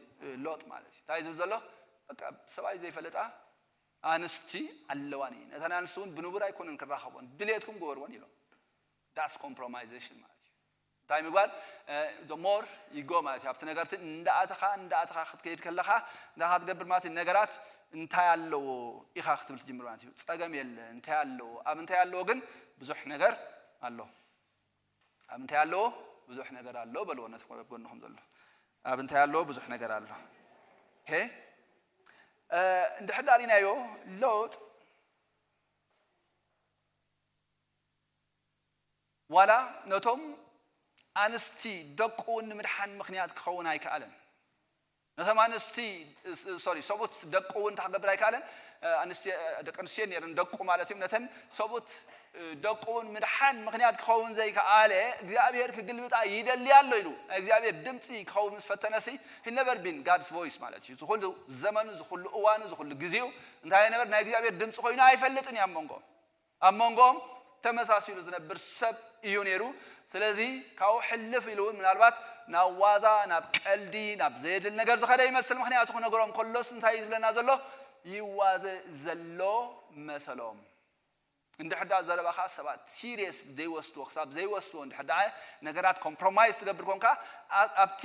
ሎጥ ማለት እዩ። እንታይ ዝብል ዘሎ በቃ ሰብኣይ ዘይፈለጣ ኣንስቲ ኣለዋኒ። ነተን ኣንስቲ እውን ብንቡር ኣይኮነን ክራኸቦን ድሌትኩም ግበርዎን ኢሎም። ዳስ ኮምፕሮማይዜሽን ማለት እዩ። እንታይ ምግባር ሞር ይጎ ማለት እዩ። ኣብቲ ነገርቲ እንዳኣተኻ እንዳኣተኻ ክትከይድ ከለኻ እንታይ ክትገብር ማለት እዩ? ነገራት እንታይ ኣለዎ ኢኻ ክትብል ትጅምር ማለት እዩ። ፀገም የለ እንታይ ኣለዎ ኣብ እንታይ ኣለዎ ግን ብዙሕ ነገር ኣሎ። ኣብ እንታይ ኣለዎ ብዙሕ ነገር ኣሎ በልዎ ነቲ ኣብ ጎንኹም ዘሎ ኣብ እንታይ ኣለዎ ብዙሕ ነገር ኣሎ። ኦኬ እንድሕር ዳሪናዮ ሎጥ ዋላ ነቶም ኣንስቲ ደቁ እውን ንምድሓን ምክንያት ክኸውን ኣይከኣለን። ነቶም ኣንስቲ ሶሪ ሰቡት ደቁ እውን እንታይ ክገብር ኣይከኣለን። ኣንስቲ ደቂ ኣንስትዮ ነይረን ደቁ ማለት እዮም። ነተን ሰቡት ደቁ እውን ምድሓን ምክንያት ክኸውን ዘይከኣለ እግዚኣብሔር ክግልብጣ ይደሊ ኣሎ ኢሉ ናይ እግዚኣብሔር ድምፂ ክኸውን ምስ ፈተነሲ ሂል ነቨር ቢን ጋድስ ቮይስ ማለት እዩ። ዝኩሉ ዘመኑ ዝኩሉ እዋኑ ዝኩሉ ግዜኡ እንታይ ነበር ናይ እግዚኣብሔር ድምፂ ኮይኑ ኣይፈልጥን እዩ ኣብ መንጎ ኣብ መንጎኦም ተመሳሲሉ ዝነብር ሰብ እዩ ነይሩ። ስለዚ ካብኡ ሕልፍ ኢሉ እውን ምናልባት ናብ ዋዛ ናብ ቀልዲ ናብ ዘየድል ነገር ዝኸደ ይመስል። ምክንያቱ ክነገሮም ከሎስ እንታይ እዩ ዝብለና ዘሎ? ይዋዘ ዘሎ መሰሎም። እንድሕር ዳ ዘረባኻ ሰባት ሲሪየስ ዘይወስድዎ ክሳብ ዘይወስድዎ እንድሕር ዳ ነገራት ኮምፕሮማይዝ ትገብር ኮንካ ኣብቲ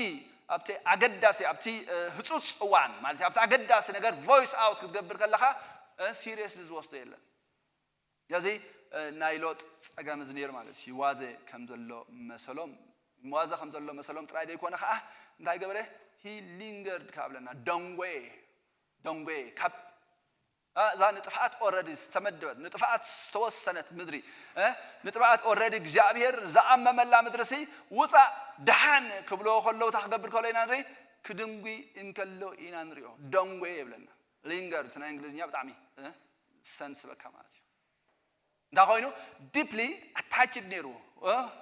ኣብቲ ኣገዳሲ ኣብቲ ህፁፅ እዋን ማለት ኣብቲ ኣገዳሲ ነገር ቮይስ ኣውት ክትገብር ከለኻ ሲሪየስሊ ዝወስዶ የለን። ስለዚ ናይ ሎጥ ፀገም እዚ ነይሩ ማለት እዩ። ይዋዘ ከም ዘሎ መሰሎም ይዋዘ ከም ዘሎ መሰሎም ጥራይ ዘይኮነ ከዓ እንታይ ገበረ? ሂ ሊንገርድ ካብ ለና ደንጎየ ደንጎየ ካብ እዛ ንጥፍኣት ኦረዲ ዝተመደበት ንጥፍኣት ዝተወሰነት ምድሪ ንጥፍኣት ኦረዲ እግዚኣብሔር ዝኣመመላ ምድሪ ሲ ውፃእ ድሓን ክብልዎ ከለዉ እታ ክገብር ከሎ ኢና ንርኢ ክድንጉ እንከሎ ኢና ንሪኦ። ደንጎየ ይብለና። ሊንገርድ ናይ እንግሊዝኛ ብጣዕሚ ሰንስ በካ ማለት እዩ። እንታይ ኮይኑ ዲፕሊ ኣታችድ ነይሩ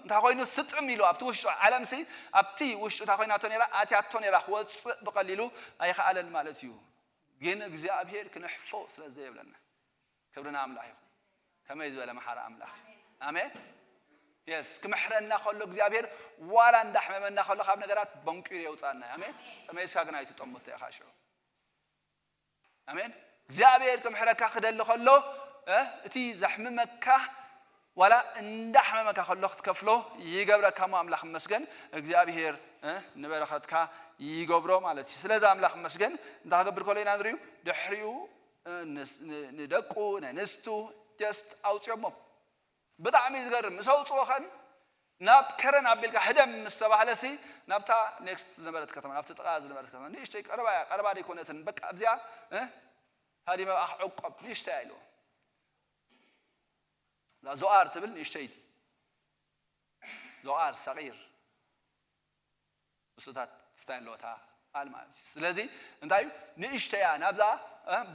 እንታይ ኮይኑ ስጥም ኢሉ ኣብቲ ውሽጡ ዓለምሲ ኣብቲ ውሽጡ እንታይ ኮይናቶ ነራ ኣትያቶ ነራ ክወፅእ ብቀሊሉ ኣይኸኣለን ማለት እዩ። ግን እግዚኣብሔር ክንሕፎ ስለ ዘየብለና ክብርና ኣምላኽ ይኹን። ከመይ ዝበለ መሓሪ ኣምላኽ ኣሜን። የስ ክምሕረና ከሎ እግዚኣብሔር ዋላ እንዳሕመመና ከሎ ካብ ነገራት በንቂሩ የውፃና ኣሜን። ተመይስካ ግን ኣይትጠሙት ኢኻ ሽዑ ኣሜን። እግዚኣብሔር ክምሕረካ ክደሊ ከሎ እቲ ዘሕምመካ ዋላ እንዳሕመመካ ከሎ ክትከፍሎ ይገብረካ ሞ ኣምላኽ መስገን እግዚኣብሔር ንበረኸትካ ይገብሮ ማለት እዩ። ስለዚ ኣምላኽ መስገን እንታይ ክገብር ከሎ ኢና ንሪዩ ድሕሪኡ ንደቁ ነንስቱ ጀስት ኣውፅኦሞ ብጣዕሚ ዝገርም ምስ ኣውፅዎ ኸን ናብ ከረን ኣቢልካ ህደም ምስ ተባህለሲ ናብታ ኔክስት ዝነበረት ከተማ ናብቲ ጥቓ ዝነበረት ከተማ ንእሽተይ ቀረባ እያ ቀረባ ደይኮነትን በቃ ኣብዚኣ ሃዲመ ብኣኽ ዕቆብ ንእሽተይ ኢልዎ። ዞኣር ትብል ንእሽተይቲ ዞኣር ሰቒር ንሱታት ስታይ ኣለዎ እታ ቃል ማለት እዩ። ስለዚ እንታይ እዩ ንእሽተያ ናብዛ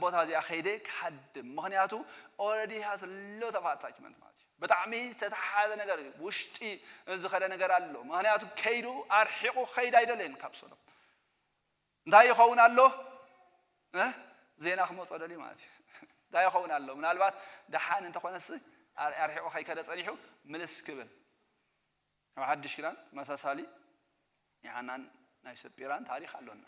ቦታ እዚኣ ከይደ ክሃድም ምክንያቱ ኦረዲ ሃስሎ ተፋታችመንት ማለት እዩ። ብጣዕሚ ዝተተሓዘ ነገር እዩ ውሽጢ ዝኸደ ነገር ኣሎ ምክንያቱ ከይዱ ኣርሒቑ ከይድ ኣይደለየን ካብ ሶዶም እንታይ ይኸውን ኣሎ ዜና ክመፆ ደልዩ ማለት እዩ። እንታይ ይኸውን ኣሎ ምናልባት ደሓን እንተኾነስ ኣርሒቑ ከይከደ ፀኒሑ ምልስ ክብል ካብ ሓድሽ ኪዳን ተመሳሳሊ ናይ ሓናን ናይ ሰጲራን ታሪክ ኣሎና።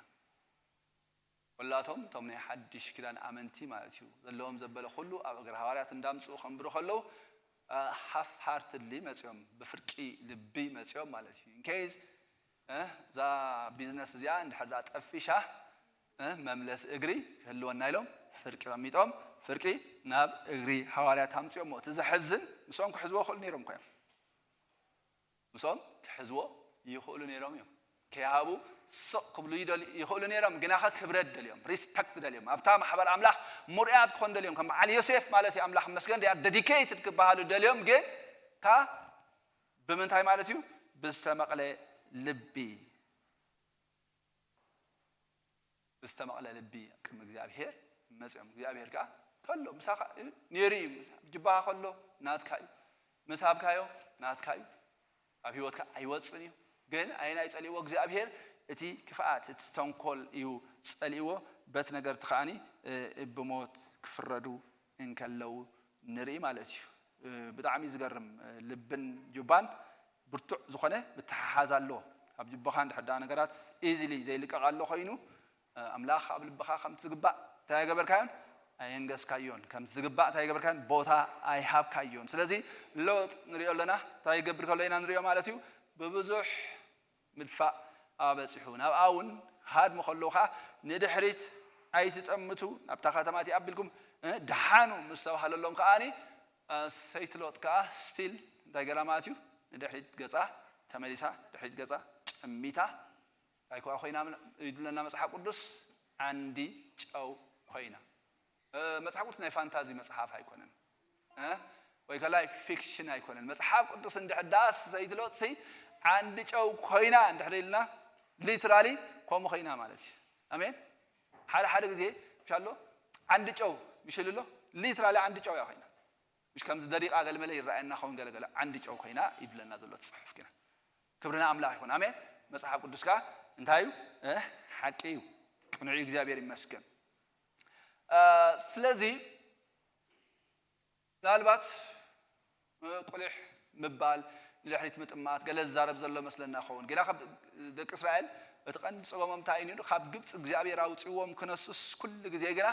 ኩላቶም እቶም ናይ ሓድሽ ኪዳን ኣመንቲ ማለት እዩ ዘለዎም ዘበለ ኩሉ ኣብ እግሪ ሃዋርያት እንዳምፅኡ ከንብሩ ከለዉ ሃፍ ሃርትድሊ መፅኦም፣ ብፍርቂ ልቢ መፅኦም ማለት እዩ። ኢንኬዝ እዛ ቢዝነስ እዚኣ እንድሕር ዳ ጠፊሻ መምለሲ እግሪ ክህልወና ኢሎም ፍርቂ ቀሚጦም፣ ፍርቂ ናብ እግሪ ሃዋርያት ኣምፅኦሞ። እቲ ዘሕዝን ምስኦም ክሕዝዎ ክእሉ ነይሮም እኮ እዮም። ምስኦም ክሕዝዎ ይኽእሉ ነይሮም እዮም። ከይሃቡ ስቕ ክብሉ ይደል- ይኽእሉ ነይሮም። ግናኸ ክብረት ደልዮም፣ ሪስፐክት ደልዮም፣ ኣብታ ማሕበር ኣምላኽ ሙርያት ክኾን ደልዮም፣ ከም በዓል ዮሴፍ ማለት እዩ። ኣምላኽ መስገን ያ ደዲኬትድ ክበሃሉ ደልዮም። ግን ካ ብምንታይ ማለት እዩ? ብዝተመቕለ ልቢ፣ ብዝተመቕለ ልቢ ቅድሚ እግዚኣብሔር መፅኦም። እግዚኣብሔር ከዓ ከሎ ምሳኻ እዩ፣ ነይሩ እዩ። ጅባኻ ከሎ ናትካ እዩ፣ ምስ ሃብካዮ ናትካ እዩ፣ ኣብ ህይወትካ ኣይወፅን እዩ። ግን ኣየናይ ፀሊእዎ እግዚኣብሔር? እቲ ክፍኣት፣ እቲ ተንኮል እዩ ፀሊእዎ። በት ነገርቲ ከዓኒ ብሞት ክፍረዱ እንከለዉ ንርኢ ማለት እዩ። ብጣዕሚ ዝገርም። ልብን ጁባን ብርቱዕ ዝኾነ ምትሓሓዝ ኣለዎ። ኣብ ጅባኻ እንድሕር ደኣ ነገራት ኢዚሊ ዘይልቀቕ ኣሎ ኮይኑ ኣምላኽ ኣብ ልብኻ ከምቲ ዝግባእ እንታይ ኣይገበርካዮን? ኣየንገስካዮን። ከምቲ ዝግባእ እንታይ ኣይገበርካዮን? ቦታ ኣይሃብካዮን። ስለዚ ለውጥ ንሪኦ ኣለና። እንታይ ይገብር ከሎ ኢና ንሪኦ ማለት እዩ? ብብዙሕ ምድፋእ ኣበፂሑ። ናብኣ እውን ሃድሙ ከለዉ ከዓ ንድሕሪት ኣይትጠምቱ፣ ናብታ ከተማ እቲ ኣቢልኩም እ፣ ደሓኑ ምስ ተባህለሎም ከዓኒ እ፣ ሰይቲ ሎጥ ከዓ ስቲል እንታይ ገላ ማለት እዩ? ንድሕሪት ገፃ ተመሊሳ፣ ድሕሪት ገፃ ጠሚታ። እንታይ ከዋ ኮይና ይብለና መፅሓፍ ቅዱስ? ዓንዲ ጨው ኮይና። መፅሓፍ ቅዱስ ናይ ፋንታዚ መፅሓፍ ኣይኮነን እ? ወይ ከላይ ፊክሽን ኣይኮነን። መፅሓፍ ቅዱስ እንድሕር ዳስ ዘይትለጥሲ ዓንዲ ጨው ኮይና እንድሕር ኢልና ሊትራሊ ከምኡ ኮይና ማለት እዩ። ኣሜን። ሓደ ሓደ ግዜ ምሻሎ ዓንዲ ጨው ምሽልሎ ሊትራሊ ዓንዲ ጨው እያ ኮይና። ምሽ ከምዚ ደሪቃ ገልመለ ይረኣየና ኸውን ገለገለ ዓንዲ ጨው ኮይና ይብለና ዘሎ እቲ ፅሑፍ ግና። ክብሪ ንኣምላኽ ይኹን። ኣሜን። መፅሓፍ ቅዱስ ከዓ እንታይ እዩ? እ፣ ሓቂ እዩ። ቅኑዕ እዩ። እግዚኣብሔር ይመስገን። እ፣ ስለዚ ምናልባት እ፣ ቁሊሕ ምባል፣ ንድሕሪት ምጥማት፣ ገለ ዝዛረብ ዘሎ መስለና ኸውን። ግና ካብ ደቂ እስራኤል እቲ ቀንዲ ጸገሞም እንታይ እዩ ነይሩ? ካብ ግብጺ እግዚኣብሔር ኣውጺዎም ክነሱስ ኩሉ ግዜ ግና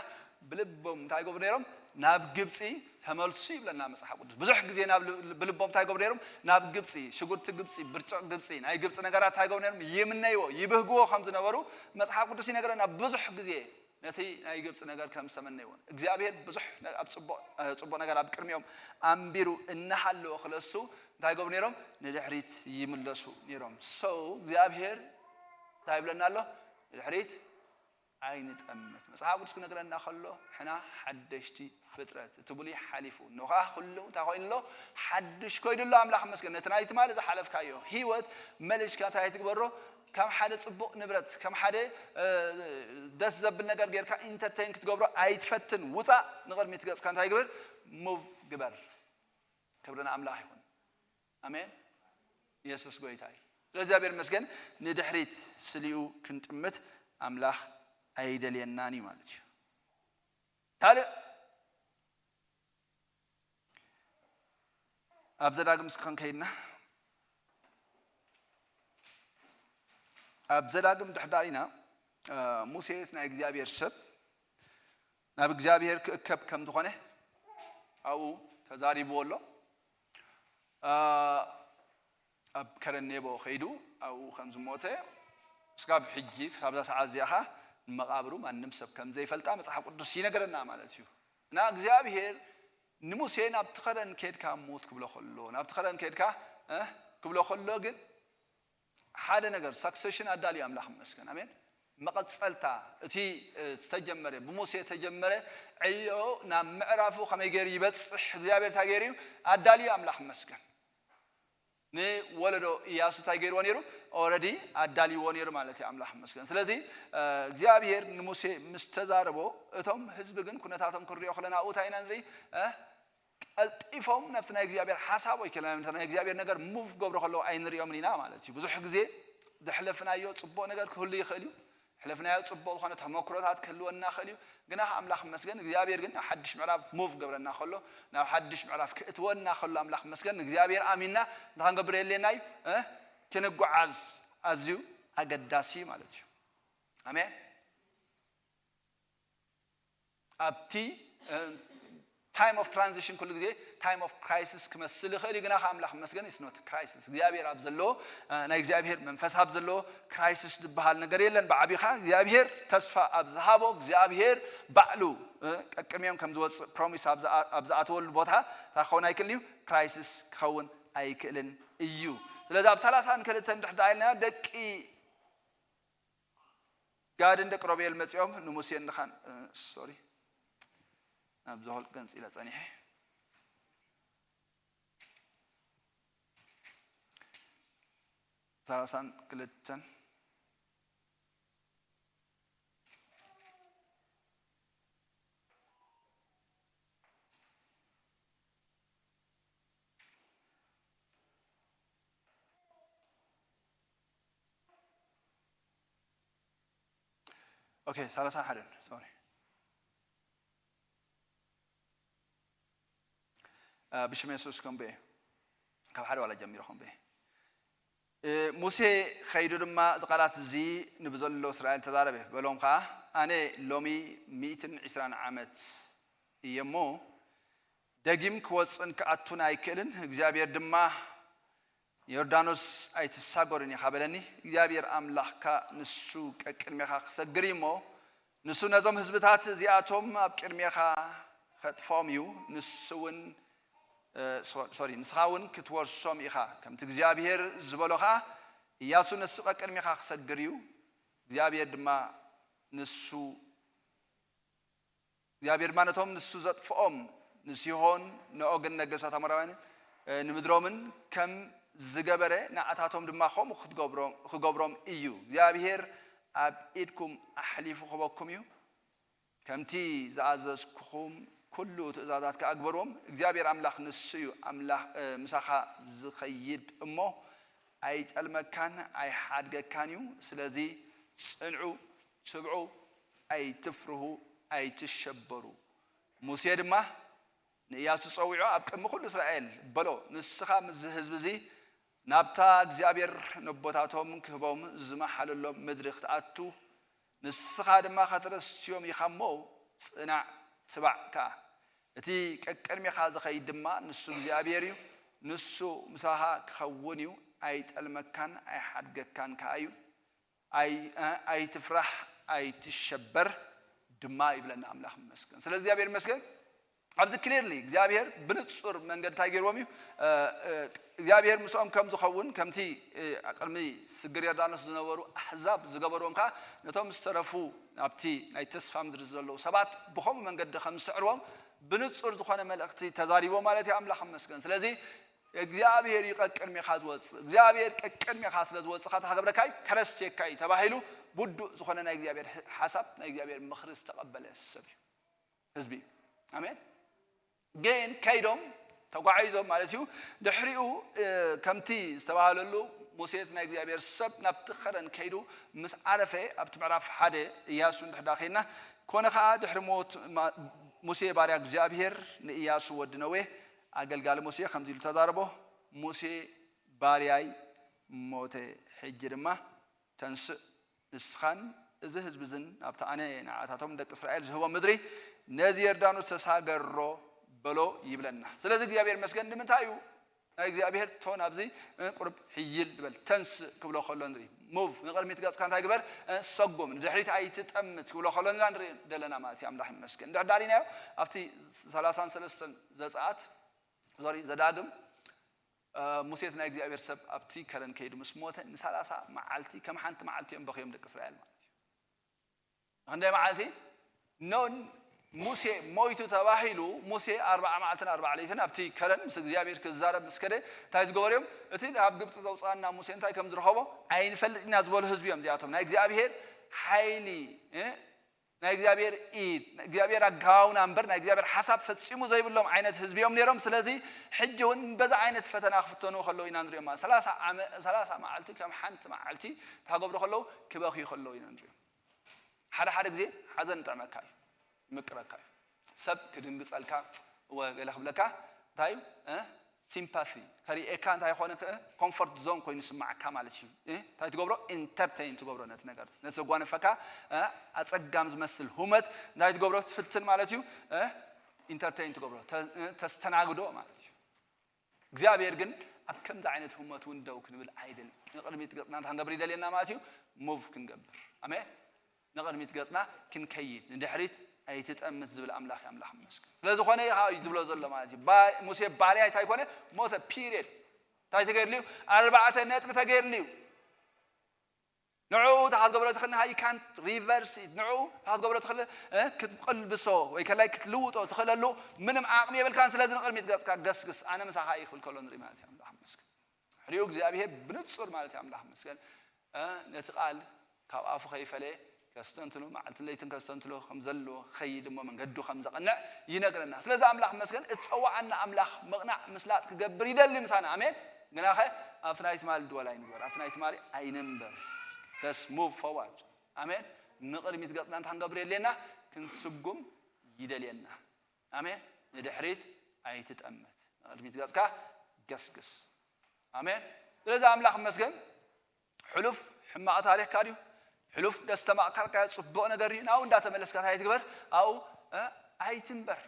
ብልቦም እንታይ ይገብሩ ነይሮም? ናብ ግብጺ ተመልሱ ይብለና መጽሓፍ ቅዱስ። ብዙሕ ግዜ ናብ ል-፣ ብልቦም እንታይ ይገብሩ ነይሮም? ናብ ግብጺ፣ ሽጉርቲ ግብጺ፣ ብርጭቕ ግብጺ፣ ናይ ግብጺ ነገራት እንታይ ይገብሩ ነይሮም? ይምነይዎ፣ ይብህግዎ ከም ዝነበሩ መጽሓፍ ቅዱስ ይነግረና ብዙሕ ግዜ። ነቲ ናይ ግብጺ ነገር ከም ዝተመነይዎን እግዚኣብሔር ብዙሕ ነ-፣ ኣብ ጽቡቕ፣ እ፣ ጽቡቕ ነገር ኣብ ቅድሚኦም ኣንቢሩ እናሃለወ ክለሱ እንታይ ይገብሩ ነይሮም? ንድሕሪት ይምለሱ ነይሮም። So እግዚኣብሔር እንታይ ይብለና ኣሎ? ንድሕሪት ኣይንጠምት። መጽሓፍ ቅዱስ ክነግረና ከሎ ሕና ሓደሽቲ ፍጥረት፣ እቲ ብሉይ ሓሊፉ፣ እነሆ ከኣ ኩሉ እንታይ ኮይኑ ኣሎ? ሓድሽ ኮይኑ ኣሎ። ኣምላኽ ይመስገን። ነቲ ናይ ትማሊ ዝሓለፍካዮ ህይወት መሊስካ እንታይ ኣይትግበሮ? ከም ሓደ ጽቡቕ ንብረት፣ ከም ሓደ፣ እ፣ ደስ ዘብል ነገር ጌርካ ኢንተርቴን ክትገብሮ ኣይትፈትን። ውጻእ፣ ንቕድሚት ገጽካ እንታይ ግበር? ሙቭ ግበር። ክብሪ ንኣምላኽ ይኹን። ኣሜን። የሱስ ጎይታ እዩ። ስለ እግዚኣብሔር ይመስገን፣ ንድሕሪት ስሊኡ ክንጥምት ኣምላኽ ኣይደልየናን እዩ ማለት እዩ። ካልእ ኣብ ዘዳግም እስኪ ክንከይድና፣ ኣብ ዘዳግም ድሕዳር ኢና፣ እ፣ ሙሴ እቲ ናይ እግዚኣብሔር ሰብ ናብ እግዚኣብሔር ክእከብ ከም ዝኾነ ኣብኡ ተዛሪብዎ ኣሎ። እ፣ ኣብ ከረን ኔቦ ከይዱ ኣብኡ ከም ዝሞተ፣ እስካብ ሕጂ፣ ክሳብ እዛ ሰዓት እዚኣ ኸኣ ንመቓብሩ ማንም ሰብ ከም ዘይፈልጣ መጽሓፍ ቅዱስ ይነግረና ማለት እዩ። እና እግዚኣብሔር ንሙሴ ናብቲ ከረን ኬድካ ሙት ክብሎ ከሎ፣ ናብቲ ከረን ኬድካ፣ እ፣ ክብሎ ከሎ ግን ሓደ ነገር ሳክሰሽን ኣዳልዩ ኣምላኽ ይመስገን። ኣሜን። መቐጸልታ እቲ፣ እ፣ ዝተጀመረ፣ ብሙሴ ዝተጀመረ ዕዮ ናብ ምዕራፉ ከመይ ገይሩ ይበጽሕ እግዚኣብሔር እንታይ ገይሩ እዩ ኣዳልዩ ኣምላኽ ይመስገን። ንወለዶ ኢያሱ እንታይ ገይርዎ ነይሩ? ኦልሬዲ ኣዳልይዎ ነይሩ ማለት እዩ። ኣምላኽ ይመስገን። ስለዚ፣ እ፣ እግዚኣብሔር ንሙሴ ምስ ተዛረቦ፣ እቶም ህዝቢ ግን ኩነታቶም ክንሪኦ ከለና ኣብኡ እንታይ ኢና ንርኢ? እ፣ ቀልጢፎም ናብቲ ናይ እግዚኣብሔር ሓሳብ ወይ ከላ ናብቲ ናይ እግዚኣብሔር ነገር ሙቭ ክገብሩ ከለዉ ኣይንሪኦምን ኢና ማለት እዩ። ብዙሕ ግዜ ዘሕለፍናዮ ጽቡቕ ነገር ክህሉ ይኽእል እዩ። ዘሕለፍናዮ ጽቡቕ ዝኾነ ተመክሮታት ክህልወና ይኽእል እዩ። ግና ኣምላኽ ይመስገን፣ እግዚኣብሔር ግን ናብ ሓድሽ ምዕራፍ ሙቭ ክገብረና ከሎ፣ ናብ ሓድሽ ምዕራፍ ክእትወና ከሎ ኣምላኽ ይመስገን፣ እግዚኣብሔር ኣሚንና እንታይ ክንገብር የድልየና እዩ? እ? ክንጓዓዝ ኣዝዩ ኣገዳሲ እዩ ማለት እዩ። ኣሜን። ኣብቲ time of transition ኩሉ ግዜ time of crisis ክመስል ይኽእል እዩ። ግና ኣምላኽ መስገን is not crisis። እግዚኣብሔር ኣብ ዘለዎ፣ ናይ እግዚኣብሔር መንፈስ ኣብ ዘለዎ crisis ዝበሃል ነገር የለን። ብዓቢኻ እግዚኣብሔር ተስፋ ኣብ ዝሃቦ እግዚኣብሔር ባዕሉ ቀቅድሚኦም ከም ዝወፅእ promise ኣብ ዝኣተወሉ ቦታ እንታይ ክኸውን ኣይክእል እዩ? Crisis ክኸውን ኣይክእልን እዩ። ስለዚ ኣብ ሰላሳን ክልተን ድሕር ደኣ ኢልና ደቂ ጋድን ደቂ ሮቤል መጺኦም ንሙሴን ንኻን sorry፣ ናብ ዘሆልቅ ገንጽ ኢለ ጸኒሐ ሰላሳን ክልተን okay ሰላሳ ሓደን sorry ብሽም የሱስ ከምበየ ካብ ሓደ ዋላ ጀሚሩ ከምበየ ሙሴ ኸይዱ ድማ እዚ ቃላት እዚ ንብዘሎ እስራኤል ተዛረበ በሎም ከዓ ኣነ ሎሚ ሚእትን ዕስራን ዓመት እየ እሞ ደጊም ክወፅእን ክኣቱን ኣይክእልን እግዚኣብሔር ድማ ዮርዳኖስ ኣይትሳጎርን ኢኻ በለኒ እግዚኣብሔር ኣምላኽካ ንሱ ቀቅድሜኻ ክሰግር እዩ እሞ ንሱ ነዞም ህዝብታት እዚኣቶም ኣብ ቅድሜኻ ኸጥፎም እዩ ንሱ እውን sorry ንስኻ እውን ክትወርሶም ኢኻ ከምቲ እግዚኣብሔር ዝበሎ ኸዓ እያሱ ንሱ ቀቅድሜኻ ክሰግር እዩ እግዚኣብሔር ድማ ንሱ እግዚኣብሔር ድማ ነቶም ንሱ ዘጥፍኦም ንሲሆን ንኦግን ነገስታት ኣሞራውያን ንምድሮምን ከም ዝገበረ ንኣታቶም ድማ ከምኡ ክገብሮም እዩ እግዚኣብሔር ኣብ ኢድኩም ኣሕሊፉ ክበኩም እዩ ከምቲ ዝኣዘዝኩኹም ኩሉ ትእዛዛት ክኣግበርዎም እግዚኣብሔር ኣምላኽ ንሱ እዩ ምሳኻ ዝኸይድ እሞ ኣይጠልመካን ኣይሓድገካን እዩ ስለዚ ፅንዑ ትብዑ ኣይትፍርሁ ኣይትሸበሩ ሙሴ ድማ ንእያሱ ጸዊዑ ኣብ ቅድሚ ኩሉ እስራኤል በሎ ንስኻ ምስዚ ህዝቢ እዚ ናብታ እግዚኣብሔር ነቦታቶም ክህቦም ዝመሓለሎም ምድሪ ክትኣቱ ንስኻ ድማ ከተረስዮም ኢኻ እሞ ጽናዕ ትባዕ ከኣ እቲ ቀቅድሜኻ ዝኸይድ ድማ ንሱ እግዚኣብሔር እዩ ንሱ ምሳኻ ክኸውን እዩ ኣይጠልመካን ኣይሓድገካን ከኣ እዩ ኣይትፍራሕ ኣይትሸበር ድማ ይብለና ኣምላኽ ይመስገን ስለ እግዚኣብሔር ይመስገን ኣብዚ clearly እግዚኣብሔር ብንጹር መንገዲ እንታይ ገይርዎም እዩ እግዚኣብሔር ምስኦም ከም ዝኸውን ከምቲ ቅድሚ ስግር ዮርዳኖስ ዝነበሩ ኣሕዛብ ዝገበርዎም ከዓ ነቶም ዝተረፉ ናብቲ ናይ ተስፋ ምድሪ ዘለዉ ሰባት ብኸምኡ መንገዲ ከም ዝስዕርዎም ብንጹር ዝኾነ መልእኽቲ ተዛሪቦ ማለት እዩ ኣምላኽ ይመስገን ስለዚ እግዚኣብሔር እዩ ቀቅድሜኻ ዝወፅእ እግዚኣብሔር ቀቅድሜኻ ስለ ዝወፅኻ ተክገብረካ እዩ ከረስየካ እዩ ተባሂሉ ውዱእ ዝኾነ ናይ እግዚኣብሔር ሓሳብ ናይ እግዚኣብሔር ምኽሪ ዝተቐበለ ሰብ እዩ ህዝቢ እዩ ኣሜን ግን ከይዶም ተጓዒዞም ማለት እዩ ድሕሪኡ ከምቲ ዝተባሃለሉ ሙሴት ናይ እግዚኣብሔር ሰብ ናብቲ ኸረን ከይዱ ምስ ዓረፈ ኣብቲ ምዕራፍ ሓደ እያሱ እንድሕዳ ከይድና ኮነ ከዓ ድሕሪ ሞት ሙሴ ባርያ እግዚኣብሔር ንእያሱ ወዲ ነዌ ኣገልጋሊ ሙሴ ከምዚ ኢሉ ተዛረቦ፣ "ሙሴ ባርያይ ሞተ፣ ሕጂ ድማ ተንስእ፣ ንስኻን እዚ ህዝቢ እዝን ናብቲ ኣነ ንዓታቶም ደቂ እስራኤል ዝህቦ ምድሪ፣ ነዚ ዮርዳኖስ ተሳገሮ በሎ" ይብለና። ስለዚ እግዚኣብሔር ይመስገን። ንምንታይ እዩ ናይ እግዚኣብሔር ቶን ኣብዚ፣ እ፣ ቁሩብ ሕይል ዝበል፣ ተንስእ ክብሎ ከሎ ንርኢ። ሙቭ፣ ንቕድሚት ገጽካ እንታይ ግበር? እ፣ ሰጉም፣ ንድሕሪት ኣይትጠምት ክብሎ ከሎ ንርኢ ዘለና ማለት እዩ። ኣምላኽ ይመስገን። እንድሕር ዳሪናዮ ኣብቲ ሰላሳን ሰለስተን ዘጸኣት፣ ሶሪ፣ ዘዳግም፣ እ፣ ሙሴ እቲ ናይ እግዚኣብሔር ሰብ ኣብቲ ከረን ከይዱ ምስ ሞተ ንሰላሳ መዓልቲ ከም ሓንቲ መዓልቲ እዮም በኽዮም ደቂ እስራኤል ማለት እዩ። ክንደይ መዓልቲ? ኖን ሙሴ ሞይቱ ተባሂሉ፣ ሙሴ ኣርብዓ መዓልትን ኣርብዓ ለይትን ኣብቲ ከረን ምስ እግዚኣብሔር ክዛረብ ምስ ከደ፣ እንታይ ዝገበሩ እዮም? እቲ ካብ ግብፂ ዘውፅኣና ሙሴ እንታይ ከም ዝረኸቦ ኣይንፈልጥ ኢና ዝበሉ ህዝቢ እዮም እዚኣቶም። ናይ እግዚኣብሔር ሓይሊ፣ እ? ናይ እግዚኣብሔር ኢድ፣ ናይ እግዚኣብሔር ኣገባብና እምበር ናይ እግዚኣብሔር ሓሳብ ፈፂሙ ዘይብሎም ዓይነት ህዝቢ እዮም ነይሮም። ስለዚ ሕጂ እውን በዛ ዓይነት ፈተና ክፍተኑ ከለዉ ኢና ንሪኦም። ማለት ሰላሳ ዓመ-፣ ሰላሳ መዓልቲ ከም ሓንቲ መዓልቲ እንታይ ክገብሩ ከለዉ? ክበኽዩ ከለዉ ኢና ንሪኦም። ሓደ ሓደ ግዜ ሓዘን ይጥዕመካ እዩ፣ ይምቅረካ እዩ። ሰብ ክድንግጸልካ፣ እወ ገለ ክብለካ፣ እንታይ እዩ? እ? ሲምፓቲ ከርእየካ እንታይ ይኾነ? ኮምፎርት ዞን ኮይኑ ይስማዓካ ማለት እዩ። እ? እንታይ ትገብሮ? ኢንተርቴይን ትገብሮ ነቲ ነገር፣ ነቲ ዘጓነፈካ፣ እ? ኣጸጋም ዝመስል ሁመት እንታይ ትገብሮ? ትፍትን ማለት እዩ። እ? ኢንተርቴይን ትገብሮ፣ ተ- እ? ተስተናግዶ ማለት እዩ። እግዚኣብሔር ግን ኣብ ከምዚ ዓይነት ህሞት እውን ደው ክንብል ኣይደልን። ንቕድሚት ገጽና እንታይ ክንገብር ይደልየና ማለት እዩ? ሙቭ ክንገብር። ኣሜን። ንቕድሚት ገጽና ክንከይድ፣ ንድሕሪት ኣይትጠምት ዝብል ኣምላኽ እዩ። ኣምላኽ ይመስገን። ስለ ዝኾነ እዩ ዝብሎ ዘሎ ማለት እዩ። ባ- ሙሴ ባርያ እንታይ ኮነ? ሞተ። ፒሪየድ። እንታይ ተገይርሉ እዩ? ኣርባዕተ ነጥቢ ተገይርሉ እዩ። ንዕኡ እታ ክትገብሮ ትኽእል ንሃ you can't reverse it። ንዕኡ እታ ክትገብሮ ትኽእል፣ እ፣ ክትቅልብሶ ወይ ከላይ ክትልውጦ ትኽእለሉ ምንም ዓቕሚ የብልካን። ስለዚ ንቕድሚት ገጽካ ገስግስ፣ ኣነ ምሳኻ እየ ክብል ከሎ ንርኢ ማለት እዩ። ኣምላኽ ይመስገን። ሕሪኡ እግዚኣብሔር ብንጹር ማለት እዩ። ኣምላኽ ይመስገን። እ፣ ነቲ ቃል ካብ ኣፉ ከይፈለየ ከስተንትኖ፣ መዓልትን ለይትን ከስተንትኖ ከም ዘለዎ፣ ክኸይድ እሞ መንገዱ ከም ዘቕንዕ ይነግረና። ስለዚ ኣምላኽ ይመስገን፣ እትጸዋዓና ኣምላኽ ምቕናዕ ምስላጥ ክገብር ይደሊ ምሳና። ኣሜን። ግናኸ ኣብቲ ናይ ትማሊ ድወል ኣይንግበር፣ ኣብቲ ናይ ትማሊ ኣይንንበር። Let's move forward። ኣሜን። ንቕድሚት ገጽና እንታይ ክንገብር የድልየና? ክንስጉም ይደልየና። ኣሜን። ንድሕሪት ኣይትጠምት፣ ንቕድሚት ገጽካ ገስግስ። ኣሜን። ስለዚ ኣምላኽ ይመስገን። ሕሉፍ ሕማቕ ታሪኽካ ድዩ? ሕሉፍ ደስተማቕካልካ ጽቡቕ ነገር ድዩ? ናብኡ እንዳተመለስካ እንታይ ትግበር? ኣብኡ፣ እ፣ ኣይትንበር።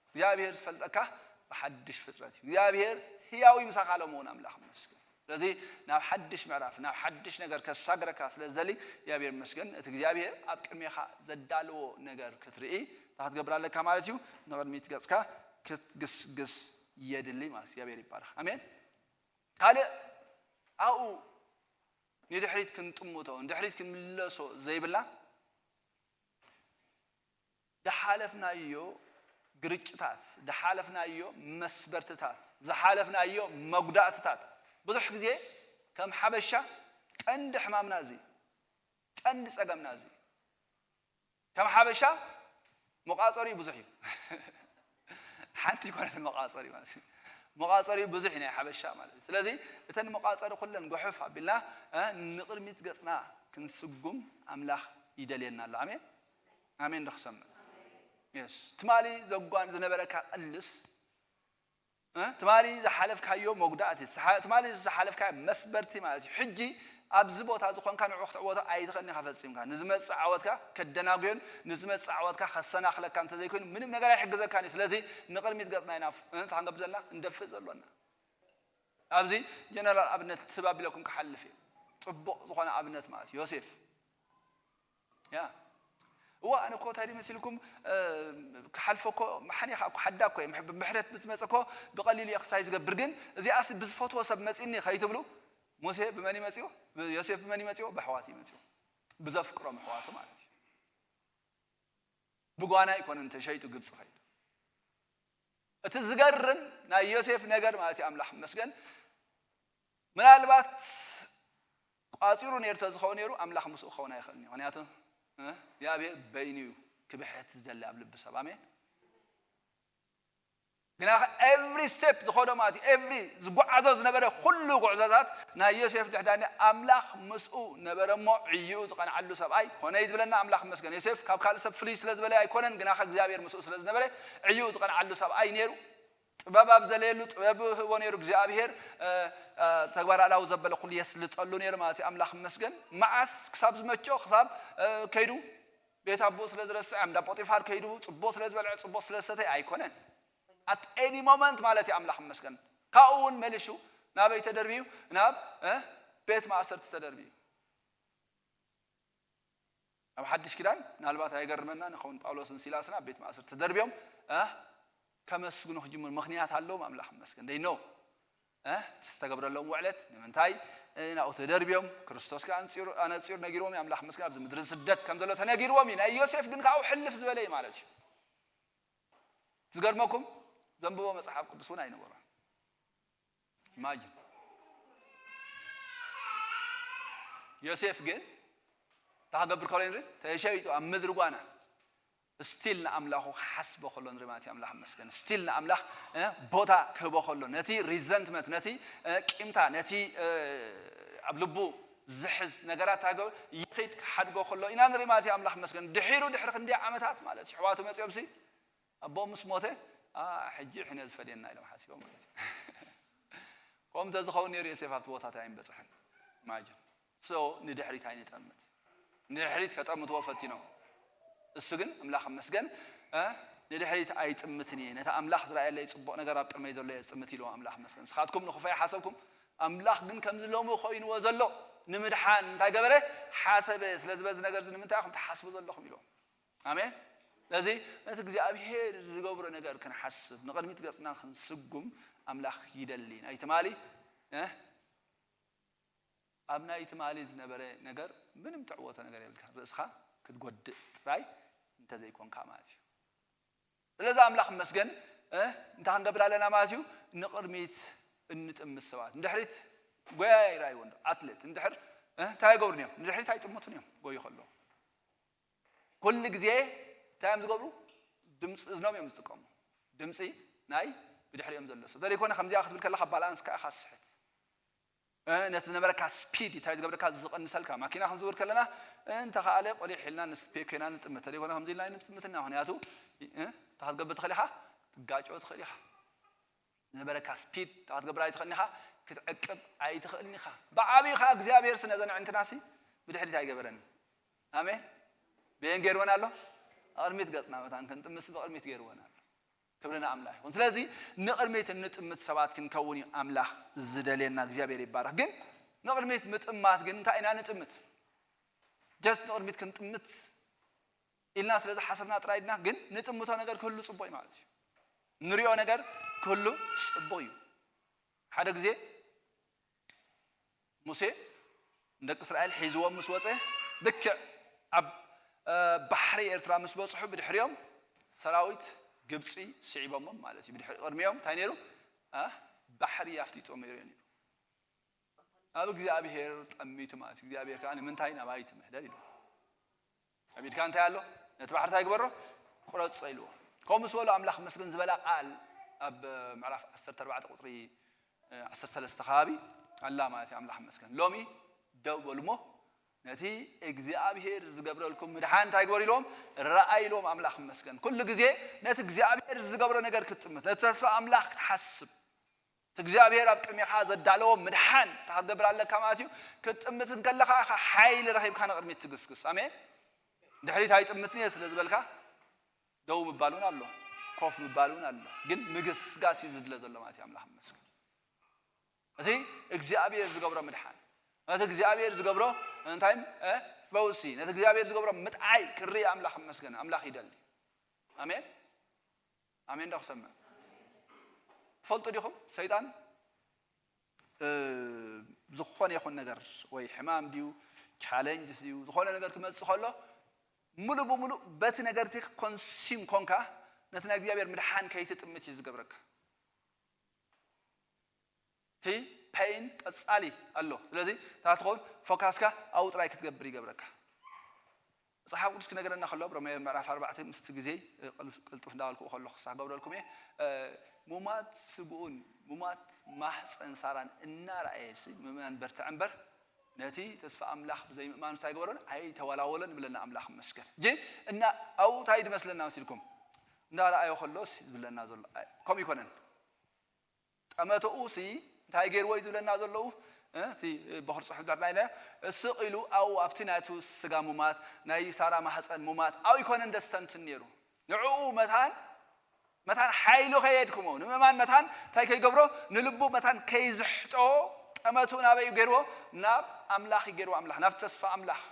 እግዚኣብሔር ዝፈልጠካ ብሓድሽ ፍጥረት እዩ። እግዚኣብሔር ህያው እዩ፣ ምሳኻ ሎም እውን ኣምላኽ ይመስገን። ስለዚ ናብ ሓድሽ ምዕራፍ፣ ናብ ሓድሽ ነገር ከሳግረካ ስለ ዝደሊ እግዚኣብሔር ይመስገን። እቲ እግዚኣብሔር ኣብ ቅድሜኻ ዘዳለዎ ነገር ክትርኢ እንታይ ክትገብር ኣለካ ማለት እዩ? ንቕድሚት ገጽካ ክትግስግስ የድሊ ማለት እዩ። እግዚኣብሔር ይባረኽ። ኣሜን። ካልእ ኣብኡ ንድሕሪት ክንጥምቶ፣ ንድሕሪት ክንምለሶ ዘይብልና፣ ዝሓለፍናዮ ግርጭታት፣ ዝሓለፍናዮ መስበርትታት፣ ዝሓለፍናዮ መጉዳእትታት ብዙሕ ግዜ ከም ሓበሻ ቀንዲ ሕማምና እዚ እዩ። ቀንዲ ጸገምና እዚ እዩ። ከም ሓበሻ መቋጸሪኡ ብዙሕ እዩ። ሓንቲ ይኮነትን መቋጸሪ ማለት እዩ። መቋጸሪኡ ብዙሕ እዩ ናይ ሓበሻ ማለት እዩ። ስለዚ እተን መቋጸሪ ኩለን ጉሕፍ ኣቢልና፣ እ፣ ንቕድሚት ገጽና ክንስጉም ኣምላኽ ይደልየና ኣሎ። ኣሜን። ኣሜን ዶ ክሰምዕ? የስ። ትማሊ ዘጓን ዝነበረካ ቅልስ፣ እ፣ ትማሊ ዝሓለፍካዮ መጉዳእቲ፣ ዝሓ- ትማሊ ዝሓለፍካዮ መስበርቲ ማለት እዩ። ሕጂ ኣብዚ ቦታ ዝኾንካ ንዑ ክትዕወቶ ኣይትኽእልን ኢኻ ፈጺምካ። ንዝመጽእ ዓወትካ ከደናጉዮን ንዝመጽእ ዓወትካ ከሰናኽለካ እንተዘይኮይኑ ምንም ነገር ኣይሕግዘካን እዩ። ስለዚ ንቕድሚት ገጽና ኢና ፍ- እንታይ ክንገብር ዘለና? እንደፍእ ዘሎና። ኣብዚ ጀነራል ኣብነት ትብ ኣቢለኩም ክሓልፍ እየ። ጽቡቕ ዝኾነ ኣብነት ማለት እዩ። ዮሴፍ። ያ። እዋ፣ ኣነ እኮ እንታይ ድዩ መሲልኩም፣ እ፣ ክሓልፎ እኮ መሓኒኻ እኮ ሓዳ እኮ እየ። ምሕ- ብምሕረት ምስ መጸ እኮ ብቐሊሉ እየ ክሳይ ዝገብር። ግን እዚኣስ ብዝፈትዎ ሰብ መጺኒ ከይትብሉ። ሙሴ ብመን እዩ መጺኡ? ብ- ዮሴፍ ብመን እዩ መጺኡ? ብኣሕዋቱ እዩ መጺኡ። ብዘፍቅሮም ኣሕዋቱ ማለት እዩ። ብጓና ኣይኮነን ተሸይጡ ግብጺ ከይዱ። እቲ ዝገርም ናይ ዮሴፍ ነገር ማለት እዩ፣ ኣምላኽ ይመስገን፣ ምናልባት ቋጺሩ ነይሩ ተዝኸውን ነይሩ፣ ኣምላኽ ምስኡ ክኸውን ኣይኽእልን እዩ። ምኽንያቱ፣ እ፣ እግዚኣብሔር በይኑ እዩ ክብሕት ዝደሊ ኣብ ልቢ ሰብ። ኣሜን። ግና ኤቭሪ ስቴፕ ዝኸዶ ማለት እዩ፣ ኤቭሪ ዝጓዓዞ ዝነበረ ኩሉ ጉዕዞታት ናይ ዮሴፍ ድሕዳኒ ኣምላኽ ምስኡ ነበረ እሞ፣ ዕይኡ ዝቐንዓሉ ሰብኣይ ኮነ እዩ ዝብለና። ኣምላኽ ይመስገን። ዮሴፍ ካብ ካልእ ሰብ ፍልይ ስለ ዝበለ ኣይኮነን፣ ግና እግዚኣብሔር ምስኡ ስለ ዝነበረ ዕይኡ ዝቐንዓሉ ሰብኣይ ነይሩ። ጥበብ ኣብ ዘድለየሉ ጥበብ ህቦ ነይሩ እግዚኣብሔር። እ፣ እ፣ ተግባር ኣእላው ዘበለ ኩሉ የስልጠሉ ነይሩ ማለት እዩ። ኣምላኽ ይመስገን። መዓስ ክሳብ ዝመችኦ፣ ክሳብ፣ እ፣ ከይዱ ቤት ኣቦኡ ስለ ዝረስዐ፣ እንዳ ጶጢፋር ከይዱ ጽቡቕ ስለ ዝበልዐ፣ ጽቡቕ ስለ ዝሰተየ ኣይኮነን። ኣት ኤኒ ሞመንት ማለት እዩ። ኣምላኽ ይመስገን። ካብኡ እውን መሊሹ ናበይ ተደርብዩ? ናብ፣ እ፣ ቤት ማእሰርቲ ተደርብዩ። ኣብ ሓድሽ ኪዳን ምናልባት ኣይገርመና ንኸውን፣ ጳውሎስን ሲላስን ኣብ ቤት ማእሰርቲ ተደርብዮም፣ እ፣ ከመስግኑ ክጅምሩ ምኽንያት ኣለዎም። ኣምላኽ ይመስገን። ደይ ኖ፣ እ፣ እቲ ዝተገብረሎም ውዕለት ንምንታይ፣ እ፣ ናብኡ ተደርብዮም? ክርስቶስ ከኣ ኣንጺሩ፣ ኣነጺሩ ነጊርዎም እዩ። ኣምላኽ ይመስገን። ኣብዚ ምድሪ ስደት ከም ዘሎ ተነጊርዎም እዩ። ናይ ዮሴፍ ግን ካብኡ ሕልፍ ዝበለ እዩ ማለት እዩ። ዝገርመኩም፣ ዘንብቦ መጽሓፍ ቅዱስ እውን ኣይነበሮን። ኢማጂን። ዮሴፍ ግን እንታይ ክገብር ከሎ ንርኢ? ተሸይጡ ኣብ ምድሪ ጓና ስቲል ንኣምላኹ ክሓስቦ ከሎ ንርኢ ማለት እዩ። ኣምላኽ ይመስገን። ስቲል ንኣምላኽ፣ እ፣ ቦታ ክህቦ ከሎ፣ ነቲ ሪዘንትመንት፣ ነቲ፣ እ፣ ቂምታ፣ ነቲ፣ እ፣ ኣብ ልቡ ዝሕዝ ነገራት ታገ ይኺድ ክሓድጎ ከሎ ኢና ንርኢ ማለት እዩ። ኣምላኽ ይመስገን። ድሒሩ ድሕሪ ክንደይ ዓመታት ማለት እዩ። ኣሕዋቱ መጺኦም ሲ ኣቦ ምስ ሞተ፣ "ኣ፣ ሕጂ ሕነ ዝፈድየና" ኢሎም ሓሲቦም ማለት እዩ። ከምኡ እንተዝኸውን ነይሩ፣ ዮሴፍ ኣብቲ ቦታ እንታይ ኣይምበጽሐን። Imagine. So ንድሕሪት ኣይንጠምት። ንድሕሪት ከጠምትዎ ፈቲኖም። እሱ ግን ኣምላኽ ይመስገን፣ እ፣ ንድሕሪት ኣይጥምትን እየ። ነቲ ኣምላኽ ዝረኣየለይ ጽቡቕ ነገር ኣብ ቅድመይ ዘሎ እየ ዝጥምት ኢልዎ ኣምላኽ ይመስገን። ንስኻትኩም ንኽፉእ ኣይሓሰብኩም፣ ኣምላኽ ግን ከምዚ ሎሚ ኮይንዎ ዘሎ ንምድሓን እንታይ ገበረ? ሓሰበ። ስለዚ በዚ ነገር እዚ ንምንታይ ኢኹም ትሓስቡ ዘለኹም? ኢልዎም። ኣሜን። ስለዚ ነቲ እግዚኣብሄር ዝገብሮ ነገር ክንሓስብ፣ ንቕድሚት ገጽና ክንስጉም ኣምላኽ ይደሊ። ናይ ትማሊ፣ እ፣ ኣብ ናይ ትማሊ ዝነበረ ነገር ምንም ትዕወቶ ነገር የብልካን። ርእስኻ ክትጎድእ ጥራይ እንተዘይኮንካ ማለት እዩ። ስለዚ ኣምላኽ ይመስገን፣ እ፣ እንታይ ክንገብር ኣለና ማለት እዩ? ንቕድሚት እንጥምት ሰባት። ንድሕሪት ጎያይ ይረኣይዎ እንዶ፣ ኣትሌት እንድሕር፣ እ፣ እንታይ ይገብሩን እዮም? ንድሕሪት ኣይጥምቱን እዮም፣ ጎዩ ከለዉ። ኩሉ ግዜ እንታይ እዮም ዝገብሩ? ድምፂ እዝኖም እዮም ዝጥቀሙ። ድምፂ ናይ ብድሕሪኦም ዘሎ ሰብ። እንተዘይኮነ ከምዚኣ ክትብል ከለኻ ባላንስ ከዓ ኢኻ ትስሕት። እ፣ ነቲ ዝነበረካ ስፒድ እንታይ ዝገብረካ? ዝቐንሰልካ። ማኪና ክንዝውር ከለና፣ እ፣ እንተኸኣለ ቆሊሕ ኢልና ንስፔክ ኮይና ንጥምት። እንተዘይኮነ ከምዚ ኢልና ኣይንጥምትን ኢና። ምኽንያቱ፣ እ፣ እንታይ ክትገብር ትኽእል ኢኻ? ክትጋጨው ትኽእል ኢኻ። ዝነበረካ ስፒድ እንታይ ክትገብር ኣይትኽእልን ኢኻ? ክትዕቅብ ኣይትኽእልን ኢኻ። ብዓብዩ ኸዓ እግዚኣብሔር ስነ ዘንዕንትናሲ ብድሕሪት ኣይገበረን። ኣሜን። በየን ገይርወን ኣሎ? ኣቕድሚት ገጽና መታን ክንጥምስ ብቕድሚት ገይርወን ኣሎ። ክብሪ ንኣምላኽ ይኹን። ስለዚ ንቕድሚት እንጥምት ሰባት ክንከውን እዩ ኣምላኽ ዝደልየና። እግዚኣብሔር ይባረኽ። ግን ንቕድሚት ምጥማት ግን እንታይ ኢና ንጥምት? ጀስት ንቕድሚት ክንጥምት ኢልና ስለ ዝሓሰብና ጥራይ ድና ግን ንጥምቶ ነገር ክህሉ ጽቡቕ እዩ ማለት እዩ። ንሪኦ ነገር ክህሉ ጽቡቕ እዩ። ሓደ ግዜ ሙሴ ንደቂ እስራኤል ሒዝዎም ምስ ወጸ፣ ልክዕ ኣብ፣ እ፣ ባሕሪ ኤርትራ ምስ በጽሑ ብድሕሪኦም ሰራዊት ግብጺ ስዒቦሞም ማለት እዩ። ብድሕሪ፣ ቅድሚኦም እንታይ ነይሩ? እ፣ ባሕሪ ኣፍጢጦም ነይሩ ነይሩ። ኣብ እግዚኣብሔር ጠሚቱ ማለት እዩ። እግዚኣብሔር ከኣ ንምንታይ ናባይ ትምሕደር ኢሉ። ኣብ ኢድካ እንታይ ኣሎ? ነቲ ባሕሪ እንታይ ግበሮ? ቁረጾ ኢልዎ። ከምኡ ምስ በሎ ኣምላኽ መስገን ዝበላ ቃል ኣብ ምዕራፍ ዓሰርተ ኣርባዕተ ቁጽሪ ዓሰርተ ሰለስተ ከባቢ ኣላ ማለት እዩ። ኣምላኽ መስገን። ሎሚ ደው በሉ እሞ ነቲ እግዚኣብሔር ዝገብረልኩም ምድሓን እንታይ ግበሩ ኢልዎም? ረኣዩ ኢልዎም። ኣምላኽ መስገን። ኩሉ ግዜ ነቲ እግዚኣብሔር ዝገብሮ ነገር ክትጥምት፣ ነቲ ተስፋ ኣምላኽ ክትሓስብ፣ እቲ እግዚኣብሔር ኣብ ቅድሜኻ ዘዳለዎ ምድሓን እንታይ ክትገብር ኣለካ ማለት እዩ? ክትጥምት እንከለኻ ኢኻ ሓይሊ ረኺብካ ንቕድሚት ትግስግስ። ኣሜን። ድሕሪት ኣይጥምትን እየ ስለ ዝበልካ ደው ምባል እውን ኣሎ፣ ኮፍ ምባል እውን ኣሎ። ግን ምግስጋስ እዩ ዝድለ ዘሎ ማለት እዩ። ኣምላኽ ይመስገን። እቲ እግዚኣብሔር ዝገብሮ ምድሓን፣ እቲ እግዚኣብሔር ዝገብሮ እንታይ፣ እ፣ ፈውሲ፣ ነቲ እግዚኣብሔር ዝገብሮ ምጥዓይ ክርኢ ኣምላኽ ይመስገን። ኣምላኽ ይደሊ። ኣሜን። ኣሜን ዶ ክሰምዕ? ትፈልጡ ዲኹም? ሰይጣን፣ እ፣ ዝኾነ ይኹን ነገር ወይ ሕማም ድዩ፣ ቻለንጅስ ድዩ፣ ዝኾነ ነገር ክመጽእ ከሎ ሙሉ ብሙሉ በቲ ነገር እቲ ኮንሲም ኮንካ ነቲ ናይ እግዚኣብሔር ምድሓን ከይትጥምት እዩ ዝገብረካ። እቲ ፔይን ቀጻሊ ኣሎ። ስለዚ እንታይ ትኸውን? ፎካስካ ኣብኡ ጥራይ ክትገብር ይገብረካ። መጽሓፍ ቅዱስ ክነገረና ከሎ ኣብ ሮሜ ምዕራፍ ኣርባዕተ ምስቲ ግዜ፣ እ፣ ቅልፍ-፣ ቅልጥፍ እንዳበልኩ ከለኹ ክሳብ ክገብረልኩም እየ። እ፣ ሙማት ስግኡን ሙማት ማህፀን ሳራን እናረኣየ ሲ ምእመናን በርትዕ እምበር ነቲ ተስፋ ኣምላኽ ብዘይምእማኑ እንታይ ኣይገበሮን? ኣይተወላወሎን ይብለና ኣምላኽ ይመስገን። እጂ እና ኣብኡ እንታይ ድመስለና መሲልኩም? እንዳረኣዮ ከሎ ሲ ዝብለና ዘሎ ኣይ-፣ ከምኡ ይኮነን። ጠመተኡ ሲ እንታይ ገይርዎ እዩ ዝብለና ዘለዉ? እ፣ እቲ በኹሪ ጽሑፍ ድሕር ናይና ስቕ ኢሉ ኣብኡ ኣብቲ ናቱ ስጋ ሙማት፣ ናይ ሳራ ማህፀን ሙማት ኣብኡ ይኮነን ደስተንትን ነይሩ። ንዕኡ መታን፣ መታን ሓይሉ ከየድክሞ፣ ንምእማን መታን እንታይ ከይገብሮ፣ ንልቡ መታን ከይዝሕጦ፣ ጠመቱ ናበይ ገይርዎ? ናብ ኣምላኽ ገይርዎ፣ ኣምላኽ፣ ናብ ተስፋ ኣምላኽ።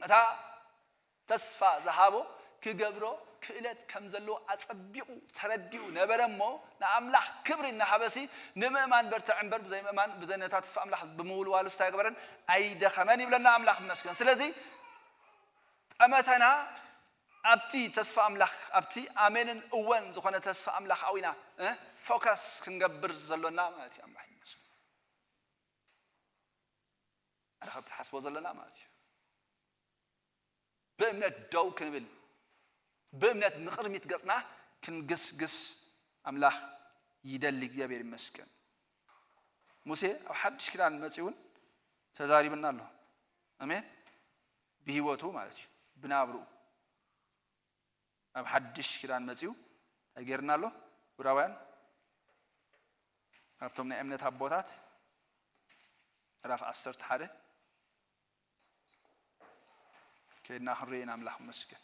እታ ተስፋ ዝሃቦ ክገብሮ ክእለት ከም ዘለዎ ኣጸቢቑ ተረዲኡ ነበረ እሞ፣ ንኣምላኽ ክብሪ እናሃበሲ፣ ንምእማን በርትዕ እምበር፣ ብዘይምእማን፣ ብዘይ ነታ ተስፋ ኣምላኽ ብምውልዋሉ እንታይ ገበረን? ኣይደኸመን ይብለና ኣምላኽ ይመስገን። ስለዚ፣ ጠመተና ኣብቲ ተስፋ ኣምላኽ፣ ኣብቲ ኣሜንን እወን ዝኾነ ተስፋ ኣምላኽ ኣዊና፣ እ፣ ፎከስ ክንገብር ዘሎና ማለት እዩ። ኣምላኽ ይመስገን። ሓደ ካብቲ ትሓስቦ ዘለና ማለት እዩ። ብእምነት ደው ክንብል፣ ብእምነት ንቕድሚት ገጽና ክንግስግስ ኣምላኽ ይደሊ። እግዚኣብሔር ይመስገን። ሙሴ ኣብ ሓድሽ ኪዳን መጺኡ እውን ተዛሪብና ኣሎ። ኣሜን። ብህይወቱ ማለት እዩ፣ ብናብርኡ ኣብ ሓድሽ ኪዳን መጺኡ እንታይ ገይርና ኣሎ? ዕብራውያን ኣብቶም ናይ እምነት ኣቦታት ምዕራፍ ዓሰርተ ሓደ ከይድና ክንርኢ ኢና። ኣምላኽ ይመስገን።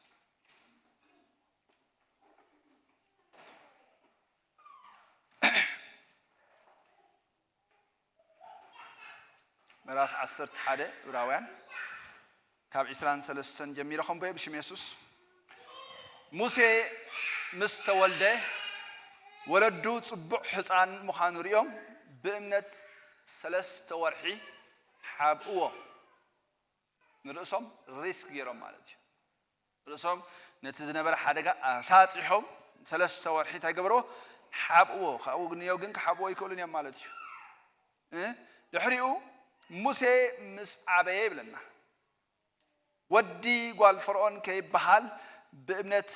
ምዕራፍ ዓሰርተ ሓደ ዕብራውያን ካብ ዕስራን ሰለስተን ጀሚረ ከንብቦ ብሽም የሱስ። ሙሴ ምስ ተወልደ ወለዱ ጽቡቕ ሕፃን ምዃኑ ሪኦም ብእምነት ሰለስተ ወርሒ ሓብእዎ። ንርእሶም ሪስክ ገይሮም ማለት እዩ። ርእሶም ነቲ ዝነበረ ሓደጋ ኣሳጢሖም ሰለስተ ወርሒ እንታይ ገበርዎ? ሓብእዎ። ካብኡ ግን ክሓብዎ ኣይክእሉን እዮም ማለት እዩ። እ? ድሕሪኡ ሙሴ ምስ ዓበየ ይብለና። ወዲ ጓል ፈርዖን ከይበሃል ብእምነት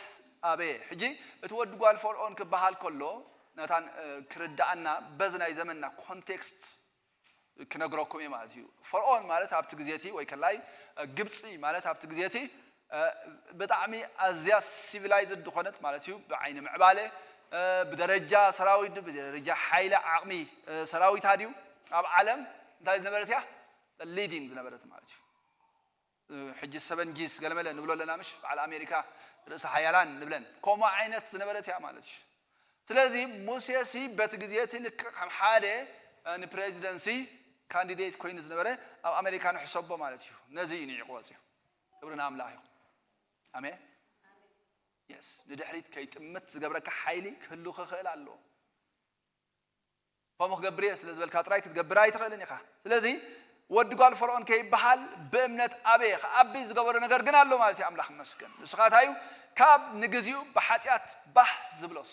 ኣበየ። ሕጂ እቲ ወዲ ጓል ፈርዖን ክበሃል ከሎ ናታን፣ እ፣ ክርድኣና በዚ ናይ ዘመንና ኮንቴክስት ክነግረኩም እየ ማለት እዩ። ፈርዖን ማለት ኣብቲ ግዜ እቲ ወይ ከላይ፣ እ፣ ግብፂ ማለት ኣብቲ ግዜ እቲ፣ እ፣ ብጣዕሚ ኣዝያ ሲቪላይዝድ ዝኾነት ማለት እዩ። ብዓይኒ ምዕባለ፣ እ፣ ብደረጃ ሰራዊት፣ ብደረጃ ሓይሊ ዓቕሚ፣ እ፣ ሰራዊታ ድዩ ኣብ ዓለም እንታይ ዝነበረት እያ? ሊዲንግ ዝነበረት ማለት እዩ። ሕጂ ሰቨን ጂስ ገለመለ ንብሎ ኣለና ምሽ? በዓል ኣሜሪካ ርእሰ ሓያላን ንብለን። ከምኡ ዓይነት ዝነበረት እያ ማለት እዩ። ስለዚ ሙሴ ሲ በቲ ግዜ እቲ ልክዕ ከም ሓደ፣ እ፣ ንፕሬዚደንሲ ካንዲዴት ኮይኑ ዝነበረ ኣብ ኣሜሪካ ንሕሰቦ ማለት እዩ። ነዚ እዩ ንዒቑ ወፂኡ። ክብሪ ንኣምላኽ ይኹን። ኣሜን። የስ፣ ንድሕሪት ከይጥምት ዝገብረካ ሓይሊ ክህሉ ክኽእል ኣለዎ። ከምኡ ክገብር እየ ስለ ዝበልካ ጥራይ ክትገብር ኣይትኽእልን ኢኻ። ስለዚ ወዲ ጓል ፈርዖን ከይበሃል ብእምነት ኣበየ። ክኣቢ ዝገበሮ ነገር ግን ኣሎ ማለት እዩ። ኣምላኽ ይመስገን። ንሱ ኸኣ እንታይ እዩ? ካብ ንግዚኡ ብሓጢኣት ባህ ዝብሎስ።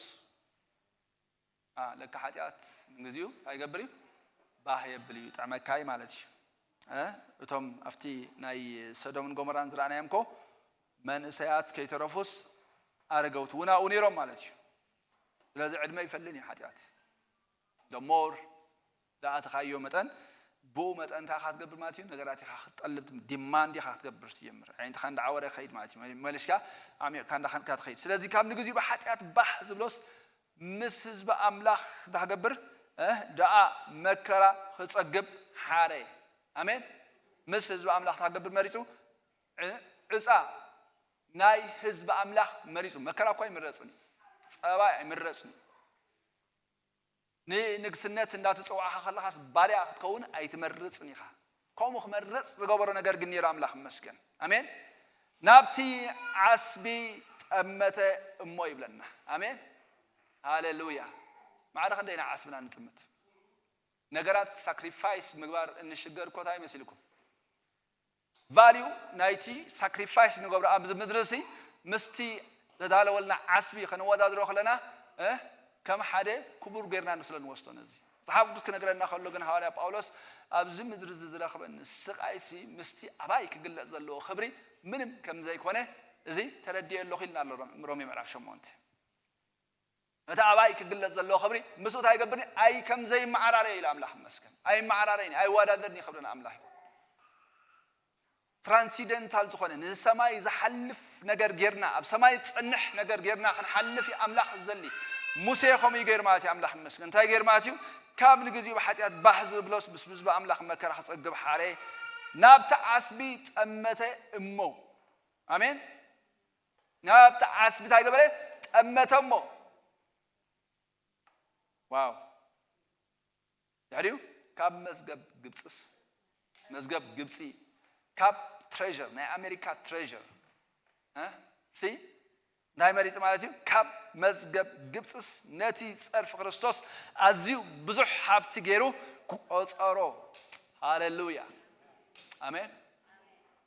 አ፣ ለካ ሓጢኣት ንግዚኡ እንታይ ይገብር እዩ? ባህ የብል እዩ፣ ይጥዕመካ እዩ ማለት እዩ። እ? እቶም ኣብቲ ናይ ሰዶምን ጎሞራን ዝረኣናዮም እኮ መንእሰያት ከይተረፉስ ኣረገውቲ እውን ኣብኡ ነይሮም ማለት እዩ። ስለዚ ዕድመ ይፈልን እዩ ሓጢኣት። The more ዝኣተኻዮ መጠን፣ ብኡ መጠን እንታይ ኢኻ ትገብር ማለት እዩ? ነገራት ኢኻ ክትጠልብ፣ ዲማንድ ኢኻ ክትገብር ትጀምር። ኣዒንትኻ እንዳዓወረ ይኸይድ ማለት እዩ። መሊስካ ዓሚቕካ እንዳኸድካ ትኸይድ። ስለዚ ካብ ንግዚኡ ብሓጢኣት ባህ ዝብሎስ ምስ ህዝቢ ኣምላኽ እንታይ ክገብር? እ፣ ደኣ መከራ ክጸግብ ሓረ። ኣሜን። ምስ ህዝቢ ኣምላኽ እንታይ ክገብር መሪጹ? ዕ-፣ ዕጻ ናይ ህዝቢ ኣምላኽ መሪጹ። መከራ እኳ ኣይምረጽን እዩ። ጸባ ኣይምረጽን እዩ። ንንግስነት እንዳተጸዋዕኻ ከለኻስ ባርያ ክትከውን ኣይትመርጽን ኢኻ። ከምኡ ክመርጽ ዝገበሮ ነገር ግን ነይሩ፣ ኣምላኽ ይመስገን። ኣሜን። ናብቲ ዓስቢ ጠመተ እሞ ይብለና። ኣሜን። ሃሌሉያ። ማዕረ ክንደይ ኢና ዓስብና ንጥምት? ነገራት ሳክሪፋይስ ምግባር እንሽገር እኮ እንታይ መሲልኩም? ቫልዩ ናይቲ ሳክሪፋይስ ንገብሮ ኣብዚ ምድሪ ሲ ምስቲ ዘዳለወልና ዓስቢ ከነወዳድሮ ከለና፣ እ፣ ከም ሓደ ክቡር ጌርና ንስለ ንወስዶ ነዚ። መጽሓፍ ቅዱስ ክነግረና ከሎ ግን ሃዋርያ ጳውሎስ ኣብዚ ምድሪ እዚ ዝረኽበኒ ስቓይ ሲ ምስቲ ኣባይ ክግለጽ ዘለዎ ክብሪ ምንም ከም ዘይኮነ እዚ ተረዲኤ ኣለኹ ኢልና ኣሎ ሮሜ ምዕራፍ ሸሞንተ። እቲ ኣባይ ክግለጽ ዘለዎ ክብሪ ምስኡ እንታይ ይገብርኒ? ኣይ ከም ዘይመዓራረዮ ኢሉ ኣምላኽ ይመስገን። ኣይመዓራረይን፣ ኣይወዳደርን እዩ ክብሪ ንኣምላኽ ይኹን። ትራንሲደንታል ዝኾነ ንሰማይ ዝሓልፍ ነገር ጌርና፣ ኣብ ሰማይ ዝጸንሕ ነገር ጌርና ክንሓልፍ እዩ ኣምላኽ ዝደሊ። ሙሴ ከምኡ እዩ ገይሩ ማለት እዩ፣ ኣምላኽ ይመስገን። እንታይ ገይሩ ማለት እዩ? ካብ ንግዚኡ ብሓጢኣት ባህ ዝብሎስ ምስ ህዝቢ ኣምላኽ መከራ ክጸግብ ሓረ፣ ናብቲ ዓስቢ ጠመተ እሞ። ኣሜን። ናብቲ ዓስቢ እንታይ ገበረ? ጠመተ እሞ። ዋው። ድሕሪኡ ካብ መዝገብ ግብፅስ፣ መዝገብ ግብፂ፣ ካብ ትሬዥር፣ ናይ ኣሜሪካ ትሬዥር፣ እ? ሲ እንታይ መሪፁ ማለት እዩ? ካብ መዝገብ ግብፅስ ነቲ ፀርፊ ክርስቶስ ኣዝዩ ብዙሕ ሃብቲ ገይሩ ቆፀሮ። ሃሌሉያ። ኣሜን።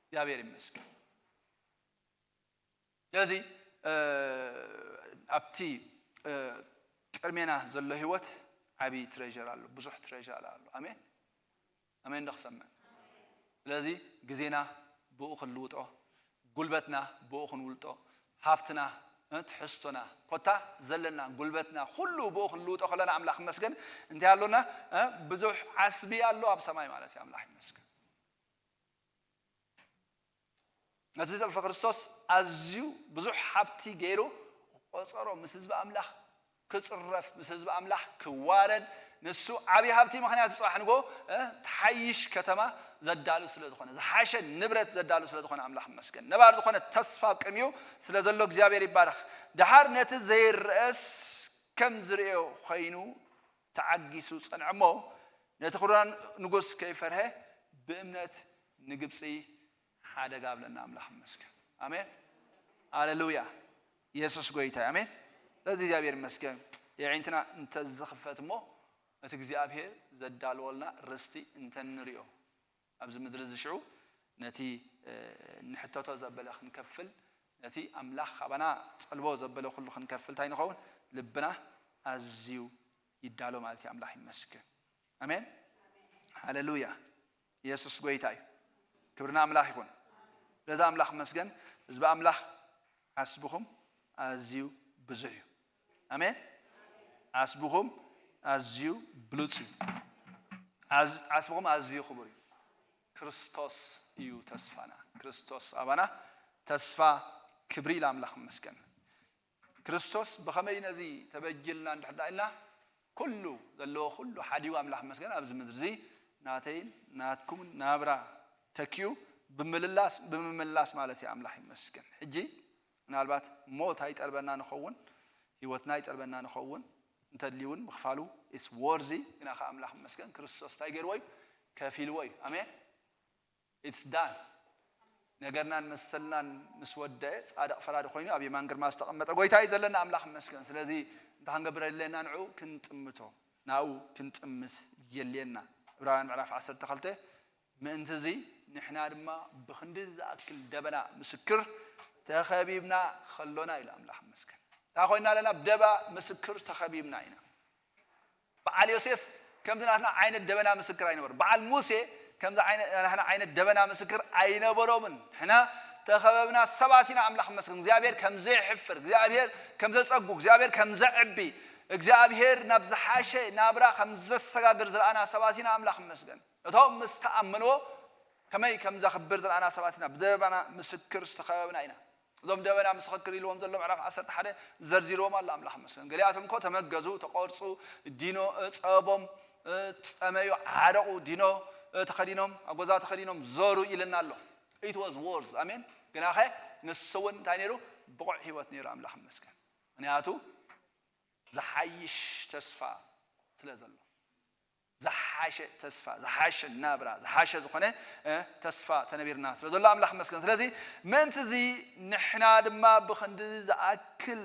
እግዚኣብሔር ይመስገን። ስለዚ፣ እ፣ ኣብቲ፣ እ፣ ቅድሜና ዘሎ ህይወት ዓቢ ትሬዥር ኣሎ፣ ብዙሕ ትሬዥር ኣሎ። ኣሜን። ኣሜን ዶ ክሰምዕ? ስለዚ ግዜና ብኡ ክንልውጦ፣ ጉልበትና ብኡ ክንውልጦ፣ ሃፍትና፣ እ፣ ትሕዝቶና፣ ኮታ ዘለና ጉልበትና ኩሉ ብኡ ክንልውጦ ከለና ኣምላኽ ይመስገን። እንታይ ኣሎና? እ፣ ብዙሕ ዓስቢ ኣሎ ኣብ ሰማይ ማለት እዩ። ኣምላኽ ይመስገን። ነቲ ዘጥፍእ ክርስቶስ ኣዝዩ ብዙሕ ሃብቲ ገይሩ ቆጸሮ፣ ምስ ህዝቢ ኣምላኽ ክጽረፍ፣ ምስ ህዝቢ ኣምላኽ ክዋረድ፣ ንሱ ዓብዪ ሃብቲ ምኽንያቱ ጽባሕ ንጎ ትሓይሽ ከተማ ዘዳሉ ስለ ዝኾነ፣ ዝሓሸ ንብረት ዘዳሉ ስለ ዝኾነ ኣምላኽ ይመስገን። ነባር ዝኾነ ተስፋ ኣብ ቅድሚኡ ስለ ዘሎ እግዚኣብሔር ይባረኽ። ደሓር ነቲ ዘይረኣስ ከም ዝርእዮ ኮይኑ ተዓጊሱ ጸንዐ እሞ፣ ነቲ ክሩራ ንጉስ ከይፈርሀ ብእምነት ንግብፂ ሓደጋ ኣብለና ኣምላኽ ይመስገን። ኣሜን። ሃሌሉያ። የሱስ ጎይታ። ኣሜን። ስለዚ እግዚኣብሔር ይመስገን። የዒንትና እንተዝኽፈት እሞ እቲ እግዚኣብሔር ዘዳልወልና ርስቲ እንተንሪኦ ኣብዚ ምድሪ እዚ ሽዑ ነቲ ንሕተቶ ዘበለ ክንከፍል፣ ነቲ ኣምላኽ ካባና ጸልቦ ዘበለ ኩሉ ክንከፍል እንታይ ንኸውን? ልብና ኣዝዩ ይዳሎ ማለት እዩ። ኣምላኽ ይመስገን። ኣሜን። ሃሌሉያ። የሱስ ጎይታ እዩ። ክብርና ኣምላኽ ይኹን። ስለዚ ኣምላኽ መስገን። ህዝቢ ኣምላኽ ዓስብኹም ኣዝዩ ብዙሕ እዩ። ኣሜን። ዓስብኹም ኣዝዩ ብሉጽ እዩ። ዓስብኹም ኣዝዩ ክቡር እዩ። ክርስቶስ እዩ ተስፋና። ክርስቶስ ኣባና ተስፋ። ክብሪ ለኣምላኽ ይመስገን። ክርስቶስ ብኸመይ ነዚ ተበጅልና እንድሕር ደኣ ኢልና፣ ኩሉ ዘለዎ ኩሉ ሓዲጉ ኣምላኽ ይመስገን ኣብዚ ምድሪ እዚ ናተይን ናትኩምን ናብራ ተኪኡ ብምልላስ፣ ብምምላስ ማለት እዩ። ኣምላኽ ይመስገን። ሕጂ ምናልባት ሞት ኣይጠልበና ንኸውን፣ ህይወትና ኣይጠልበና ንኸውን፣ እንተድልዩ እውን ምኽፋሉ it's worthy። ግና ከኣ ኣምላኽ ይመስገን ክርስቶስ እንታይ ገይርዎ እዩ? ከፊልዎ እዩ። ኣሜን። It's done። ነገርናን መሰልናን ምስ ወደአ ጻድቕ ፈራዲ ኮይኑ ኣብ የማን ግርማ ዝተቐመጠ ጎይታ እዩ ዘለና። ኣምላኽ ይመስገን። ስለዚ እንታይ ክንገብር የድልየና? ንዕኡ ክንጥምቶ፣ ናብኡ ክንጥምት የድልየና። ዕብራውያን ምዕራፍ ዓሰርተ ክልተ ምእንቲ እዚ ንሕና ድማ ብኽንዲ ዝኣክል ደበና ምስክር ተኸቢብና ከሎና ኢሉ ኣምላኽ ይመስገን። እንታይ ኮይና ኣለና? ብደባ ምስክር ተኸቢብና ኢና። በዓል ዮሴፍ ከምዚ ናትና ዓይነት ደበና ምስክር ኣይነበሮም። በዓል ሙሴ ከምዚ ናትና ዓይነት ደበና ምስክር ኣይነበሮምን። ንሕና ተኸበብና ሰባት ኢና። ኣምላኽ ይመስገን። እግዚኣብሔር ከም ዘይሕፍር፣ እግዚኣብሔር ከም ዘጸጉ፣ እግዚኣብሔር ከም ዘዕቢ፣ እግዚኣብሔር ናብ ዝሓሸ ናብራ ከም ዘሰጋግር ዝረኣና ሰባት ኢና። ኣምላኽ ይመስገን። እቶም ምስ ተኣመንዎ ከመይ ከም ዘኽብር ዝረኣና ሰባት ኢና። ብደበና ምስክር ዝተኸበብና ኢና። እዞም ደበና ምስኽር ኢልዎም ዘሎ ምዕራፍ ዓሰርተ ሓደ ዘርዚርዎም ኣሎ። ኣምላኽ ይመስገን። ገሊኣቶም እኮ ተመገዙ፣ ተቖርጹ፣ ዲኖ፣ ጸቦም፣ ጸመዩ፣ ዓረቑ፣ ዲኖ ተኸዲኖም፣ ኣብ ገዛ ተኸዲኖም ዞሩ ኢልና ኣሎ። It was worse። ኣሜን። ግናኸ ንሱ እውን እንታይ ነይሩ? ብቑዕ ህይወት ነይሩ። ኣምላኽ ይመስገን። ምኽንያቱ ዝሓይሽ ተስፋ ስለ ዘሎ። ዝሓሸ ተስፋ፣ ዝሓሸ ናብራ፣ ዝሓሸ ዝኾነ ተስፋ ተነቢርና ስለ ዘሎ ኣምላኽ ይመስገን። ስለዚ ምእንቲ እዚ ንሕና ድማ ብኽንዲ ዝኣክል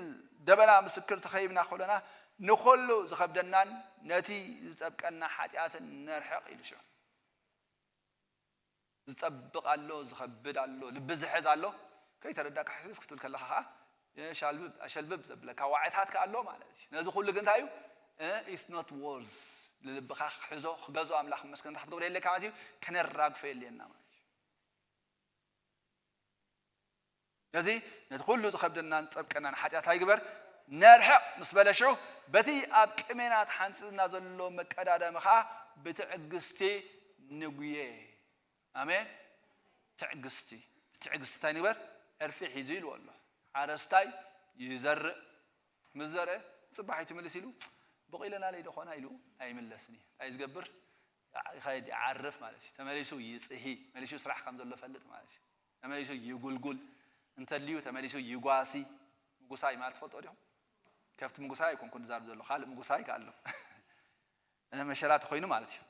ደበና ምስክር ተኸይብና ከሎና ንኹሉ ዝኸብደናን ነቲ ዝጠብቀና ሓጢኣትን ነርሕቕ ኢሉ ሽዑ። ዝጠብቕ ኣሎ፣ ዝኸብድ ኣሎ፣ ልቢ ዝሕዝ ኣሎ። ከይተረዳእካ ሕፍፍ ክትብል ከለኻ ኸዓ ሻልብብ ኣሸልብብ ዘብለካ ዋዕታት ከኣ ኣሎ ማለት እዩ። ነዚ ኩሉ ግን እንታይ እዩ? It's not worth ንልብኻ ክሕዞ ክገዝኦ ኣምላኽ መስገን እንታይ ክትገብሮ የድልየካ ማለት እዩ? ከነራግፎ የድልየና ማለት እዩ። ስለዚ ነቲ ኩሉ ዝኸብደናን ዝጠብቀናን ሓጢኣት ኣይግበር ነርሕቕ ምስ በለ ሽዑ በቲ ኣብ ቅሜና ተሓንጺጽና ዘሎ መቀዳደሚ ኸኣ ብትዕግስቲ ንጉየ። ኣሜን። ትዕግስቲ። ትዕግስቲ እንታይ ንግበር? ዕርፊ ሒዙ ኢልዎ ኣሎ። ሓረስታይ ይዘርእ። ምስ ዘርአ ጽባሒቱ ምልስ ኢሉ በቒለናለይ ዶ ኾና ኢሉ ኣይምለስን እዩ። እንታይ ዝገብር? ይኸይድ ይዓርፍ ማለት እዩ። ተመሊሱ ይጽሂ። መሊሱ ስራሕ ከም ዘሎ ፈልጥ ማለት እዩ። ተመሊሱ ይጉልጉል። እንተድልዩ ተመሊሱ ይጓሲ። ምጉሳይ ማለት ትፈልጦ ዲኹም? ከብቲ ምጉሳይ ኣይኮንኩን ዝዛርብ ዘሎ ካልእ ምጉሳይ ከኣሎ መሸላ ተኾይኑ ማለት እዩ።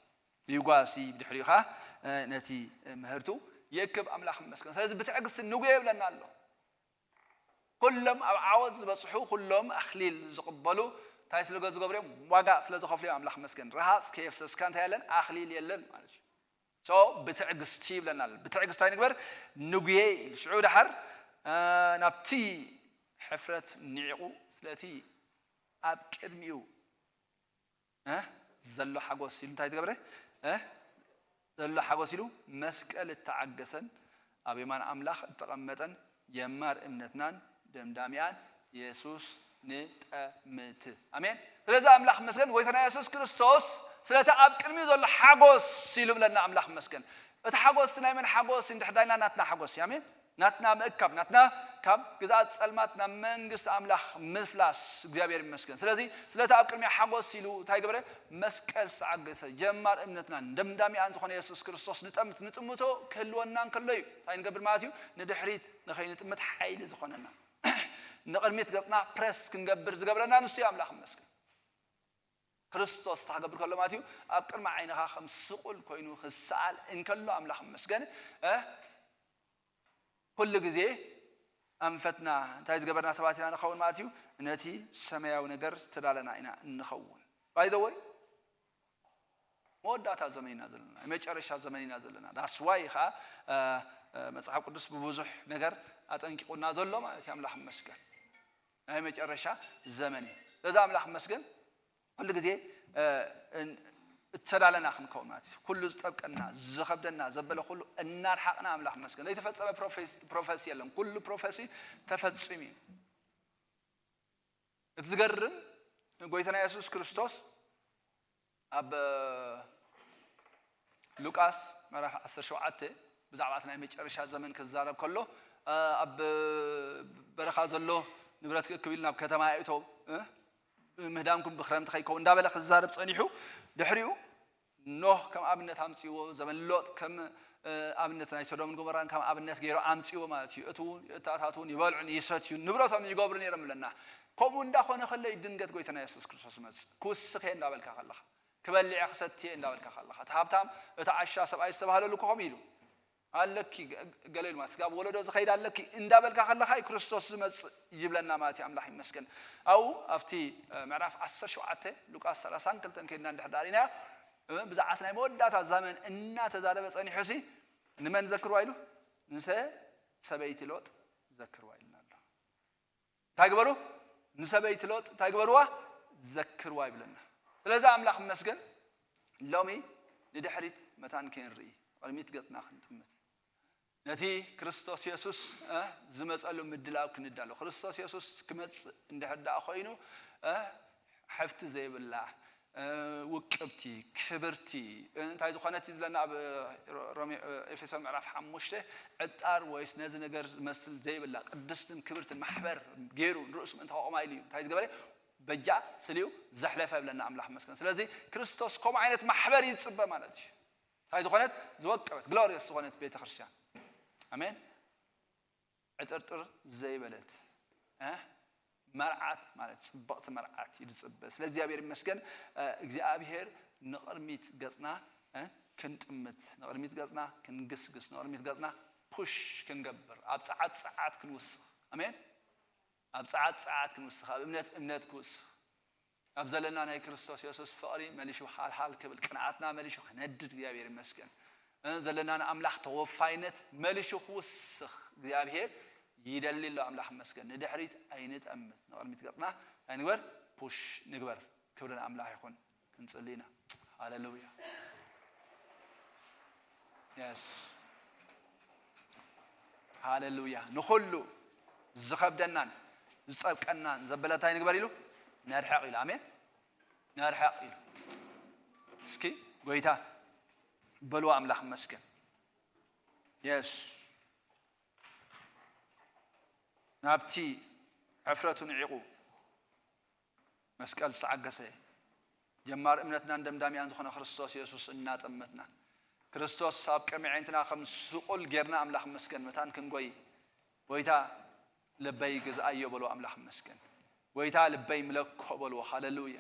ይጓሲ ብድሕሪኡ ኸዓ ነቲ ምህርቱ ይእክብ። ኣምላኽ ይመስገን። ስለዚ ብትዕግስቲ ንጉየ ይብለና ኣሎ። ኩሎም ኣብ ዓወት ዝበፅሑ ኩሎም ኣኽሊል ዝቕበሉ እንታይ ስለ ዝገብሩ እዮም? ዋጋ ስለ ዝኸፍሉ እዮም። ኣምላኽ ይመስገን። ረሃፅ ከየፍሰስካ እንታይ የለን? ኣኽሊል የለን ማለት እዩ። So ብትዕግስቲ ይብለና ኣሎ። ብትዕግስቲ እንታይ ንግበር? ንጉየ ኢሉ ሽዑ ደሓር ናብቲ ሕፍረት ንዒቑ ስለቲ ኣብ ቅድሚኡ ዘሎ ሓጎስ ኢሉ እንታይ ተገብረ? ዘሎ ሓጎስ ኢሉ መስቀል እተዓገሰን ኣብ የማን ኣምላኽ እተቐመጠን ጀማር እምነትናን ደምዳሚኣን የሱስ ንጠምት። ኣሜን። ስለዚ ኣምላኽ መስገን ጎይታና የሱስ ክርስቶስ ስለቲ ኣብ ቅድሚኡ ዘሎ ሓጎስ ኢሉ ብለና። ኣምላኽ መስገን። እቲ ሓጎስ ናይ መን ሓጎስ እንድሕር ዳይና ናትና ሓጎስ እዩ። ኣሜን። ናትና ምእካብ፣ ናትና ካብ ግዝኣት ጸልማት ናብ መንግስቲ ኣምላኽ ምፍላስ። እግዚኣብሔር ይመስገን። ስለዚ ስለቲ ኣብ ቅድሚያ ሓጎስ ኢሉ እንታይ ገበረ? መስቀል ዝተዓገሰ ጀማር እምነትናን ደምዳሚኣን ዝኾነ የሱስ ክርስቶስ ንጠምት ንጥምቶ ክህልወና እንከሎ እዩ እንታይ ንገብር ማለት እዩ? ንድሕሪት ንኸይንጥምት ሓይሊ ዝኾነና። ንቕድሚት ገጽና ፕረስ ክንገብር ዝገብረና ንሱ እዩ። ኣምላኽ ይመስገን። ክርስቶስ እንታይ ክገብር ከሎ ማለት እዩ? ኣብ ቅድሚ ዓይንኻ ከም ስቑል ኮይኑ ክሰኣል እንከሎ ኣምላኽ ይመስገን። እ? ኩሉ ግዜ ኣንፈትና እንታይ ዝገበርና ሰባት ኢና ንኸውን ማለት እዩ? ነቲ ሰማያዊ ነገር ዝተዳለና ኢና እንኸውን። By the way፣ መወዳእታ ዘመን ኢና ዘለና፣ ናይ መጨረሻ ዘመን ኢና ዘለና። That's why ኸዓ መፅሓፍ ቅዱስ ብብዙሕ ነገር ኣጠንቂቑና ዘሎ ማለት እዩ። ኣምላኽ ይመስገን። ናይ መጨረሻ ዘመን እዩ። ስለዚ ኣምላኽ ይመስገን። ኩሉ ግዜ እተዳለና ክንከውን ማለት እዩ። ኩሉ ዝጠብቀና ዝኸብደና ዘበለ ኩሉ እናርሓቕና ኣምላኽ ይመስገን። ዘይተፈጸመ ፕሮፌሲ የለን። ኩሉ ፕሮፌሲ ተፈጺሙ እዩ። እቲ ዝገርም ጎይታና የሱስ ክርስቶስ ኣብ ሉቃስ ምዕራፍ ዓሰርተ ሸውዓተ ብዛዕባ እቲ ናይ መጨረሻ ዘመን ክዛረብ ከሎ ኣብ በረኻ ዘሎ ንብረት ክእክብ ኢሉ ናብ ከተማ ይእተው። ምህዳምኩም ብክረምቲ ከይከውን እንዳበለ ክዛረብ ጸኒሑ ድሕሪኡ ኖህ ከም ኣብነት ኣምጺዎ ዘበን ሎጥ ከም ኣብነት ናይ ሶዶምን ጎሞራን ከም ኣብነት ገይሩ ኣምጺዎ ማለት እዩ። እትውን ይተኣታትውን ይበልዑን ይሰትዩን ንብረቶም ይገብሩ ነይሮም ብለና። ከምኡ እንዳኾነ ከሎ እዩ ድንገት ጎይታና የሱስ ክርስቶስ መጽእ ክውስኽ እየ እንዳበልካ ከለኻ ክበልዕ እየ ክሰቲ እየ እንዳበልካ ከለኻ እቲ ሃብታም እቲ ዓሻ ሰብኣይ ዝተባህለሉ እኮ ከምኡ ኢሉ ኣለኪ ገለ ኢሉ ማለት ስጋብ ወለዶ ዝኸይድ ኣለኪ እንዳበልካ ከለኻ እዩ ክርስቶስ ዝመፅእ ይብለና ማለት እዩ። ኣምላኽ ይመስገን። ኣብኡ ኣብቲ ምዕራፍ ዓሰርተ ሸውዓተ ሉቃስ ሰላሳን ክልተን ከይድና እንድሕር ዳሪና ብዛዕት ናይ መወዳእታ ዘመን እናተዛረበ ፀኒሑ ሲ ንመን ዘክርዋ ኢሉ ንሰ ሰበይቲ ሎጥ ዘክርዋ ኢልና ኣሎ። እንታይ ግበሩ? ንሰበይቲ ሎጥ እንታይ ግበርዋ? ዘክርዋ ይብለና። ስለዚ ኣምላኽ ይመስገን ሎሚ ንድሕሪት መታን ከይንርኢ ቅድሚት ገጽና ክንጥምት ነቲ ክርስቶስ የሱስ ዝመፀሉ ምድላው ክንዳሎ። ክርስቶስ የሱስ ክመፅእ እንድሕር ደኣ ኮይኑ ሕፍቲ ዘይብላ ውቅብቲ ክብርቲ እንታይ ዝኾነት ዝለና ኣብ ኤፌሶን ምዕራፍ ሓሙሽተ ዕጣር ወይስ ነዚ ነገር ዝመስል ዘይብላ ቅድስትን ክብርትን ማሕበር ገይሩ ንርእሱ ምእንቲ ከቆማ ኢሉ እዩ እንታይ ዝገበረ በጃ ስልዩ ዘሕለፈ ብለና ኣምላኽ መስገን። ስለዚ ክርስቶስ ከምኡ ዓይነት ማሕበር ይፅበ ማለት እዩ። እንታይ ዝኾነት ዝወቀበት ግሎሪየስ ዝኾነት ቤተ ክርስቲያን ኣሜን። ዕጥርጥር ዘይበለት መርዓት ማለት ፅብቕቲ መርዓት እዩ ዝፅበ። ስለ እግዚኣብሔር ይመስገን። እግዚኣብሔር ንቕድሚት ገፅና ክንጥምት ንቕድሚት ገፅና ክንግስግስ ንቕድሚት ገፅና ፑሽ ክንገብር ኣብ ፀዓት ፀዓት ክንውስኽ ኣሜን። ኣብ ፀዓት ፀዓት ክንውስኽ ኣብ እምነት እምነት ክውስኽ ኣብ ዘለና ናይ ክርስቶስ የሱስ ፍቕሪ መሊሹ ሃልሃል ክብል ቅንዓትና መሊሹ ክነድድ እግዚኣብሔር ይመስገን። ዘለና ንኣምላኽ ተወፋይነት መሊሹ ክውስኽ እግዚኣብሔር ይደሊ ኣሎ። ኣምላኽ ይመስገን። ንድሕሪት ኣይንጠምት ንቕድሚት ገፅና ኣይንግበር ፑሽ ንግበር። ክብሪ ንኣምላኽ ይኹን። ክንፅሊ ኢና። ሃሌሉያ የስ ሃሌሉያ። ንኹሉ ዝኸብደናን ዝፀብቀናን ዘበለ እንታይ ንግበር ኢሉ ነርሕቕ ኢሉ ኣሜን ነርሕቕ ኢሉ እስኪ ጎይታ በልዋ ኣምላኽ መስገን የስ ናብቲ ሕፍረቱ ንዒቑ መስቀል ዝተዓገሰ ጀማር እምነትናን ደምዳሚኣን ዝኾነ ክርስቶስ የሱስ እናጠመትና ክርስቶስ ኣብ ቅድሚ ዓይንትና ከም ስቑል ጌርና ኣምላኽ መስገን መታን ክንጎይ ጎይታ ልበይ ግዝኣዮ በልዎ ኣምላኽ መስገን ጎይታ ልበይ ምለኮ በልዎ ሃለሉያ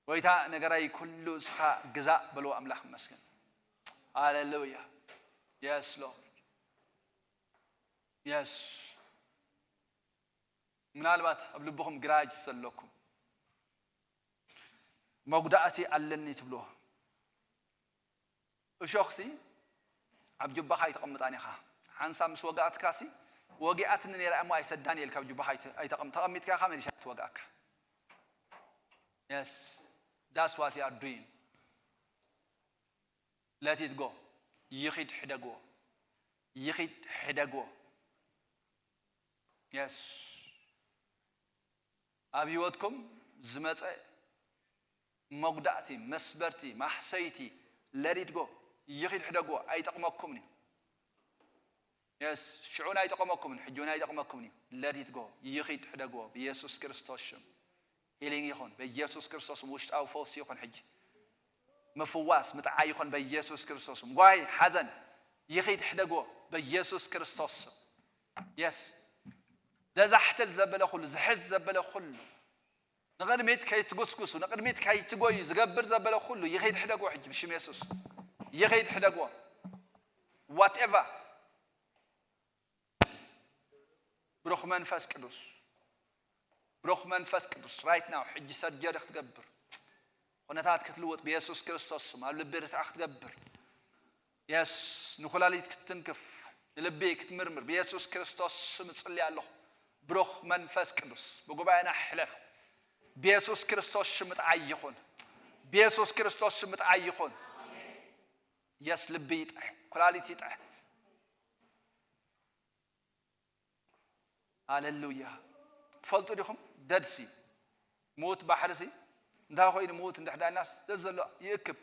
ጎይታ ነገራይ ኩሉ እስኻ ግዛእ በልዎ ኣምላኽ መስገን ሃለሉያ የስ ሎ የስ ምናልባት ኣብ ልብኹም ግራጅ ዘለኩም መጉዳእቲ ኣለኒ ትብልዎ እሾኽሲ ኣብ ጅባኻ ኣይተቐምጣን ኢኻ ሓንሳብ ምስ ወጋእትካሲ ወጊኣትኒ ነይራ እሞ ኣይሰዳን እየ ኢልካ ኣብ ጅባኻ ኣይተ- ኣይተቐም- ተቐሚጥካ ኢኻ መሊሻ ትወግኣካ yes that's what you are doing let it go ይኺድ ሕደግዎ ይኺድ ሕደግዎ yes ኣብ ህይወትኩም ዝመፀ መጉዳእቲ መስበርቲ ማሕሰይቲ let it go ይኺድ ሕደግዎ ኣይጠቕመኩምን እዩ የስ ሽዑ ኣይጠቐመኩምን፣ ሕጂ እውን ኣይጠቕመኩምን እዩ። Let it go። ይኺድ፣ ሕደግዎ ብኢየሱስ ክርስቶስ ሽም። ሂሊንግ ይኹን በኢየሱስ ክርስቶስ፣ ውሽጣዊ ፈውሲ ይኹን ሕጂ። ምፍዋስ፣ ምጥዓይ ይኹን በኢየሱስ ክርስቶስ። ጓይ፣ ሓዘን ይኺድ፣ ሕደግዎ በኢየሱስ ክርስቶስ። የስ ዘዛሕትል ዘበለ ኩሉ፣ ዝሕዝ ዘበለ ኩሉ፣ ንቕድሚት ከይትጉስጉሱ፣ ንቕድሚት ከይትጎዩ ዝገብር ዘበለ ኩሉ ይኺድ፣ ሕደግዎ ሕጂ ብሽም የሱስ። ይኺድ፣ ሕደግዎ። ዋትኤቨር። ብሩኽ መንፈስ ቅዱስ፣ ብሩኽ መንፈስ ቅዱስ፣ right now ሕጂ ሰርጀሪ ክትገብር፣ ኩነታት ክትልውጥ ብየሱስ ክርስቶስ ስም። ኣብ ልቢ ርትዓ ክትገብር፣ የስ ንኩላሊት ክትትንክፍ፣ ንልቢ ክትምርምር ብየሱስ ክርስቶስ ስም እጽሊ ኣለኹ። ብሩኽ መንፈስ ቅዱስ ብጉባኤና ሕለፍ። ብየሱስ ክርስቶስ ሽም ምጥዓይ ይኹን። ብየሱስ ክርስቶስ ሽም ምጥዓይ ይኹን። የስ ልቢ ይጥዐ፣ ኩላሊት ይጥዐ። ሃሌሉያ። ትፈልጡ ዲኹም? ደድሲ፣ ምዉት ባሕርሲ እንታይ ኮይኑ ምዉት እንድሕዳልናስ፣ ዘዘሎ ይእክብ።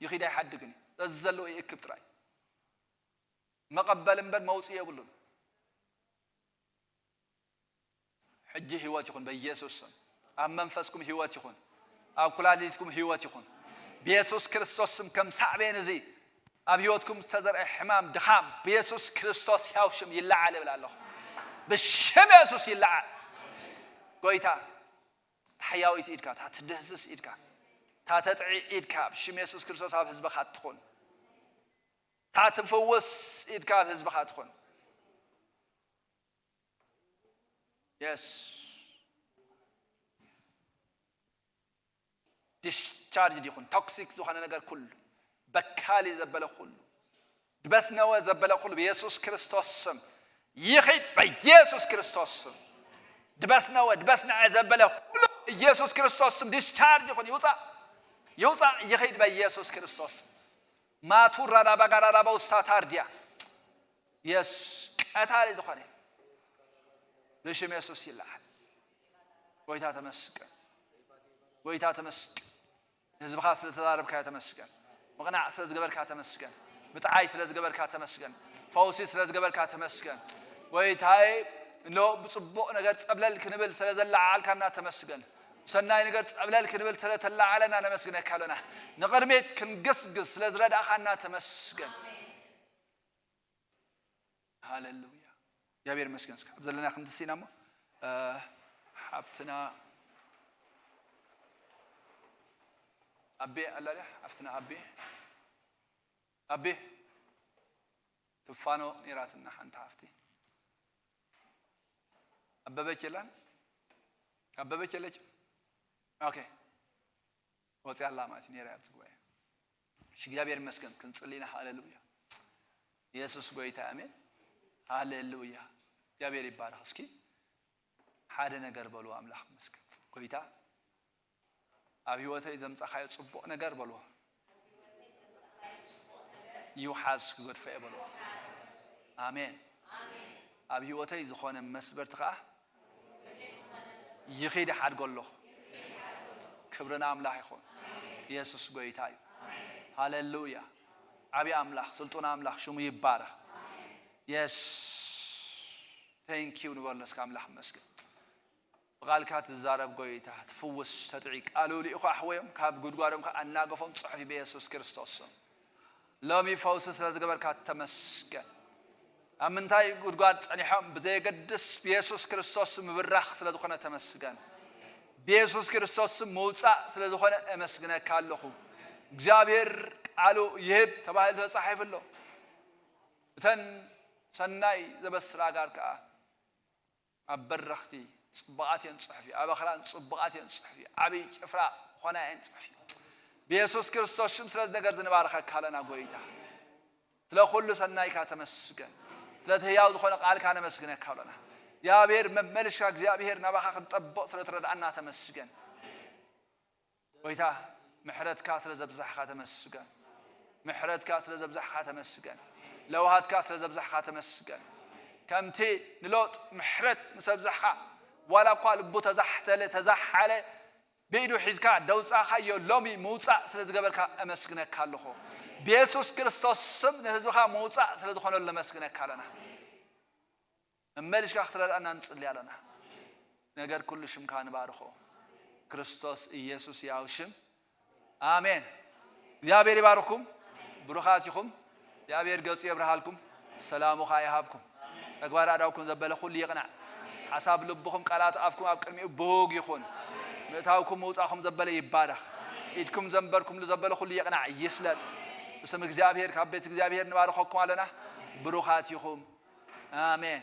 ይኺድ ኣይሓድግን እዩ። ዘዘሎ ይእክብ ጥራይ። መቐበል እምበር መውፅኢ የብሉን። ሕጂ ህይወት ይኹን በኢየሱስ ስም። ኣብ መንፈስኩም ህይወት ይኹን። ኣብ ኩላሊትኩም ህይወት ይኹን ብየሱስ ክርስቶስ ስም። ከም ሳዕቤን እዚ ኣብ ህይወትኩም ዝተዘርአ ሕማም፣ ድኻም ብየሱስ ክርስቶስ ሕያው ሽም ይለዓል እብል ኣለኹ። ብሽም የሱስ ይለዓል። ጎይታ፣ ታሕያዊት ኢድካ፣ እታ ትድህስስ ኢድካ፣ እታ ተጥዒ ኢድካ ብሽም የሱስ ክርስቶስ ኣብ ህዝብኻ ትኹን። እታ ትፍውስ ኢድካ ኣብ ህዝብኻ ትኹን። የስ ዲስቻርጅ ይኹን ቶክሲክ ዝኾነ ነገር ኩሉ፣ በካሊ ዘበለ ኩሉ፣ ድበስነወ ዘበለ ኩሉ ብየሱስ ክርስቶስ ስም ይኺድ፣ በኢየሱስ ክርስቶስ ስም። ድበስነወ ድበስነዐ ዘበለ ኩሉ ኢየሱስ ክርስቶስ ስም ዲስቻርጅ ይኹን፣ ይውፃእ፣ ይውፃእ፣ ይኺድ በኢየሱስ ክርስቶስ ስም። ማቱራ ዳባጋራ ዳባ ውስታ ታርዲያ የስ ቀታሊ ዝኾነ ብሽም የሱስ ይለዓል። ጎይታ ተመስገን፣ ጎይታ ተመስገን። ንህዝብኻ ስለ ተዛረብካዮ ተመስገን። ምቕናዕ ስለ ዝገበርካ ተመስገን። ምጥዓይ ስለ ዝገበርካ ተመስገን። ፈውሲ ስለ ዝገበርካ ተመስገን። ጎይታዬ፣ እንሆ ብጽቡቕ ነገር ጸብለል ክንብል ስለ ዘለዓዓልካና ተመስገን። ብሰናይ ነገር ጸብለል ክንብል ስለ ተለዓዓለና ነመስግነካ ኣሎና። ንቕድሚት ክንግስግስ ስለ ዝረዳእኻና ተመስገን። ሃሌሉያ። እግዚኣብሔር ይመስገን። እስከ ኣብ ዘለና ክንድስ ኢና እሞ፣ እ፣ ሓብትና ኣቤ ኣላ ድያ? ሓፍትና ኣቤ፣ ኣቤ ትፋኖ ነይራትና ሓንቲ ሓፍቲ። ኣበበች የላን? ኣበበች የለችም? ኦኬ። ወፂኣ ኣላ ማለት እዩ፣ ነይራ ኣብቲ ጉባኤ። እሺ፣ እግዚኣብሔር ይመስገን። ክንፅሊ ኢና። ሃሌሉያ። ኢየሱስ ጎይታ፣ ኣሜን። ሃሌሉያ። እግዚኣብሔር ይባረኽ። እስኪ ሓደ ነገር በሉ፣ ኣምላኽ ይመስገን። ጎይታ፣ ኣብ ህይወተይ ዘምጻኻዮ ጽቡቕ ነገር በልዎ፣ ይውሓዝ፣ ክገድፎ እየ በልዎ። ኣሜን። ኣብ ህይወተይ ዝኾነ መስበርቲ ኸኣ ይኺድ፣ ይሓድጎ ኣለኹ። ክብሪ ንኣምላኽ ይኹን። ኢየሱስ ጎይታ እዩ። ሃሌሉያ። ዓቢ ኣምላኽ፣ ስልጡን ኣምላኽ ሽሙ ይባረኽ። የስ፣ ቴንክ ዩ ንበሎ እስከ፣ ኣምላኽ ይመስገን። ብቓልካ ትዛረብ ጎይታ፣ ትፍውስ፣ ተጥዒ፣ ቃሉ ልኢኹ ኣሕወዮም፣ ካብ ጉድጓዶም ከኣ ኣናገፎም፣ ጽሑፊ ብየሱስ ክርስቶስ ስም። ሎሚ ፈውሲ ስለ ዝገበርካ ተመስገን። ኣብ ምንታይ ጉድጓድ ጸኒሖም ብዘየገድስ ብየሱስ ክርስቶስ ስም ምብራኽ ስለ ዝኾነ ተመስገን። ብየሱስ ክርስቶስ ስም ምውጻእ ስለ ዝኾነ እመስግነካ ኣለኹ። እግዚኣብሔር ቃሉ ይህብ ተባሂሉ ተጻሒፉ ኣሎ። እተን ሰናይ ዘበስራ ኣጋር ከኣ ኣብ በረኽቲ ጽቡቓት እየን ጽሑፊ፣ ኣብ ኣኽራን ጽቡቓት እየን ጽሑፊ፣ ዓብዪ ጭፍራ ዝኾና እየን ጽሑፊ። ብየሱስ ክርስቶስ ሽም ስለዚ ነገር እዚ ንባርኸካ ኣለና ጎይታ። ስለ ኩሉ ሰናይካ ተመስገን። ስለቲ ህያው ዝኾነ ቃልካ ነመስግነካ ኣለና። እግዚኣብሔር መመልሽካ እግዚኣብሔር ናባኻ ክንጠብቕ ስለ ትረድኣና ተመስገን። ጎይታ ምሕረትካ ስለ ዘብዛሕካ ተመስገን። ምሕረትካ ስለ ዘብዛሕካ ተመስገን። ለውሃትካ ስለ ዘብዛሕካ ተመስገን። ከምቲ ንሎጥ ምሕረት ምስ ኣብዛሕካ ዋላ እኳ ልቡ ተዛሕተለ፣ ተዛሓለ፣ ብኢዱ ሒዝካ ደውፃኻዮ ሎሚ ምውፃእ ስለ ዝገበርካ እመስግነካ ኣለኹ። ብየሱስ ክርስቶስ ስም ንህዝብኻ ምውፃእ ስለ ዝኾነሉ እመስግነካ ኣለና። መመሊስካ ክትረድኣና ንፅሊ ኣለና። ነገር ኩሉ ሽምካ ንባርኾ። ክርስቶስ ኢየሱስ ያው ሽም። ኣሜን። እግዚኣብሔር ይባርኩም። ብሩኻት ኢኹም። እግዚኣብሔር ገጹ የብርሃልኩም። ሰላሙ ኸኣ ይሃብኩም። ተግባር ኣእዳውኩም ዘበለ ኩሉ ይቕናዕ። ሓሳብ ልብኹም ቃላት ኣፍኩም ኣብ ቅድሚኡ ብሩክ ይኹን። ምእታውኩም ምውጻእኩም ዘበለ ይባረኽ። ኢድኩም ዘንበርኩምሉ ዘበለ ኩሉ ይቕናዕ ይስለጥ። ብስም እግዚኣብሔር ካብ ቤት እግዚኣብሔር ንባርኸኩም ኣለና። ብሩኻት ኢኹም። ኣሜን።